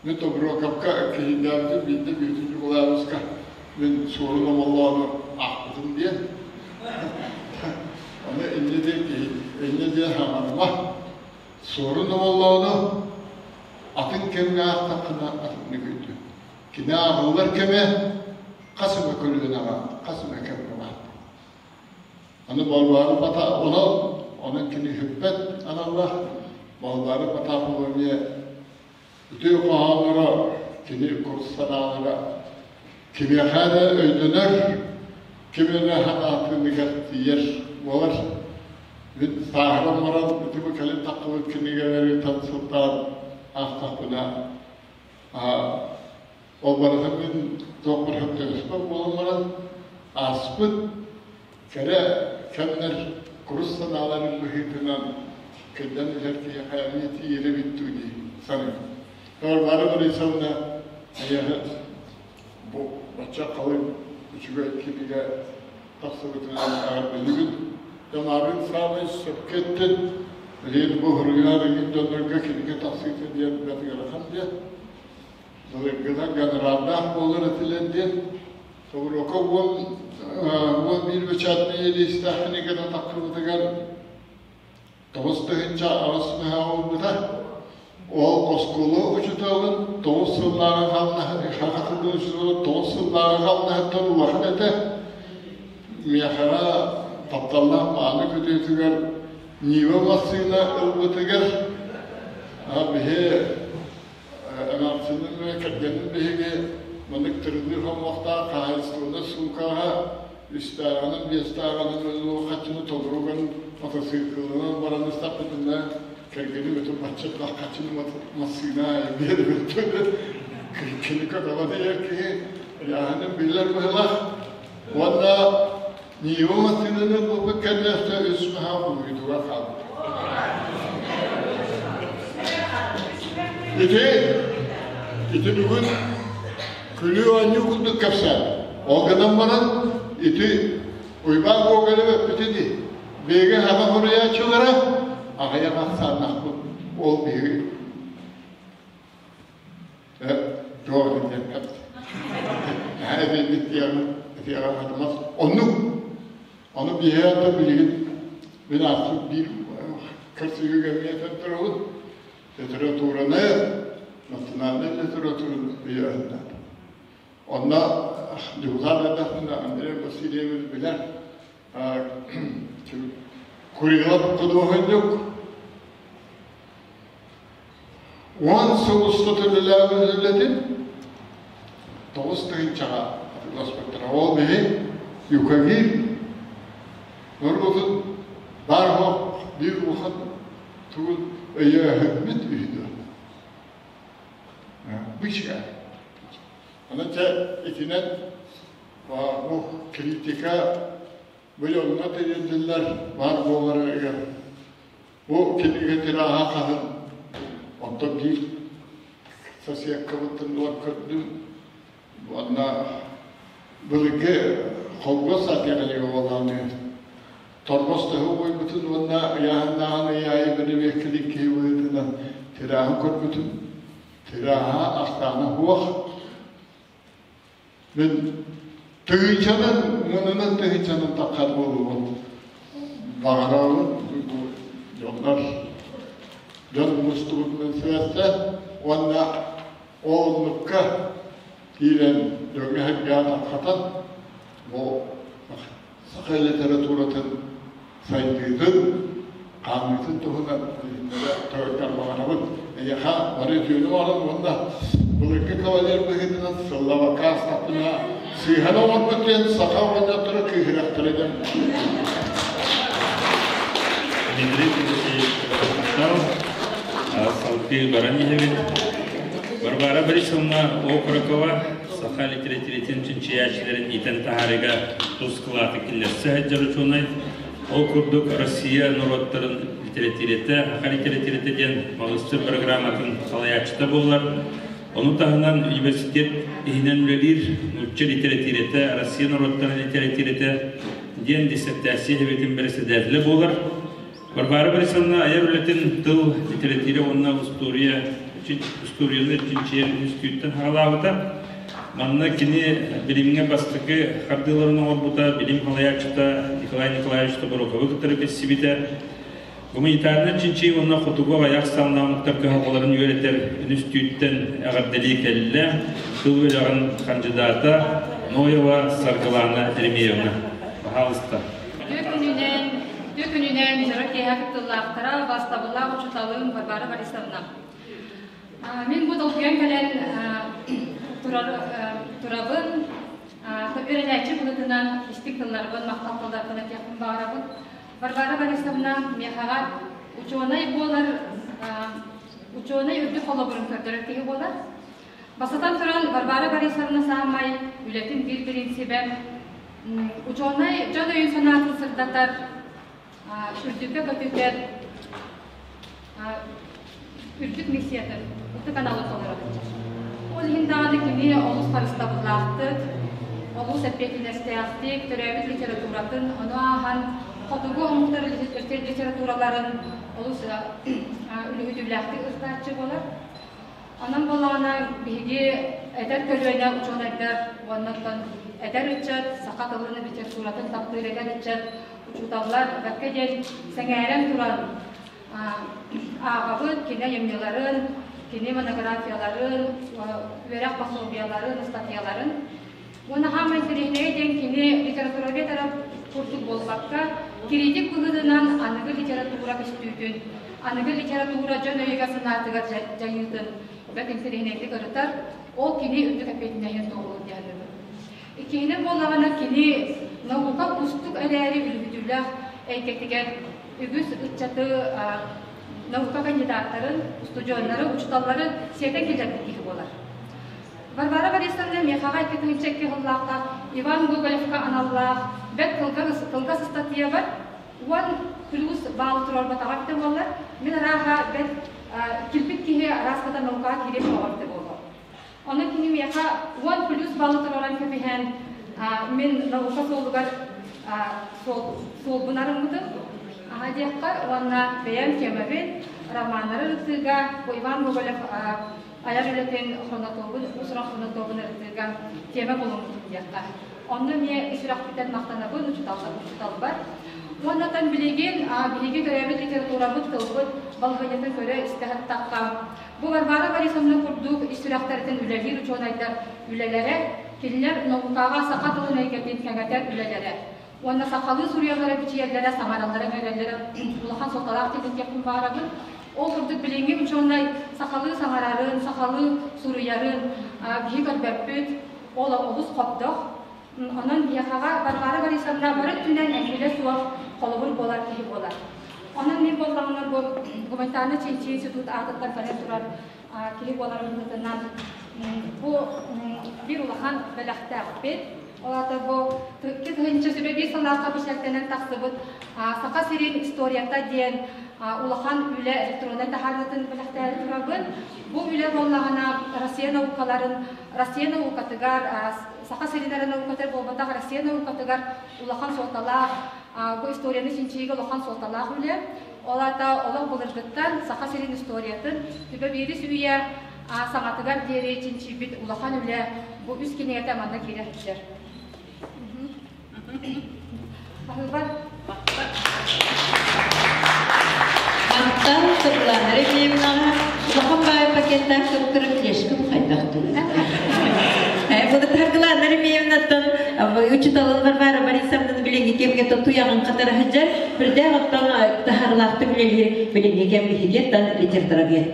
Мин Тобуруокапка киһиннээбитим биирдэ Бүөтүр Ньукулаайабыска мин Суорун Омоллоону аахпытым диэн. Ону инньэ диэн киһи инньэ диэн хаҥарыма. Суорун Омоллоону атын кэмҥэ аахтаххына атыннык өйдүө. Кини ааҕыллар кэмэ хас эмэ көлүөнэҕэ, хас эмэ кэмҥэ баар. Аны Балбаары Пата онон, онон кини сүппэт аналлаах Балбаары Потапова эмиэ үтүө хоһоонноро, кини курс санаалара кимиэхэ эрэ өйдөнөр, ким эрэ санаатыныгар тиийэр буолар. Мин сааһыран баран ити бу кэлин таххыбыт кинигэлэриттэн сылтаан аахтахпына Ол барыта мин туохпар сөптөспөт буолан баран, ааспыт кэрэ кэмнэр курус санааларын быһыытынан кэлэн иһэр киһиэхэ эмиэ тиийэрэ эбит дуу дии саныыбын. Варвара Борисовна эйиэхэ бу Бачча халыҥ үчүгэй кинигэ тахсыбытынан эҕэрдэлиибин. Дьон саамай сөпкө эттин, билигин бу суруйар игин дьоннорго кинигэ тахсыыта диэн бэрт ыарахан диэн. Былыргыта гонорардаах буолар этилэр диэн. Тобуруока 11 печатный лиистээх кинигэтэ тахсыбытыгар 9000 мөһөөх ылбыта. Ол оскуола учууталын 9 сыллааҕы хамнаһы, саха тылын учууталын 9 сыллааҕы хамнаһыттан улахан этэ. Миэхэҕэ тапталлаах мааны күтүөтүгэр Нива массыына ылбытыгар биһи эмээхсиним кэргэним биһиги маннык тырылыыр хомуохтаах хаһаайыстыбаннай суумкаҕа үстээҕинэн, биэстээҕинэн өлүү хаччыны толоруган мотоциклынан баран истэхпитинэ кэргэним өтө бачча хаччыны массыына биэрбит кини көтөҕө диир киһи ыйааһыным биллэр быһылах уонна Нива массыынаны ылбыт кэннэ үс маһа буруйдугар хаалбыт. Ити ити бүгүн күлүү оонньуу курдук кэпсээн. Ол гынан баран ити Уйбаан Гоголев эппитэ дии. Биһиги хаба суруйааччылара аҕыйах ахсааннаахпыт. Ол биһиги туох диэн Оннук. Ону биһиги ата билигин мин ааспыт биир көрсүһүүгэ эмиэ этэн турабын. Литератураны, национальнай литератураны өйөөһүннэр. Онно Дьулаан эрдэхпинэ Андрей Васильевич билэр Курилов худуоһунньук 10 сыл устата үлэлээбит үлэтин 9000-ҕа атыыласпыттара. Ол биһи Юкагир норуотун баар биир улахан тугун өйөөһүммүт үһү Бычка. Онон чэ итинэн бу критика бу дьоҥҥо тириэрдиллэр баар буоларыгар бу кинигэ тираһа хаһын онтон биир сосиаккабыттан ылан көрдүм уонна былыргы холкуос саатыаҕа буолааны торбос төһө уойбутун уонна ыйааһыннааҕын ый аайы бэрэбиэркэлиир киһи быһыытынан тирааһын көрбүтүм. Тирааһа ахсаана суох. Мин тыһыынчанан, уонунан тыһыынчанан таххар буолуон баҕарабын. Дьоннор дьон мустубутунан сибээстээн уонна ол оннукка киирэн дьоҥҥо-сэргэҕэ тарҕатан бу саха литературатын сайдыытын, хаамыытын туһунан билиһиннэрэ төрүттэр баҕарабын. Эйиэхэ бары үтүөнү оҥорон уонна былыргы кавалер быһыытынан сыллабакка аастахпына сыыһаны оҥорбут диэн саха оҕонньотторо кыыһырыахтара диэн. Дмитрий Тимофеевич салгыы баран иһэбит. Варвара Борисовна Окорокова саха литэрэтиирэтин чинчийээччилэрин иитэн таһаарыыга тус кылааты киллэрсэ сылдьар учуонай. Ол курдук Россия норуоттарын литэрэтиирэтэ, саха литэрэтиирэтэ диэн маҕыстыр программатын салайааччыта буолар. Ону таһынан университет иһинэн үлэлиир нуучча литэрэтиирэтэ, Россия норуоттарын литэрэтиирэтэ диэн диссертация сэбиэтин бэрэссэдээтэлэ буолар. Варвара Борисовна айар үлэтин тыл, литэрэтиирэ уонна устуоруйа устуоруйаны чинчийэр үнүстүүттэн саҕалаабыта. Манна кини билимҥэ бастакы хардыыларын оҥорбута, билим салайааччыта Николай Николаевич Тобуруковы кытары билсибитэ. Гуманитарнай чинчийии уонна хотугу аҕыйах сааллаах кыһалҕаларын үөрэтэр үнүстүүттэн эҕэрдэлии кэллэ тыл үөрэҕин хандьыдаата Ноева Саргылана Еремеевна. Пожалуйста. Үтүө күнүнэн, дьоро киэһэ кыттыылаахтара, бастабыллаах учууталым Варвара Борисовна. Мин бу долгуйан кэлэн турабын, үөрэнээччи быһыытынан истиҥ тылларбын, махтал тылларбын этиэхпин баҕарабын. Варвара Борисовна миэхэҕэ учуонай буолар, учуонай үрдүк холобурун көрдөрөр киһи буолар. Бастатан туран, Варвара Борисовна саамай үлэтин биир бириинсибэ учуонай дьон өйүн-санаатын сырдатар, үрдүккэ көтүтэр үрдүк миссиятын ытык аналы толорор. Ол иһин даҕаны кини олус харыстабыллаахтык, олус эппиэтинэстээхтик төрөөбүт литературатын, ону ааһан хотугу омуктар литератураларын олус үлүһүтүүлээхтик ырытааччы буолар. Онон буоллаҕына биһиги эдэр көлүөнэ учуонайдар уонна оттон эдэр ыччат, саха тылын литературатын таптыыр эдэр ыччат учууталлар бэркэ диэн сэҥээрэн туран ааҕабыт кини айымньыларын, кини монографияларын, үөрэх пособиеларын, ыстатыйаларын. Уонна хаамай интэриэһинэйэ диэн кини литературовед эрэ курдук буолбакка, кириитик быһыытынан аныгы литература көстүүтүн, аныгы литература дьон өйүгэр-санаатыгар дьайыытын бэрт интэриэһинэйдик ырытар, ол кини үрдүк эппиэтинэһин туоһулуур диэн саныыбын. Иккиһинэн буоллаҕына, кини наука уустук эрээри үлүһүтүүлээх эйгэтигэр үгүс ыччаты наука кандидаттарын, устудьуоннары, учууталлары сиэтэн киллэрбит киһи буолар. Варвара Борисовна миэхэҕэ 2002 сыллаахха Иван Гоголевка аналлаах бэрт кылгас, кылгас ыстатыйабар 10 плюс баал туруорбатаҕа эбитэ буоллар, мин арааһа бэрт килбик киһи арааската наукаҕа киириэх суоҕа эбитэ буолуо. Ону кини миэхэ 10 плюс баллы туруоран кэбиһэн, мин наука суолугар суолбун арыммытым. Аха диэххэ уонна бэйэм темабин романнары ырытыыга бу Иван Гоголев айар үлэтин хронотобун, уус-уран хронотобун ырытыыга тема булуммутум диэххэ. Онно эмиэ сүрэхпиттэн махтанабын учууталбар. Уоннатан билигин биһиги төрөөбүт литературабыт тылбыт балаһыанньатын көрө-истэ сыттахха, Бу Варвара Борисовна курдук ис сүрэхтэритин үлэлиир учуонайдар үлэлэрэ, кинилэр наукаҕа саха тылын эйгэтин кэҥэтэр үлэлэрэ уонна сахалыы суруйаллара, бичийэллэрэ, саҥараллара, үөрэллэрэ улахан суолталаах диэн этиэхпин баҕарабын. Ол курдук билиҥҥи учуонай сахалыы саҥарарын, сахалыы суруйарын биһи көрбөппүт, ол олус хобдох. Онон биһиэхэҕэ Варвара Борисовна бары өттүнэн эҥкилэ суох холобур буолар киһи буолар. Онон мин буоллаҕына бу гуманитарнай чинчийии институт аатыттан кэлэн турар киһи буоларым быһыытынан бу биир улахан бэлэхтээхпит. Ол аата бу 2021 сыллаахха бэчээттэнэн тахсыбыт Саха сирин историята диэн улахан үлэ электроннай таһаарыытын бэлэхтээри турабын. Бу үлэ буоллаҕына Россия наукаларын Россия наукатыгар Саха сирин эрэ наукатыгар буолбатах, Россия наукатыгар улахан суолталаах, бу историяны чинчийиигэ улахан суолталаах үлэ. Ол аата олох былыргыттан Саха сирин историятын түбэ биирис үйэ саҥатыгар диэри чинчийбит улахан үлэ бу үс кинигэтэ манна киирэ сылдьар. Баһыыба. Мантан Светлана Ревневнаҕа улахан баай пакеттаах суруктары флешкам хайдах Буду Саргылана Ремеевнаттан учуталын Варвара Борисовнаны билиҥҥи кэмҥэ туйаҕын хатара сылдьар үрдээх оттон таһарылаахтык үлэлиир билиҥҥи кэм биһигиттэн литературовед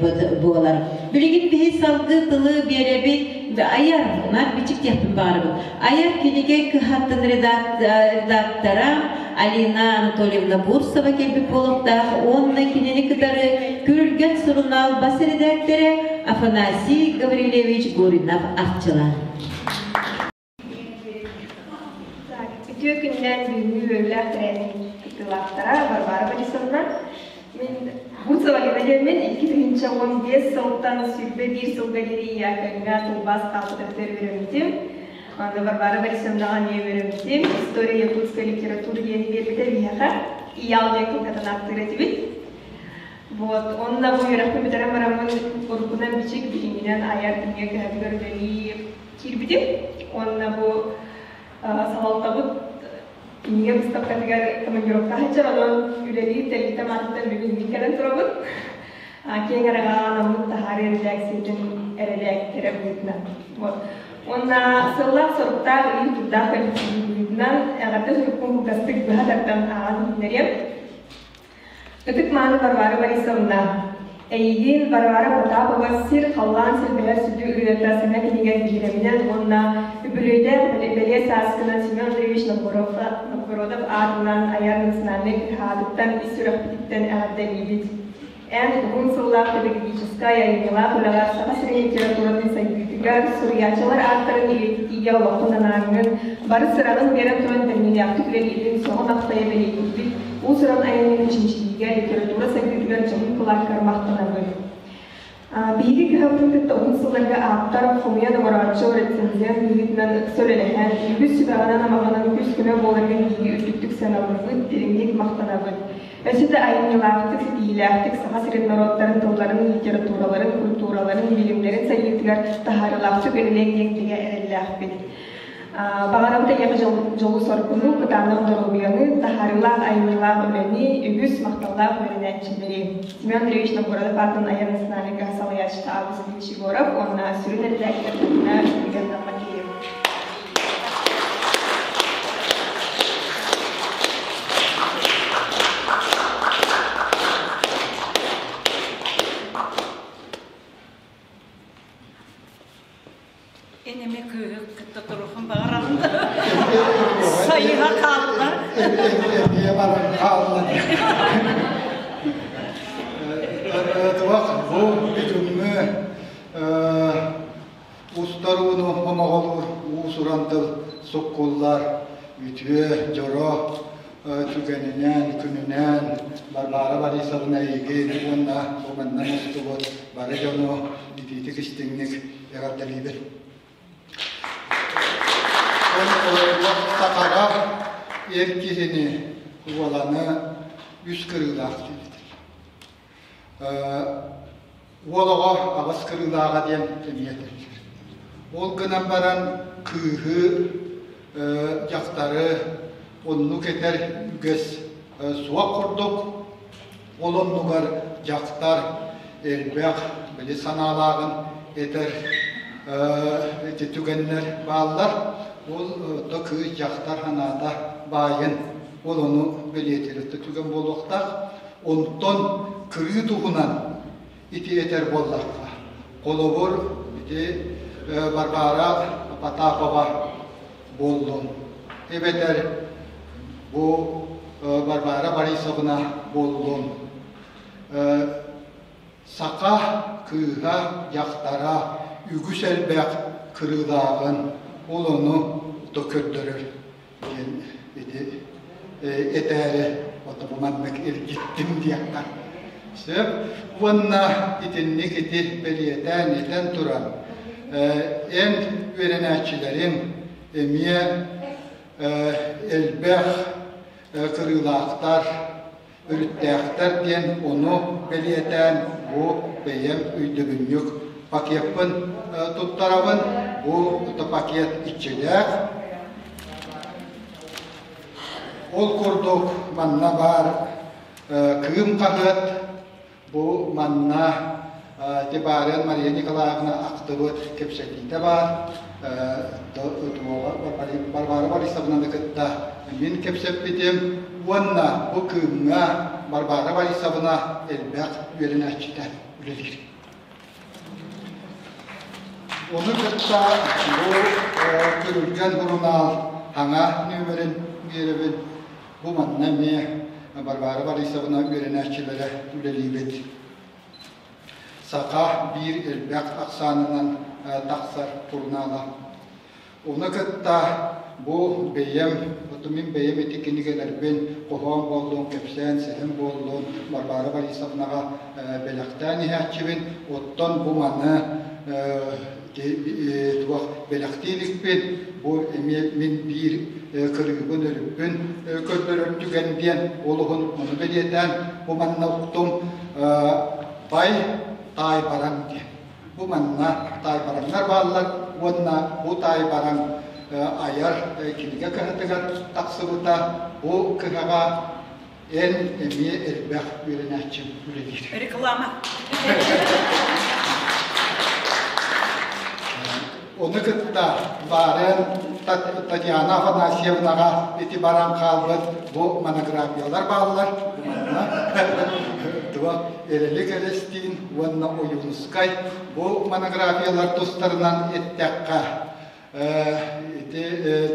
буолар. Билигин биһи салгыы тылы биэрэбит айар, нар бичик диэхпин баҕарабын. Айар кинигэ кыһатын редактора Алина Анатольевна Бурсова кэлбит буолуохтаах уонна кинини кытары Күрүлгэн сурунаал бас эрэдээктэрэ Афанасий Гаврильевич Гуринов арчылаан. Үтүө күннээн бүгүҥҥү үөрүүлээх тэрээһин кыттыылаахтара Варвара Борисовна. Мин Буцева Лена диэммин 2015 сылтан 21 сылга диэри ЯК-ҥа тылбаас хаалбытыгар үөрэммитим. Аны Варвара Борисовнаҕа эмиэ үөрэммитим. История якутской литературы диэни биэрбитэ биһиэхэ. ИЯЛ диэн кылгатан ааттыыр этибит. Вот, онно бу үөрэхпин бүтэрэн бараммын уруккунан бичик, билиҥҥинэн айар кинигэ кыһатыгар үлэлии киирбитим. Уонна бу салалтабыт кинигэ быыстапкатыгар командировка сылдьар, онон үлэлиир тэрилтэм аатыттан бүгүн мин кэлэн турабын. Киэҥ араҥаҕа анаммыт таһаарыы эрэдээксийэтин эрэдээктэрэ быһыытынан. Вот. Уонна сыаллаах-соруктаах, ыйыы-турдаах быһыытынан эҕэрдэ сурукпун кылгастык быһа тардан ааҕан иһитиннэриэм. Ытык-мааны Варвара Борисовна, эйигин Варвара Потапова сир-халлаан силбэһэр сүдү ырыата саҥа кинигэ биһирэминэн уонна үбүлүөйдээх бэлиэ сааскынан Семен Андреевич Новгородов аатынан айар национальнай кыһаатыттан ис сүрэхпититтэн эҕэрдэлиибит. Эн уһун сыллаах педагогическай айымньылаах үлэҕэр Саха сирин литературатын сайдыытыгар, суруйааччылар ааттарын үйэтитиигэ олоххун анааҥҥын, бары сыраҕын биэрэн туран бэриниилээхтик үлэлиирин сөҕө-махтайа бэлиэтиибит, уус-уран айымньыны чинчийиигэ, литература сайдыытыгар дьоһун кылааккар махтанабын. Биһиги кыһабытын кытта уһун сылларга ааптар, хомуйан оҥорооччу, рецензент быһыытынан ыкса үлэлэһэн, үгүс сүбэҕинэн-амаҕынан күүс-көмө буоларгын биһиги үрдүктүк сыаналыыбыт, дириҥник махтанабыт. Өссө да айымньылаахтык, ситиһиилээхтик Саха сирин норуоттарын тылларын, литератураларын, культураларын, билимнэрин сайдыытыгар таһаарыылаахтык үлэлиэҥ диэн бигэ эрэллээхпит. Баҕарабыт эйиэхэ дьолу-соргуну, кытаанах доруобуйаны, таһаарыылаах айымньылаах үлэни, үгүс махталлаах үөрэнээччилэри. Семен Андреевич Новгородов аатынан айар национальнай кыһа салайааччыта Август Ильич Егоров уонна сүрүн эрэдээктэр Юрий Макеев. Эн эмэ кыыһы кытта туруохун баҕарабын да сайыһа хаалла. Эмиэ баран хаалла. Туох бу бүтүҥҥү устар ууну хомоҕолуур уус-уран тыл суккуллар үтүө дьоро түгэнинэн, күнүнэн Варвара Борисовна эйигин уонна бу манна мустубут бары дьону итиитик истиҥник эҕэрдэлиибин. Сахаҕа эр киһини уоланы үс кырыылаах диэбит. Уол оҕо аҕыс кырыылааҕа диэн эмиэ этэллэр. Ол гынан баран кыыһы, дьахтары оннук этэр үгэс суох курдук. Ол оннугар дьахтар элбэх били санаалааҕын этэр ити түгэннэр бааллар. Ол то кыыс дьахтар санаата баайын ол ону бэлиэтиир түгэн буолуохтаах. Онтон кырыы туһунан ити этэр буоллахха, холобур, ити Варвара Потапова буоллун, эбэтэр бу Варвара Борисовна буоллун, саха кыыһа, дьахтара үгүс элбэх кырыылааҕын ол ону то көрдөрөр диэн ити этээри ото бу маннык илгиттим диэххэ сөп. Уонна итинник ити бэлиэтээн этэн туран, эн үөрэнээччилэриҥ эмиэ элбэх кырыылаахтар, өрүттээхтэр диэн ону бэлиэтээн бу бэйэм өйдөбүнньүк пакеппын туттарабын. Бу пакет иччилээх. Ол курдук манна баар Кыым хаһыат бу манна Тибарян Мария Николаевна ахтыбыт кэпсэтиитэ баар. Варвара Борисовнаны кытта мин кэпсэппитим уонна бу Кыымҥа Варвара Борисовна элбэх үөрэнээччитэ үлэлиир. Ону кытта бу Күрүлгэн сурунаал хаҥа нүөмэрин биэрэбин. Бу манна эмиэ Варвара Борисовна үөрэнээччилэрэ үлэлиибит. Саха биир элбэх ахсаанынан тахсар сурунаала. Ону кытта бу бэйэм, оту мин бэйэм ити кинигэлэрбин хоһоон буоллун, кэпсээн, сэһэн буоллун Варвара Борисовнаҕа бэлэхтээн иһээччибин. Оттон бу маны туох бэлэхтии иликпин, бу эмиэ мин биир кырыыбын, өрүппүн көрдөрөр түгэн диэн олуһун ону бэлиэтээн бу манна уктум бай таайбараҥ диэн. Бу манна таайбараҥнар бааллар уонна бу таайбараҥ айар кинигэ кыһатыгар тахсыбыта. Бу кыһаҕа эн эмиэ элбэх үөрэнээччим үлэлиир. Реклама. Ону кытта баарын Татьяна Афанасьевнаҕа ити баран хаалбыт бу монографиялар бааллар. Туох Эрэлик Элэстиин уонна Ойуунускай бу монографиялар тустарынан эттэххэ, ити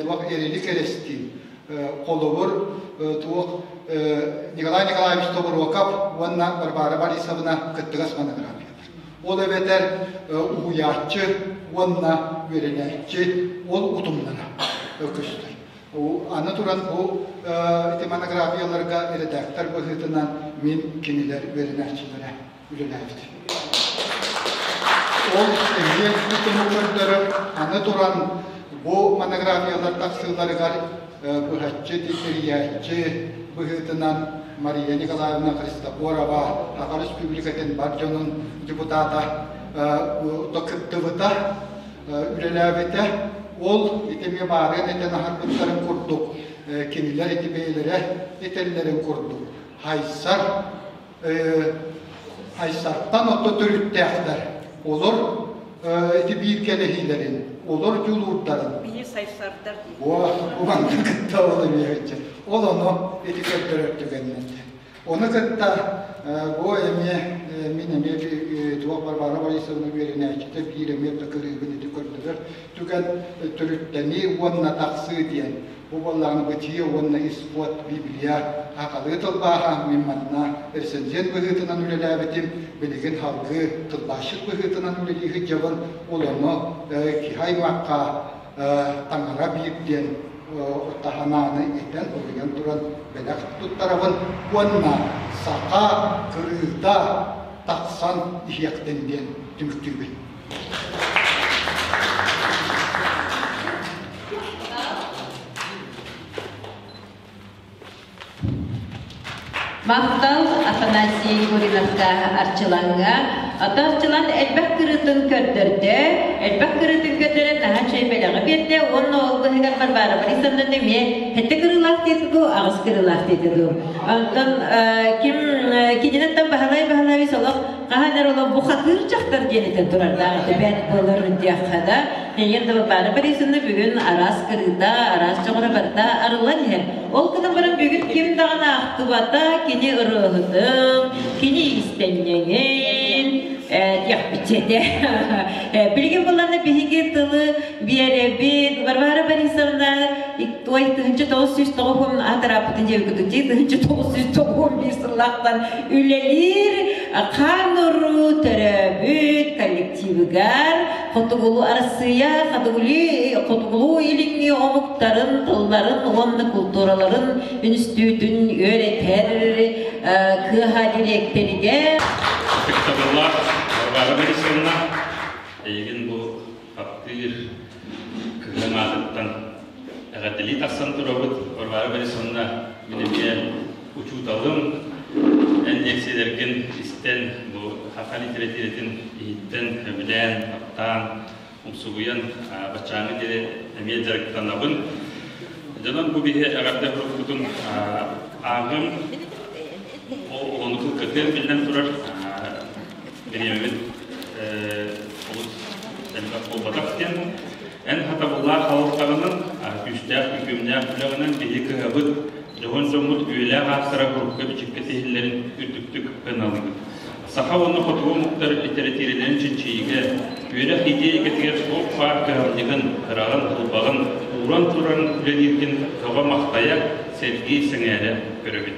туох Эрэлик Элэстиин холобур туох Николай Николаевич Тобуруокап уонна Варвара Борисовна кыттыгас монографиялар. Ол эбэтэр уһуйааччы уонна үөрэнээччи ол утумнара көстөр. Аны туран бу ити монографияларга редактор быһыытынан мин кинилэр үөрэнээччилэрэ үлэлээбит. Ол эмиэ тутуму көрдөрөр, аны туран бу монографиялар тахсыыларыгар быһаччы тэрийээччи быһыытынан Мария Николаевна Христофорова Саха Республикатын бар дьонун депутата кыттыбыта, үлэлээбитэ. Ол итими баарыан этэн аһарбыттарын курдук, кинилэр ити бэйэлэрэ этэллэрин курдук, хайсар хайсартан ото төрүттээхтэр. Олор ити биир кэлэһиилэрин, олор дьулуурдарын. Бии сайсардар. О, манна кытта ол эмиэ Ол ону ити көрдөрөр түгэннэр. Ону кытта бу эмиэ мин эмиэ туох Варвара Борисовна үөрэнээччитэ биир эмиэ да кырыыбын ити көрдөрөр түгэн төрүттэнии уонна тахсыы диэн. Бу буоллаҕына бытие уонна исход Библия хахалыы тылбааһа мин манна рецензент быһыытынан үлэлээбитим, билигин салгыы тылбаасчыт быһыытынан үлэлии сылдьабын. Ол ону киһи аймахха таҥара биир диэн таһанааны этэн уруйан туран бэлэх туттарабын уонна саха кырыыта тахсан иһиэхтин диэн түмүктүүбүн. Махтал Афанасий Гуриновка Арчылаҥҥа. Ата Арчылан элбэх кырыытын көрдөрдө, элбэх кырыытын көрдөрөн наһаа үчүгэй бэлэҕи биэрдэ уонна ол быһыгар Варвара Борисовна эмиэ сэттэ кырыылаах диэтэ дуу, аҕыс кырыылаах диэтэ дуу. Онтон ким кининэн Баһылай Баһылаевич олох хаһан эрэ олох бухатыыр дьахтар диэн этэн турардаах этэ бэрт буолар диэххэ да. Эйиэн да Варвара Борисовна бүгүн араас кырыыта, араас дьоҕура барыта арыллан иһэр. Ол гынан баран бүгүн ким даҕаны ахтыбата кини ырыаһытын, кини иистэнньэҥин, диэхпитэ. Билигин булларна биһиги тылы биэрэбит. Варвара Борисовна той 1990 атараппытын диэбиккит 1991 сыллаахтан үлэлиир хаан уруу төрөөбүт коллективыгар Хотугулуу Арассыыйа хотугулуу илиҥҥи омуктарын тылларын уонна култуураларын үнүстүүтүн үөрэтэр кыаһа дириэктэригэр Ытыктабыллаах Варвара Борисовна, эйигин бу таптыыр кыһын аатыттан эҕэрдэлии тахсан турабыт. Варвара Борисовна, мин эмиэ учууталым, эн лиэксийэлэргин истэн, бу саха литэрэтиирэтин иһиттэн сөбүлээн, таптаан, умсугуйан баччааҥҥы диэри эмиэ дьарыктанабын. Дьонон бу биһи эҕэрдэ сурукпутун ааҕым, ол оҕону кытыан биллэн турар бириэмэбит олус элбэх буолбатах диэн эн хатабыллаах халылтаҕынан, күүстээх күкүмнээх үлэҕинэн биһи кыһабыт Дьоһун дьоммут үйэлээх ааттара сурукка-бичиккэ тиһиллэрин үрдүктүк ыналыыбыт. Саха уонна хотугу омуктар литэрэтиирэлэрин чинчийиигэ, үөрэх идиэйигэтигэр туох баар кыһамньыгын, ыраҕын, ылбаҕын ууран туран үлэлииргин сөҕө-махтайа, сэргии, сэҥээрэ көрөбүт.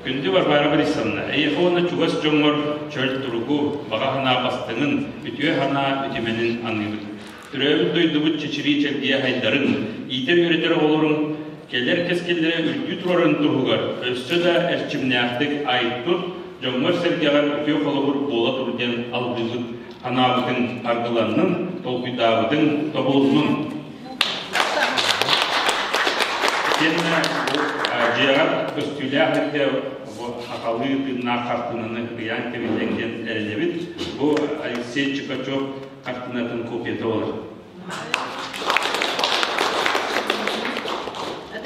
Күндү Варвара Борисовна, эйиэхэ уонна чугас дьоҥҥор чөл туругу, баҕа санаа бастыҥын, үтүө санаа үтүмэнин аныыбыт. Төрөөбүт дойдубут чэчирии чэлгийэ хайдарын, иитэр-үөрэтэр оҕолорун кэлэр кэскиллэрэ үрдүү турарын туһугар өссө да эрчимнээхтик ай-тут, дьоҥҥор-сэргэҕэр үтүө холобур буола тур диэн алгыыбыт, анаабытыҥ аргыланнын, толкуйдаабытыҥ тобулуннун. Итиэннэ бу дьиэҕэр көстүүлээх эргэ бу хахалыы тыыннаах хартыынаны ыйаан кэбиһиэҥ диэн эрэнэбит. Бу Алексей Чикачев хартыынатын копията буолар.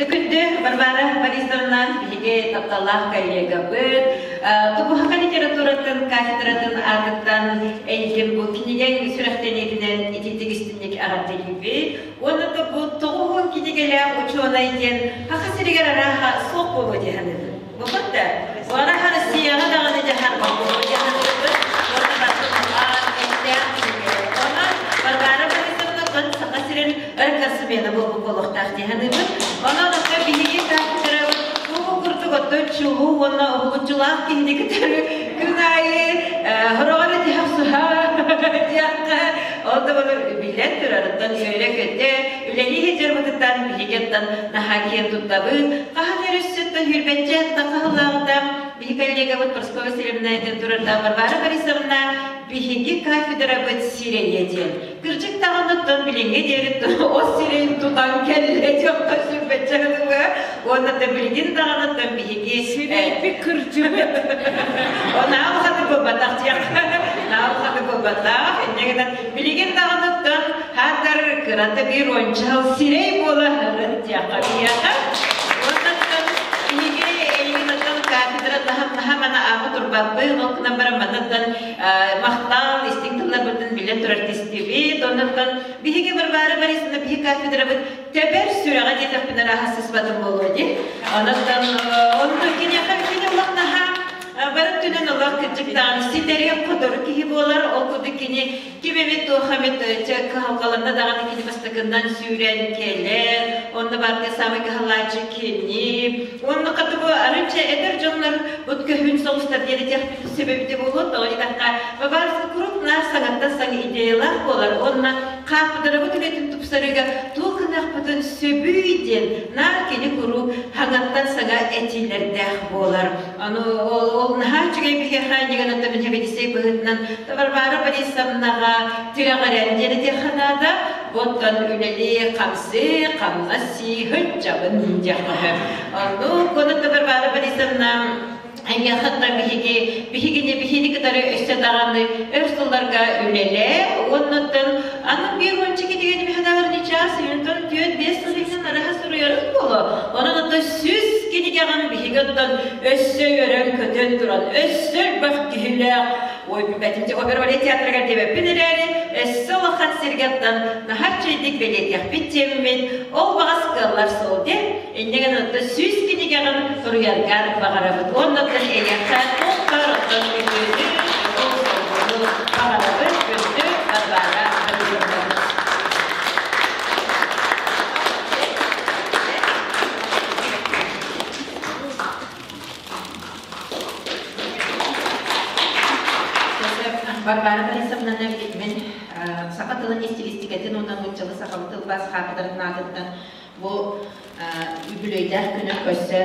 Күндү Варвара Борисовна, биһиги тапталлаах коллегабыт, Тупуһаха литературатын кафедратын аатыттан эйигин бу кинигэҥ сүрэхтэниитинэн итиитик истинник эҕэрдэлиибит. Уонна да бу тоҕуһун кинигэлээх учуонай диэн Саха сиригэр арааһа суох буолуо дии саныыбын. Букат да, Арааһа Россияҕа даҕаны дьаһарбат буолуо дии саныыбын. Уонна барытын эмтээх кинигэлэр. Онон Варвара Борисовна Саха сирин рекордсмена буолбут буолуохтаах дии саныыбын. Онон оттон биһиги кафедрабыт бу курдук оттон чулуу уонна уһулуччулаах киһини кытары күн аайы хороҕор этиһэх суһа диэххэ ол да буолар биллэн турарыттан үөрэ-көтө үлэлии сылдьарбытыттан биһиги оттон наһаа киэн туттабыт. Хаһан эрэ өссө оттон сүүрбэччэ хаһыллааҕыта биһи коллегабыт Прасковья Васильевна этэн турардаах Варвара Борисовна биһиги кафедрабыт сирэйэ диэн. Кырдьык даҕаны оттон билиҥҥи диэри ос сирэйин тутан кэллэ диэххэ сүрбэччэ гыныга уонна да билигин даҕаны оттон биһиги Сирэйбит кырдьыбыт. Онаа хаты буолбатах диэххэ. Наа хаты буолбатах. Инньэ гынан билигин даҕаны оттон хаатар кырата биир уонча сирэй буола һырыт диэххэ биһиэхэ. Уонна оттон биһиги эйигин оттон кафедра таһым мана ааҕы турбаппын, ол гынан баран маннаттан махтал, истиҥ тылларбытын билэн турар тистибит. Оннуттан биһиги Варвара Борисовна биһи кафедрабыт тэбэр сүрэҕэ диэтэхпинэ ыраах сыспатым буолуо дии. Онон онно киниэхэ кини олох наһаа бары өттүнэн олох кырдьыктаан ситэри хотор киһи буолар. Ол курдук кини ким эмит туох эмит кыһалҕаланна даҕаны кини бастакынан сүүрэн кэлэр. Онно баарга саамай кыһаллааччы кини. Уонна хата бу арыычча эдэр дьоннор бут көһүүн соҕустар диэн этиэхпит сөбөбүтэ буолуо. Тоҕо диэтэххэ, бабаарыска куруук наар саҥаттан саҥа идеялаах буолар уонна хаапыдырабыт үлэтин тупсарыыга туох гыныахпытын сөбүй диэн наар кини куруук хаҥаттан саҥа этиилэрдээх буолар. Аны ол, ол наһаа үчүгэй биһиэхэ ньыган мин хэбидисэй быһыытынан Варвара Борисовнаҕа тирэҕирэн диэн этиэххэ наада. Оттон үлэлии хамсыы, хамнас сии сылдьабын диэххэ сөп. Ону Конотто Варвара Борисовна эйиэхэттэн биһиги биһигини биһини кытары өссө даҕаны өр сылларга үлэлээ уоннаттан аны биир уонча кинигэни миһанаҕар ничаас юнтон түөрт биэс сыл иһинэн араһа суруйарын буолуо. Онон оттон сүс кинигэҕин биһиги оттон өссө үөрэн-көтөн туран өссө элбэх киһилээх ой билбэтим дьэ опера балет театрыгар диэбэппин эрээри өссө улахан сиргэттэн наһаа үчүгэйдик бэлиэтиэхпит диэммин ол баҕас кыаллар суол диэн инньэ гынан оттон сүүс кинигэҕин суруйаргар баҕарабыт уонна оттон эйиэхэ туох баар оттон үтүөнү ол солбуну баҕарабыт күндү Варвара Борисовна. Варвара Борисовнаны мин саха тылын истилистикэтин уонна нууччалыы сахалыы тылбаас хаапыдыратын аатыттан бу үбүлүөйдээх күнүн көрсө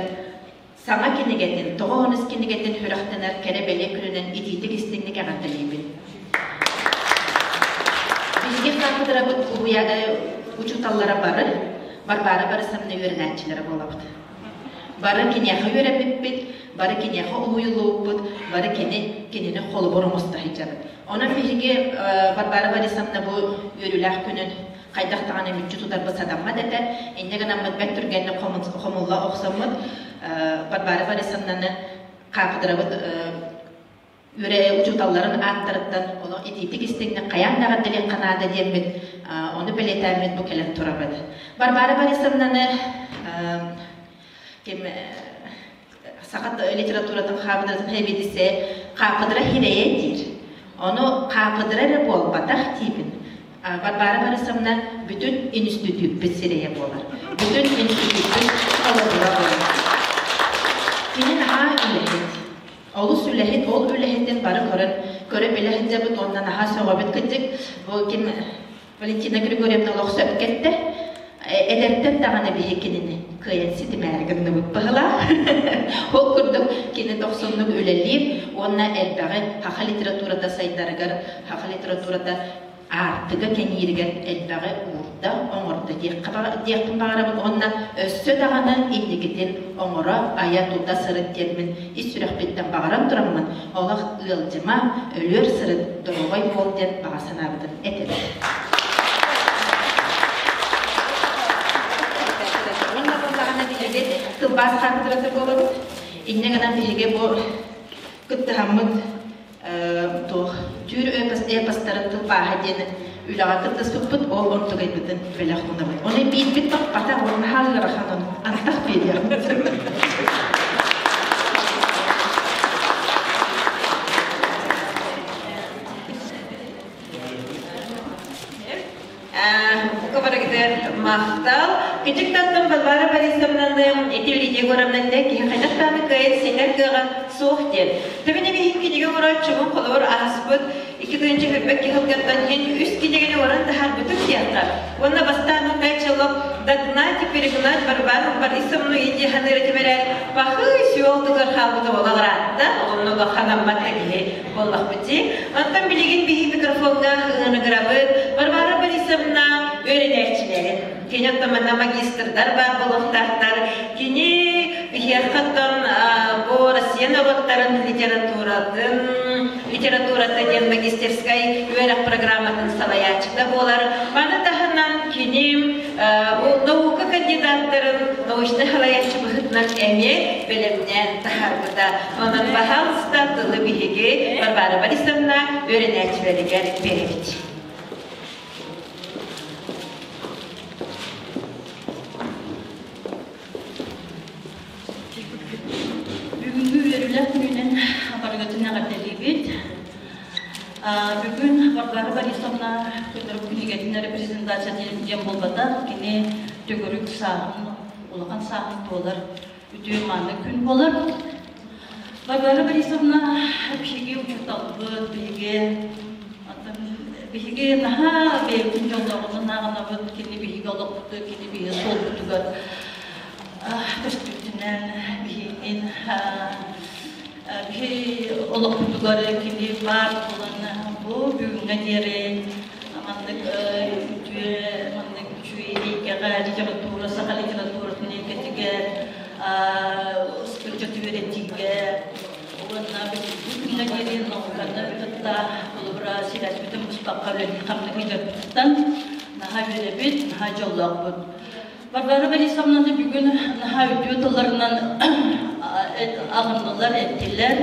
саҥа кинигэтин, тоҕо онус кинигэтин сүрэхтэнэр кэрэ-бэлиэ күнүнэн итиитик истиҥник эҕэрдэлиибин. Биһиги хаапыдырабыт учууталлара бары Варвара Борисовна үөрэнээччилэрэ буолабыт. Бары киниэхэ үөрэммиппит, бары киниэхэ уһуйуллубуппут, бары кини кинини холобур оҥосто сылдьабыт. Онон биһиги Варвара Борисовна бу үөрүүлээх күнүн хайдах даҕаны мүччү тутарбыт сатаммат этэ. Инньэ гынаммыт бэрт түргэнник хомулла охсоммут Варвара Борисовнаны хаапыдырабыт үөрэ учууталларын ааттарыттан олох итиитик истиҥник хайаан да эҕэрдэлиэххэ наада диэммит ону бэлиэтээммит бу кэлэн турабыт. Варвара Борисовнаны ким саха литературатын хаапыдыратын хэбидисе хаапыдыра хирэйэ диир. Ону хаапыдыра эрэ буолбатах диибин. Варвара Борисовна бүтүн инститүүппүт сирэйэ буолар. Бүтүн инститүүппүт холобура буолар. Кини наһаа үлэһит. Олус үлэһит, ол үлэһитин бары көрөн, көрө билэ сылдьабыт уонна наһаа сөҕөбүт кырдьык. Бу ким Валентина Григорьевна олох сөпкө эттэ. Эдэртэн даҕаны биһи кинини кыайан ситимээри гынныбыт быһылаах. Ол курдук кини дохсуннук үлэлиир уонна элбэҕи саха литературата сайдарыгар, саха литературата аартыга кэҥииригэр элбэҕи уурда, оҥордо диэхпин баҕарабын уонна өссө даҕаны инникитин оҥоро, айа, тута сырыт диэммин ис сүрэхпиттэн баҕаран тураммын олох ыалдьыма, өлүөр сырыт, доруобай буол диэн баҕа санаабытын этэбин. Уонна буоллаҕына биһиги тылбаас хаапыдырата буолабыт. Инньэ гынан биһиги бу кыттыһаммыт туох түүр эпостарын тылбааһа диэн үлэҕэ кыттыспыппыт, ол онтугайбытын бэлэх уунабыт. Ону биирбит баппата, ол наһаа ыарахан ону антах биэриэхпит. Бука барыгытыгар махтал. Кычыктаттан Варвара Борисовнаны ити Лидия Егоровна киһи хайдах даҕаны кыайан ситэр кыаҕа суох диэн. Төбөнө биһин кинигэ оҥорооччубун холобур ааспыт икки тыһыынча хүрбэт киһи ылгаттан иһин үс кинигэни орон таһаарбытым диэххэ. Уонна бастаан начало догнать. перегнать Варвару Борисовну иди ханыыр этим эрээри, бахыы сүол тыгар хаалбыта буола ыраатта, онно ханаммат киһи буоллахпыт дии. Онтон билигин биһи микрофоҥҥа ыҥырабыт Варвара Борисовна үөрэнээччилэрин. Кини оттон манна магистрдар баар буолуохтаахтар. Кини биһиэхэ оттон бу Россия норуоттарын литературатын литературата диэн магистерскай үөрэх программатын салайааччыта буолар. Маны таһынан кини бу наука кандидаттарын научнай салайааччы быһыытынан эмиэ бэлэмнээн таһаарбыта. Онон, пожалуйста, тылы биһиги Варвара Борисовна үөрэнээччилэригэр биэрэбит. Бүгүҥҥү үөрүүлээх күнүнэн барыгытын эҕэрдэлиибит. Бүгүн Варвара Борисовна көннөрү кинигэтин эрэ презентация диэн буолбатах, кини төгүрүк сааһын, улахан сааһын туолар үтүө мааны күн буолар. Варвара Борисовна биһиги учууталбыт, биһиги биһиги наһаа бэйэбитин дьоллооҕунан ааҕынабыт, кини биһиги олохпутугар, кини биһиги суолбутугар көстүүтүнэн биһигин биһи олохпутугар кини баар буолан бу бүгүҥҥэ диэри маннык үтүө маннык үчүгэй эйгэҕэ литература саха литературатын эйгэтигэр ыччаты үөрэтиигэ уонна бу күҥҥэ диэри науканы кытта холобура сибээспитин быспакка үлэлии-хамныы сылдьарбытыттан наһаа үөрэбит, наһаа дьоллоохпут. Варвара Борисовнаны бүгүн наһаа үтүө тылларынан аҕыннылар, эттилэр.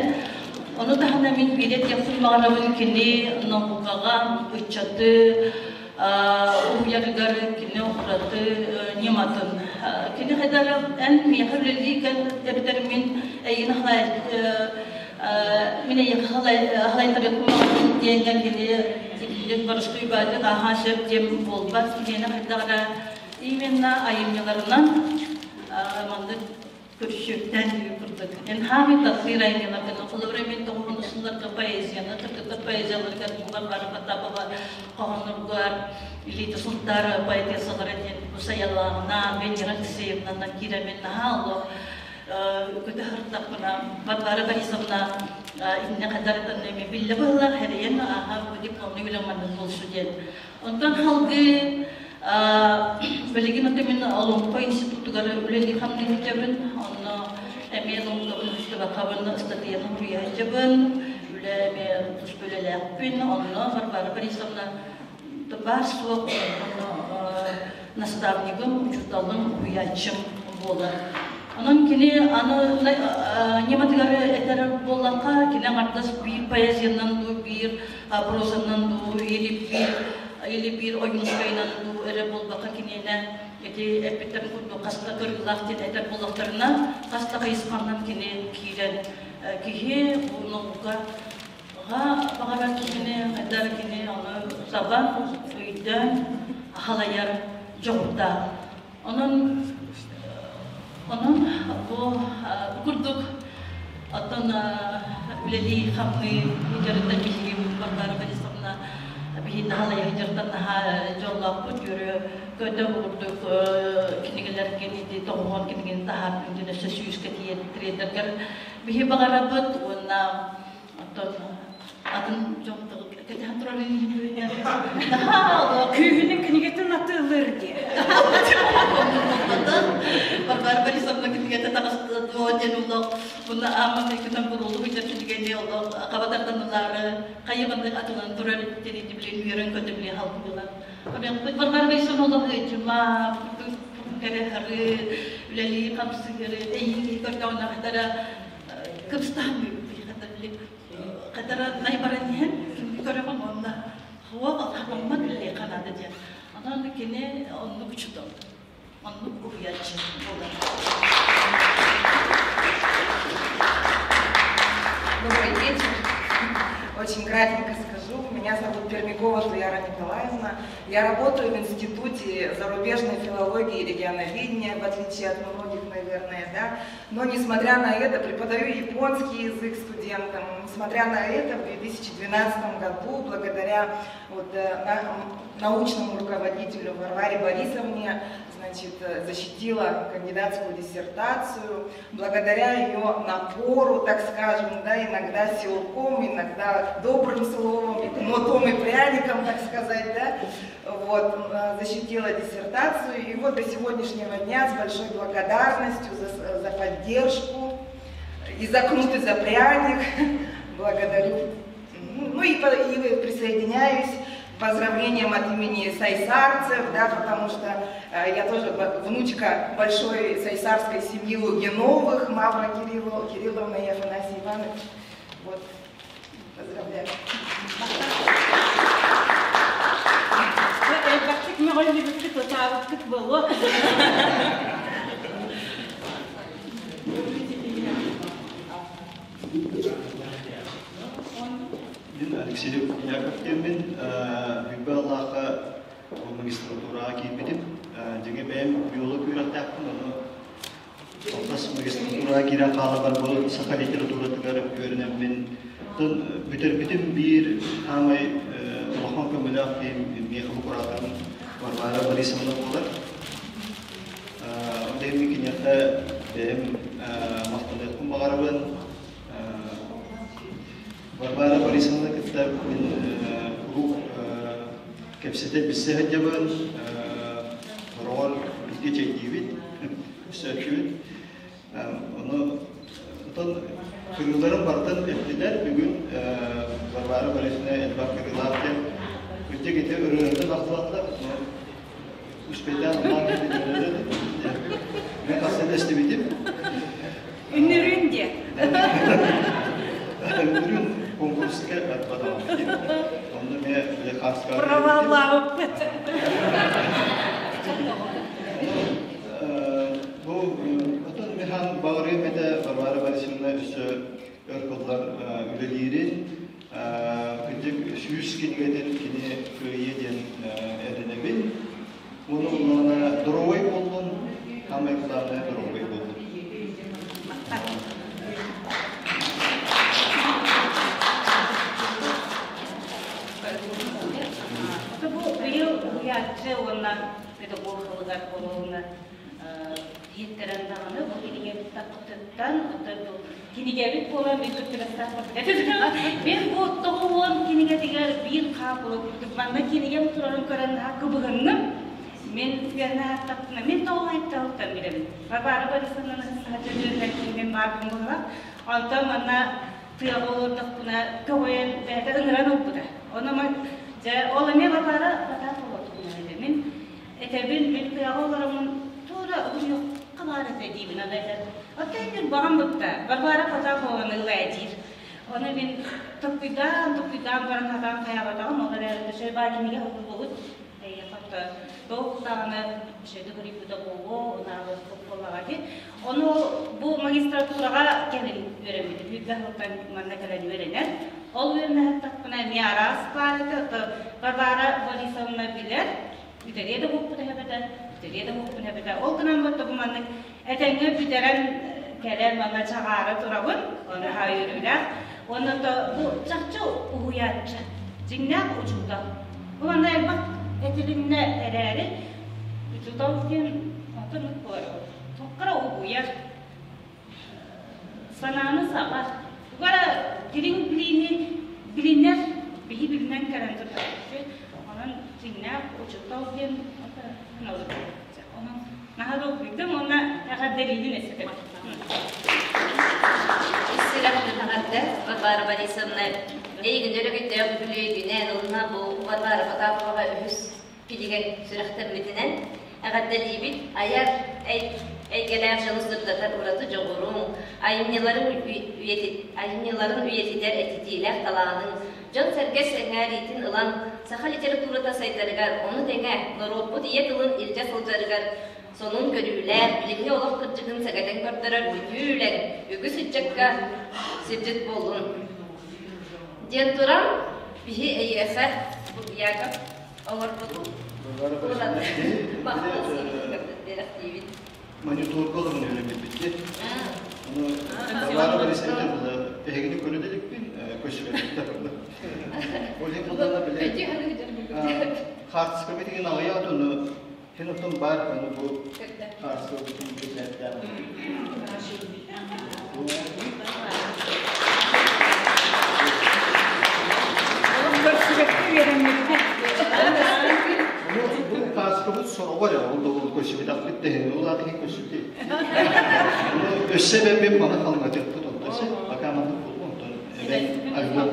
Ону таһынан мин биир этиэхпин баҕарабын кини наукаҕа ыччаты уһуйарыгар кини ураты ньыматын. Кини хайдах эн миэхэ үлэлии кэл эбэтэр мин эйигин мин эйиэхэ халайтарыахпын баҕарабын диэҥҥэ кини итинник боростуой баайдык ааһаа сөп диэн буолбат. Киниэнэ хайдах эрэ Именно айымньыларынан маннык көрсүөктэн курдук. Энхаами тахсыыр айымньыларгын холобура мен тоҕуһун сылларга поэзияны, кыргыттар поэзияларыгар Варвара Потапова хоһоонноргар Илита Сунтар поэтессалара диэн Усаялааҕына, Венера Алексеевнанан киирэмин наһаа олох көтө сырыттахпына Варвара Борисовна иннэ хадарытан биллэ быһылаах хэрийэн ааһа дипломный үлэм маннык буолсу диэн. Онтон салгыы билигин аты мин Олоҥхо институтугар үлэлии-хамныы сылдьабын. Онно эмиэ наукабын ыстыбакабын, ыстатыйаны суруйа сылдьабын. Үлэ эмиэ туспа үлэлээхпин. Онно Варвара Борисовна баар суох наставнигым, учууталым, уһуйааччым буолар. Онон кини аны ньыматыгар этэр буоллахха, кини аҥардас биир поэзиянан дуу, биир прозанан дуу, или биир или биир ойуунускайынан дуу эрэ буолбакка киниэнэ ити эппиттэрин курдук хас да кырыылаах диэн этэр буоллахтарына, хас да хайысханан кини киирэн киһи бу наука баҕарар киһини хайдар кини ону таба өйдөөн халайар дьоҕурдаах. Онон онон бу курдук оттон үлэлии-хамныы дьарыктан биһиги Варвара Борисовна биһи наһалайа дьарыктан наһаа дьоллоохпут үөрэ көтө бу курдук кинигэлэргин ити тоҕуһуон кинигини таһаарбын диэн өссө сүүскэ тиийэн тириэрдэргэр биһи баҕарабыт уонна Оттон атын дьон кэтэһэн турар Күүһүнүн кинигэтин атыылыыр диye. Варвара Борисовна кинигэтэ таҕыста дуо диэн олох буна аама майгынан буруолу ыйдар кинигэни олох хабатарданылаары хайыбаннык атылан турар диэн билин үөрэн көтө биле халбыла. Варвара Борисовна олох ыйдьыма кэрэ хары үлэлии хамсыыры эйиги көрдөҕүнэ хатара кыбыстаһан хатара най баран иһэн кимни көрөҕүн уонна хуа хапаммат үлэлиэххэ наада диэн. Онон кини оннук учуутал, оннук уһуйааччы буолар. Добрый вечер. Очень кратенько скажу. Меня зовут Пермякова Туяра Николаевна. Я работаю в Институте зарубежной филологии и регионоведения, в отличие от многих, наверное, да. Но, несмотря на это, преподаю японский язык студентам. Несмотря на это, в 2012 году, благодаря вот, научному руководителю Варваре Борисовне, Значит, защитила кандидатскую диссертацию. Благодаря ее напору, так скажем, да, иногда силком, иногда добрым словом, кнутом и пряником, так сказать, да, вот, защитила диссертацию. И вот до сегодняшнего дня с большой благодарностью за поддержку и за кнут, и за пряник благодарю. Ну и присоединяюсь к поздравлениям от имени сайсарцев, да, потому что я тоже внучка большой сайсарской семьи Лугиновых, Мавра Кирилловна и Афанасий Иванович. Вот, поздравляю. Мин Алексей Яков диэммин, Бүбэ Аллаахха магистратураҕа киирбитим. Дьиҥэ бэйэм биолог үөрэхтээхпин, ону алҕас магистратураҕа киирэн хаалабар бу саха литературатыгар үөрэнэммин бүтэрбитим биир хаамай улахан көмөлөөх киһим миэхэ бу кураторым Варвара Борисовна буолар. Ол иһин киниэхэ бэйэм махтаныахпын баҕарабын. Варвара Борисовна кытта мин куруук кэпсэтэ билсэ сылдьабын, сороҕор бииргэ чэйдиибит, өссөөччүбүт. Ону оттон кырыыларын барытын эттилэр. Бүгүн Варвара Борисовна элбэх кырыылаах диэн кырдьык ити ырыаһытын ахтыбаттар. Успейдаан улаан Мен хаста да истибитим. Үннүрүн диэ. Үннүрүн конкурска атпатаҕым. Онно мен лекарство Проваллаабыппыт. Бу отон механ баҕарыам этэ Варвара Борисовна өссө өр сыллар үлэлиирин, кырдьык 100 кинигэтин кини кыайыа диэн эрэнэбин. Уонна улаана доруобай буоллун, самое главное доруобай буоллун. Бу быйыл уһуйааччы уонна педагог сылыгар оруолуна иһиттэрэн даҕаны бу кинигэбит таххытыттан кинигэбит буолан мин Мен бу 90 кинигэтигэр биир хаапыла курдук манна кинигэм турарын көрөн кыбыһынным. Мен үөрэнэ мен тоҕо айтталыттан билэбин. Варвара Борисовна саха мен баарбын буолла. Онтон манна тыаҕа олордохпуна көҕүйэн бэйэтэ ыҥыран ылбыта. Ону дьэ ол эмиэ Варвара Потапова туһунан Мин этэбин мин тыаҕа олороммун туора уһуйуохха баар этэ диибин аны этэр. Оттон мин баҕам бутта Варвара Потапованы ылаа диир. Ону мин токкуйдаан, токкуйдаан баран хатаан хайаабатаҕым, ол эрээри төсөй баа кинигэ уһуллубут. Эйиэхэ туох даҕаны үчүгэйдик суруйбута буолуо, унаабыт буоллаҕа дии. Ону бу магистратураҕа кэлин үөрэммитим. Үүрбэх сылтан манна кэлэн үөрэнэр. Ол үөрэнэһэттахпына эмиэ араас баар этэ. Варвара Борисовна билэр, бүтэриэ да буолбут эбэтэ, бүтэриэ да буолбут эбэтэ. Ол гынан баран бу маннык этэҥҥэ бүтэрэн кэлэн манна чаҕаара турабын, ону үөрүүлээх. Уонна бу чахчы уһуйааччы, дьиҥнээх учуутал. Бу манна элбэх этилиннэ эрээри, учуутал диэн онтон туохха угуйар, санааны саҕар. Тугара дириҥ билиини билинэр, биһи билинэн кэлэн турар. Онон дьиҥнээх учуутал диэн Онон наһаа долгуйдум уонна эҕэрдэлиибин эсэтэ. Сүрэхпин эҕэрдэ Варвара Борисовна эйигин өрөгөйдөөх үбүлүөйгүнэн уонна бу Варвара Потаповаҕа үһүс кинигэ сүрэхтэммитинэн эҕэрдэлиибит айар эйгэлээх дьону сырдатар ураты дьоҕуруҥ, айымньыларын үйэтитэр этитиилээх талааныҥ, дьон-сэргэ сэҥээриитин ылан, саха литературата сайдарыгар, ону тэҥэ норуоппут ийэ тылын илдьэ сылдьарыгар сонун көрүүлээх, билиҥҥи олох кырдьыгын сэгэтэн көрдөрөр бүтүү үлэҥ үгүс ыччакка сирдьит буоллун диэн туран, биһи эйиэхэ Яков оҥорбут махтал биэрэхтиибит. Мониторга олорон үөрэммиппит. Ону Варвара Борисовна эһигини көрө да иликпин, көсүбэттэр. Ол иһин буллана биле хаартыска битигин аҕыйаат ону. Һин отон баар аны бу хаарсылбытын бэчээттээн. Көрсүбэккэ үөрэммиппит. Бу кааскабыт сороҕор эрэ ол да ол көрсүбэтэхпит да иһин ол аата көрсүбүт. Өссө эбэбин маны халыҥатыахпыт онтон сэ пока маннык буолуо онтон эбэн альбом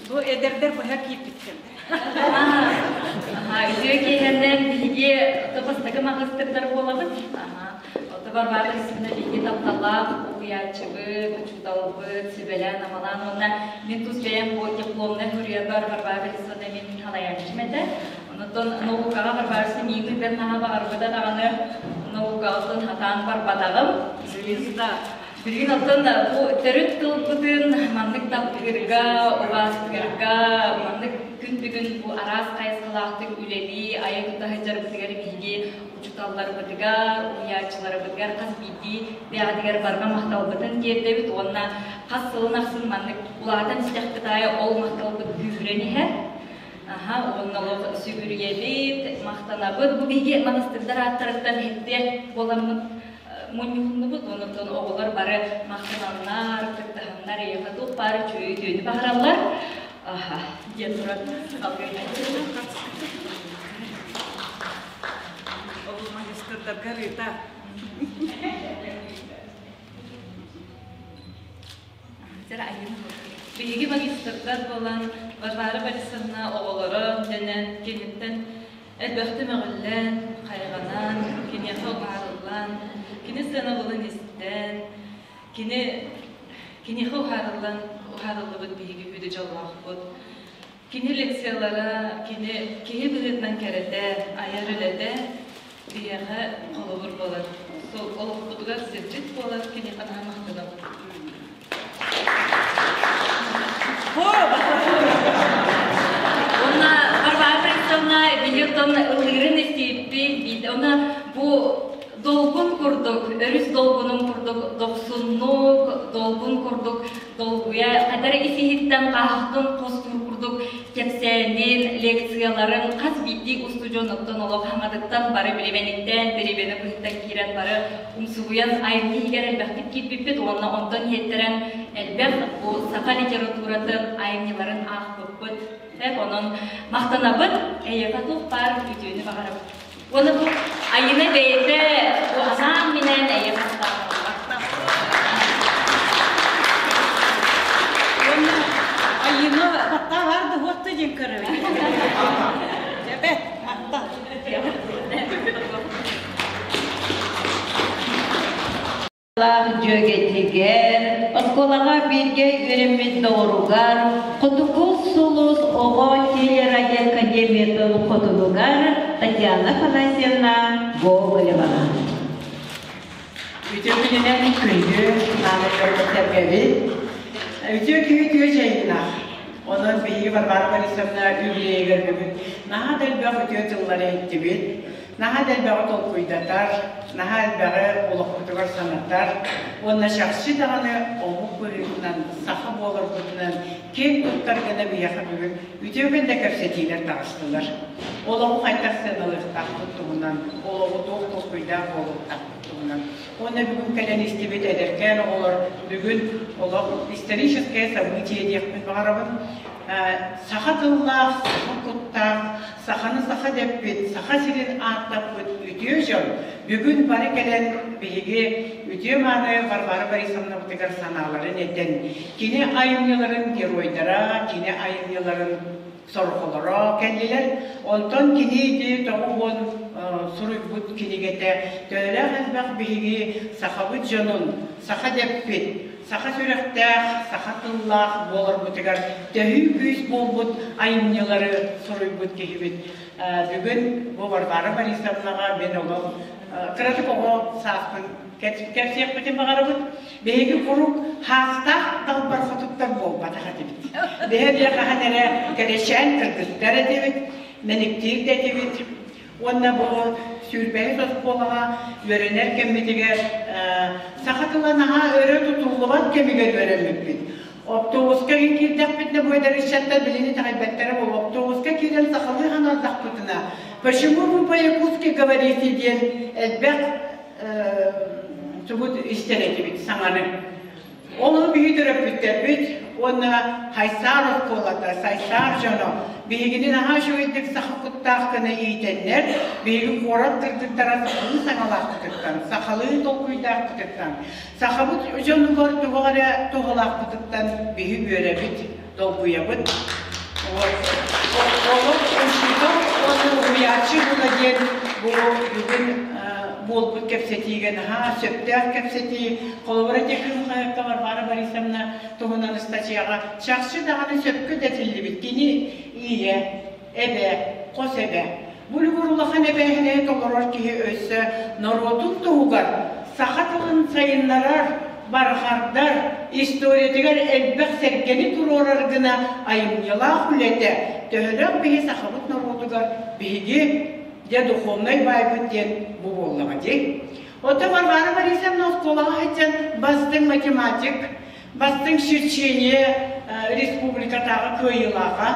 Бу эдэрдэр быһа киирбиттэр. Үтүө киэһэннэн биһиги бастакы маҕастырдар буолабыт. Ото Варвара Алексеевна биһиги тапталлаах уһуйааччыбыт, учууталбыт, сүбэлээн-амалаан уонна мин тус бэйэм бу дипломнай суруйарбар Варвара Алексеевна мин салайааччым этэ. Онтон наукаҕа Варвара Алексеевна миигин бэрт наһаа баҕарбыта даҕаны наукаҕа хатаан барбатаҕым. Звезда. Билигин оттон бу төрүт тылбытын маннык таптыырга, убаастыырга, маннык күн бүгүн бу араас хайысхалаахтык үлэлии, айа тута сылдьарбытыгар биһиги учууталларбытыгар, уһуйааччыларбытыгар хас биирдии бэйэҕитигэр барҕа махталбытын тиэрдэбит уонна хас сылын ахсын маннык улаатан истэхпит аайы ол махталбыт күүһүрэн иһэр. Аха, уонна олох сүгүрүйэбит, махтанабыт. Бу биһиги манастырдар ааттарыттан иһиттиэх буоламмыт мунньуһуннубут, онон оҕолор бары махтаналлар, кыттыһаннар, эйиэхэ туох баар үчүгэй үтүөнү баҕараллар. Аха, диэн туран салгыы. Ол магистрдарга Рита. Биһиги магистрдар буолан Варвара Борисовна оҕолоро дэнэн киниттэн элбэхтэ мөҕүллэн, хайҕанан, киниэхэ уһаарыллан, кини сыанабылын истэн, кини киниэхэ уһаарыллан уһаарыллыбыт биһиги сүдү дьоллоохпут. Кини лекциялара, кини киһи быһыытынан кэрэтэ, айар үлэтэ биһиэхэ холобур буолар. Олохпутугар сирдьит буолар, киниэхэ наһаа махтанабыт. Уонна Варвара Борисовна билиотон ыллыырын истииппит, уонна бу долгун курдук, өрүс долгунун курдук дохсуннук, долгун курдук долгуйа, хадара ис-иһиттэн хаһахтын хостуур курдук кэпсээнин, лекцияларын хас биирдии устудьуон оттон олох хаҥатыттан бары билимэниттэн, перебиэни быһыттан киирэн бары умсугуйан айымньы иһигэр элбэхтик киирбиппит уонна онтон иһиттэрэн элбэх бу саха литературатын айымньыларын аахпыппыт. Онон махтанабыт, эйиэхэ туох баар үтүөнү баҕарабыт. Уонна бу Айыына бэйэтэ бу анаан-минээн эйиэхэ Уонна Айыына баттаа бар да хуотта диэн көрөбүн. Дьэбэт, махтал. Дьүөгэтигэр, оскуолаҕа бииргэ үөрэммит доҕоругар, Хотугу сулус оҕо телерадиоакадемиятын хотунугар Татьяна Афанасьевна Гоголеваҕа. Үтүө күнүнэн күндү сэргэбит. Үтүө киһи үтүө дьайыылаах. Онон биһиги Варвара Борисовна юбилейыгар бүгүн наһаа да элбэх үтүө тыллары иһиттибит. Наһаа да элбэҕи толкуйдатар, наһаа элбэҕи олохпутугар санатар уонна чахчы даҕаны омук быһыытынан, саха буоларбытынан киэн туттар гына биһиэхэ бүгүн үтүөкэн да кэпсэтиилэр таҕыстылар. Олоҕу хайдах сыаналыахтаахпыт туһунан, олоҕу туох толкуйдаах буолуохтаахпыт туһунан. Уонна бүгүн кэлэн истибит эдэркээн оҕолор бүгүн олох историческое событие диэхпин баҕарабын. Саха тыллаах, саха куттаах, саханы саха дэппит, Саха сирин ааттаппыт үтүө дьон бүгүн бары кэлэн биһиги үтүө-мааны Варвара Борисовнабытыгар санааларын этэн, кини айымньыларын геройдара, кини айымньыларын сорҕолоро кэллилэр. Онтон кини ити 90 суруйбут кинигэтэ төһөлөөх элбэх биһиги сахабыт дьонун, саха дэппит, саха сүрэхтээх, саха тыллаах буоларбытыгар төһүү күүс буолбут айымньылары суруйбут киһибит. Бүгүн бу Варвара Борисовнаҕа мин олох кыратык оҕо сааспын кэпсиэхпитин баҕарабыт. Биһиги куруук хаастаах далбар хотуттар буолбатах этибит. Биһиги хаһан эрэ кэрэчээн кыргыттар этибит, мэниктиир да этибит. Уонна бу сүүрбэһис оскуолаҕа үөрэнэр кэммитигэр саха тыла наһаа өрө тутуллубат кэмигэр үөрэммиппит. Оптуобуска киирдэхпитинэ бу эдэр ыччаттар билини итэҕэйбэттэрэ буолуо. Оптуобуска киирэн сахалыы хаҥардахпытына, почему вы по-якутски говорите диэн элбэх тугу истэр этибит саҥаны. Ол биһи төрөппүттэрбит уонна Хайсаар оскуолата, Сайсаар дьоно биһигини наһаа үчүгэйдик саха куттаах гына иитэннэр, биһиги куорат кыргыттара сахалыы саҥалаахпытыттан, сахалыы толкуйдаахпытыттан, сахабыт дьонугар туох эрэ туһалаахпытыттан биһи үөрэбит, долгуйабыт. Олох учуутал уонна уһуйааччы була диэн бу бүгүн буолбут кэпсэтиигэ наһаа сөптөөх кэпсэтии. Холобура, ити Кыым хаһыакка Варвара Борисовна туһунан ыстатыйаҕа чахчы даҕаны сөпкө да этиллибит. Кини ийэ, эбэ, хос эбэ. Бу үлүгэр улахан эбээһинэһи толорор киһи өссө норуотун туһугар саха тылын сайыннарар, барҕардар, историятыгар элбэх сэргэни туруорар гына айымньылаах үлэтэ төһөлөөх биһи сахабыт норуотугар биһиги дьэ духовнай баайбыт диэн бу буоллаҕа дии. Оттон Варвара Борисовна оскуолаҕа сылдьан бастыҥ математик, бастыҥ черчение республикатааҕы кыайыылааҕа,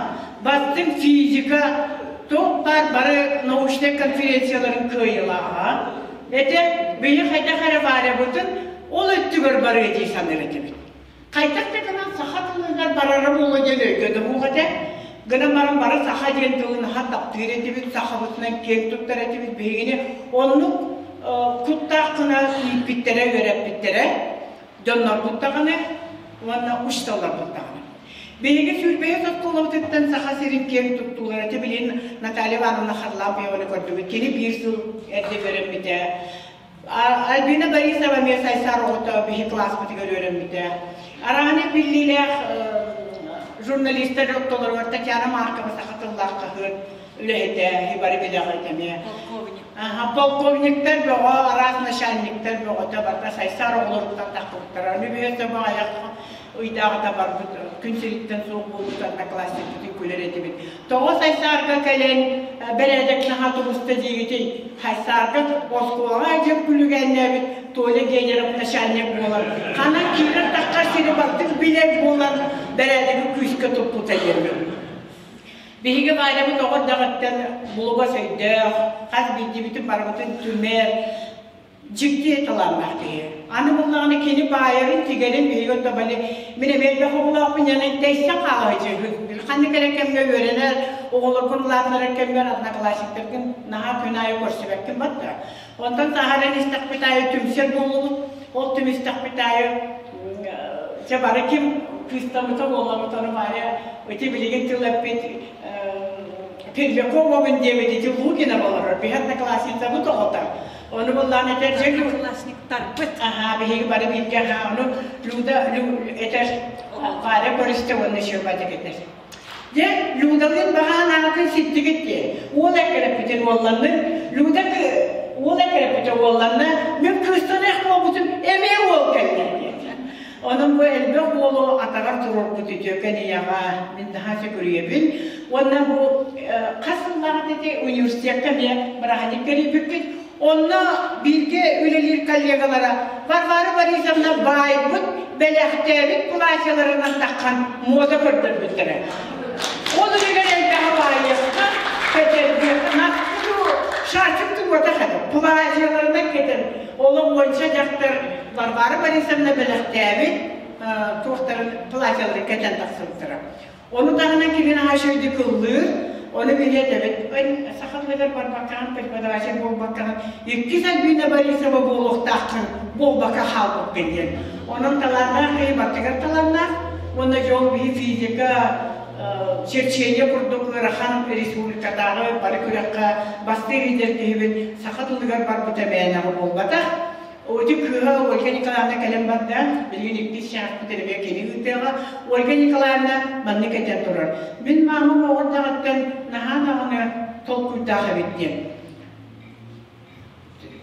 бастыҥ физика, туох баар бары научнай конференцияларын кыайыылааҕа. Этэ, биһи хайдах эрэ Варябытын ол өттүгэр барыа дии саныыр этибит. Хайдах да гынан саха тылыгар барара буолуо диэн өйгө да суох этэ. Гынан баран бары саха диэн тылы наһаа таптыыр этибит, сахабытынан киэҥ туттар этибит. Биһигини оннук куттаах гына ииппиттэрэ, үөрэппиттэрэ. Дьоннорбут даҕаны уонна учууталларбыт даҕаны. Биһиги сүүрбэһис оскуолабытыттан Саха сирин киэҥ туттуулара ити билигин Наталья Ивановна Харлампьеваны көрдүбүт. Кини биир сыл эрдэ үөрэммитэ. Альбина Борисова эмиэ Сайсаар оҕото биһи кылааспытыгар үөрэммитэ. Арааны биллиилээх журналистар ортолоругар Татьяна Маркова саха тыллаах хаһыат үлэһитэ, бары билэҕит эмиэ. Полковник. Аха, полковниктар бөҕө, араас начальниктар бөҕөтө барыта Сайсаар оҕолоруттан тахсыбыттара. Аны биһи сөбө айах ыйдааҕыта барбыт күн сириттэн суох буолбут одноклассникпытын күлэр этибит. Тоҕо Сайсаарга кэлэн бэрээдэк наһаа тубуста диигитий? Сайсаарга оскуолаҕа дьэ күлүгээннээбит Толя Генеров начальник буолан, ханан киирэр таххар сири бардык билэр буолан бэрээдэги күүскэ туппута диэммин. Биһиги Валябыт оҕо эрдэҕиттэн булугас өйдөөх, хас биирдиибитин барыбытын түмэр, дьикти талааннаах киһи. Аны буллаҕына кини баайарын, тигэрин биһиги отто бали мин эмиэ элбэх оҕолоохпун янан тэйсэн хаалаһычыһын. Ханнык эрэ кэмҥэ үөрэнэр, оҕолоргун улаатынарар кэмҥэр одноклассниктаргын наһаа күн аайы көрсүбэккин батта. Онтон сааһыран истэхпит аайы түмсэр буоллубут. Ол түмүстэхпит аайы чэ бары ким кыыстаммыта уолламмыта ону Варя ити билигин тыл эппит Пермяковабын диэбит ити Лукина олорор биһи одноклассницабыт оҕото. Ону буллаан этэр дьэ Одноклассниктарбыт. Аха биһиги бары бииргэ аха ону Люда этэр Варя көрүстэ уонна Щербатик этэр. Дьэ Людалыын баҕаан аатын ситтигит диэ. Уол эккирэппитин уолланнын Люда уол эккирэппитэ уолланна мин кыыстаныах буолбутум эмиэ уол кэллэ диэтэ. Онон бу элбэх уолу атаҕар туруорбут үтүөкэн ийэҕэ мин наһаа сүгүрүйэбин. Уонна бу хас сыллааҕыта ити университекка эмиэ бырааһынньык тэрийбиппит. Онно бииргэ үлэлиир коллегалара Варвара Борисовна баайбыт, бэлэхтээбит платьеларынан таххан муода көрдөрбүттэрэ. Ол үлүгэр элбэҕи баайыахха, кэтэрдиэххэ, шарфик тугуотах этэ, платьеларынан кэтэр. Олох уонча дьахтар Варвара Борисовна бэлэхтээбит туохтарын платьеларын кэтэн тахсыбыттара. Ону таһынан кини наһаа үчүгэйдик ыллыыр, ону били этэбит, саха тылыгар барбаккаҕын, преподаватель буолбаккаҕын, иккис Альбина Борисова буолуохтааххын, буолбакка хаалбыккын диэн. Онон талааннаах киһи баттыгар талааннаах, уонна дьол биһи физика, черчение курдук ыарахан республикатааҕы бары күрэххэ бастыыр идэр киһибит саха тылыгар барбыта мээнэҕэ буолбатах. Ити кыыһа Ольга Николаевна кэлэн барда, билигин иккис чааспыт эрэ кини ыытыаҕа. Ольга Николаевна маннык этэн турар. Мин маамам оҕордаҕыттан наһаа даҕаны толкуйдаах эбит диэн.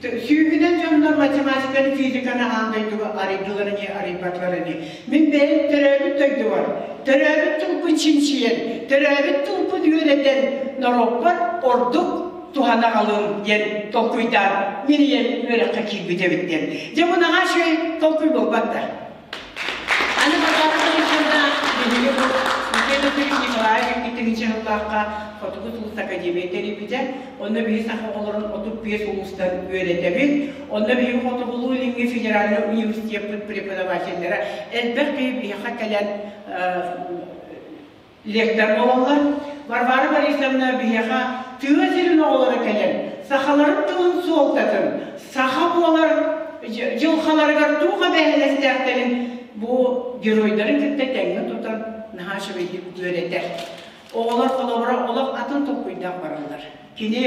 Сүүһүнэн дьоннор математиканы, физиканы аан дойдуга арыйдылар ини, арыйбатылар ини. Мин бэйэм төрөөбүт дойдубар, төрөөбүт тылбын чинчийэн, төрөөбүт тылбын үөрэтэн норуоппар ордук туһана аҕалыам диэн толкуйдаан мин ийэм үөрэххэ киирбит эбит диэн. Дьэ бу наһаа үчүгэй толкуй буолбат да. Аны Варвара Борисовна биһиги бу Михаил Васильевич Николаев икки сыллаахха Хотугу сулус академия тэрийбитэ. Онно биһи саха оҕолорун 35 улуустан үөрэтэбит. Онно биһиги Хотугулуу-Илиҥҥи федеральнай университеппыт преподавателлэрэ элбэх киһи биһиэхэ кэлэн лектор буолаллар. Варвара Борисовна биһиэхэ тыа сирин оҕолоро кэлэн сахаларын тылын суолтатын, саха буолар дьылҕаларыгар туох эбээһинэстээхтэрин бу геройдарын кытта тэҥҥэ тутан наһаа үчүгэйдик үөрэтэр. Оҕолор холобура олох атын толкуйдаах бараллар. Кини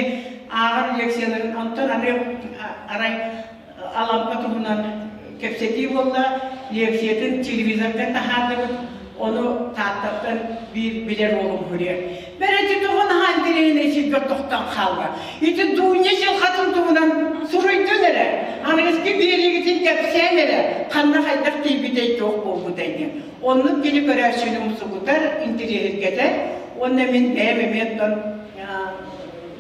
ааҕар лекцияларын онтон аны арай Алампа туһунан кэпсэтии буолла, лекциятын телевизорга таһаардыбыт, ону Тааттаттан биир билэр уолум суруйар. Бэрэ ити тоҕо наһаа интэриэһинэй сиргэ тохтоон хаалла. Ити Дуня дьылҕатын туһунан суруйдун эрэ, аныгыскы биэриигитин кэпсээн эрэ, ханна хайдах тиийбитэй, туох буолбутай диэн. Оннук кини көрөөччүнү умсугутар, интэриэһиргэтэр уонна мин бэйэм эмиэ оттон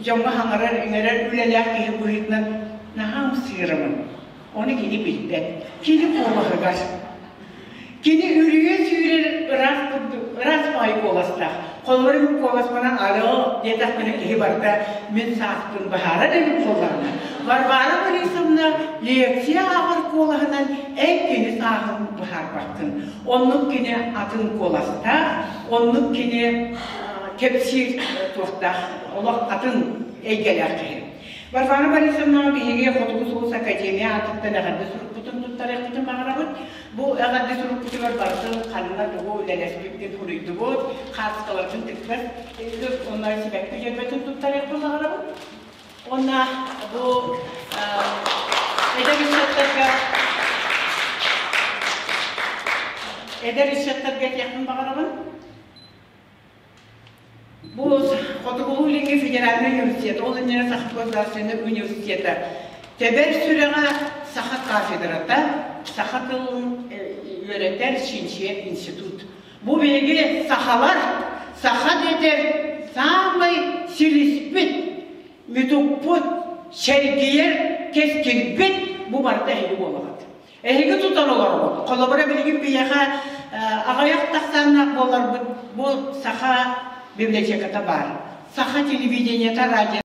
дьоҥҥо хаҥарар-иҥэрэр үлэлээх киһи быһыытынан наһаа ымсыырабын. Ону кини билбэт. Кини куолаһыгар. Кини үрүйэ сүүрэр ыраас курдук, ыраас баҕайы куоластаах. Холобур, мин куоласпынан алло диэтэхпинэ киһи барыта мин сааспын быһаарар эбит буоллаҕына, Варвара Борисовна лекция ааҕар куолаһынан эн кини сааһын быһаарбаккын. Оннук кини атын куоластаах, оннук кини кэпсиир туохтаах, олох атын эйгэлээх киһи. Варвара Борисовнаҕа биһиги Хотугу сулус академия аатыттан эҕэрдэ сурукпутун туттарыахпытын баҕарабыт. Бу эҕэрдэ сурукпутугар барытын ханна тугу үлэлэспиппин суруйдубут, хааскаларбын кытта уонна сибэкки дьөрбөтүн туттарыахпын баҕарабыт. Уонна бу эдэр ыччаттарга эдэр ыччаттарга этиэхпин баҕарабын. Бу Хотугулуу-Илиҥҥи федеральнай университет, ол иннинэ Саха государственнай университета тэбэр сүрэҕэ саха кафедрата, саха тылын үөрэтэр чинчийэр институт. Бу биһиги сахалар, саха дэтэр саамай силиспит, мутукпут, сэргийэр кэскилбит бу барыта эһиги буолаҕыт. Эһиги тутан олоробут. Холобура, билигин биһиэхэ аҕыйах тахсааннаах буоларбыт бу саха библиотеката баар. Саха телевидениета, радио.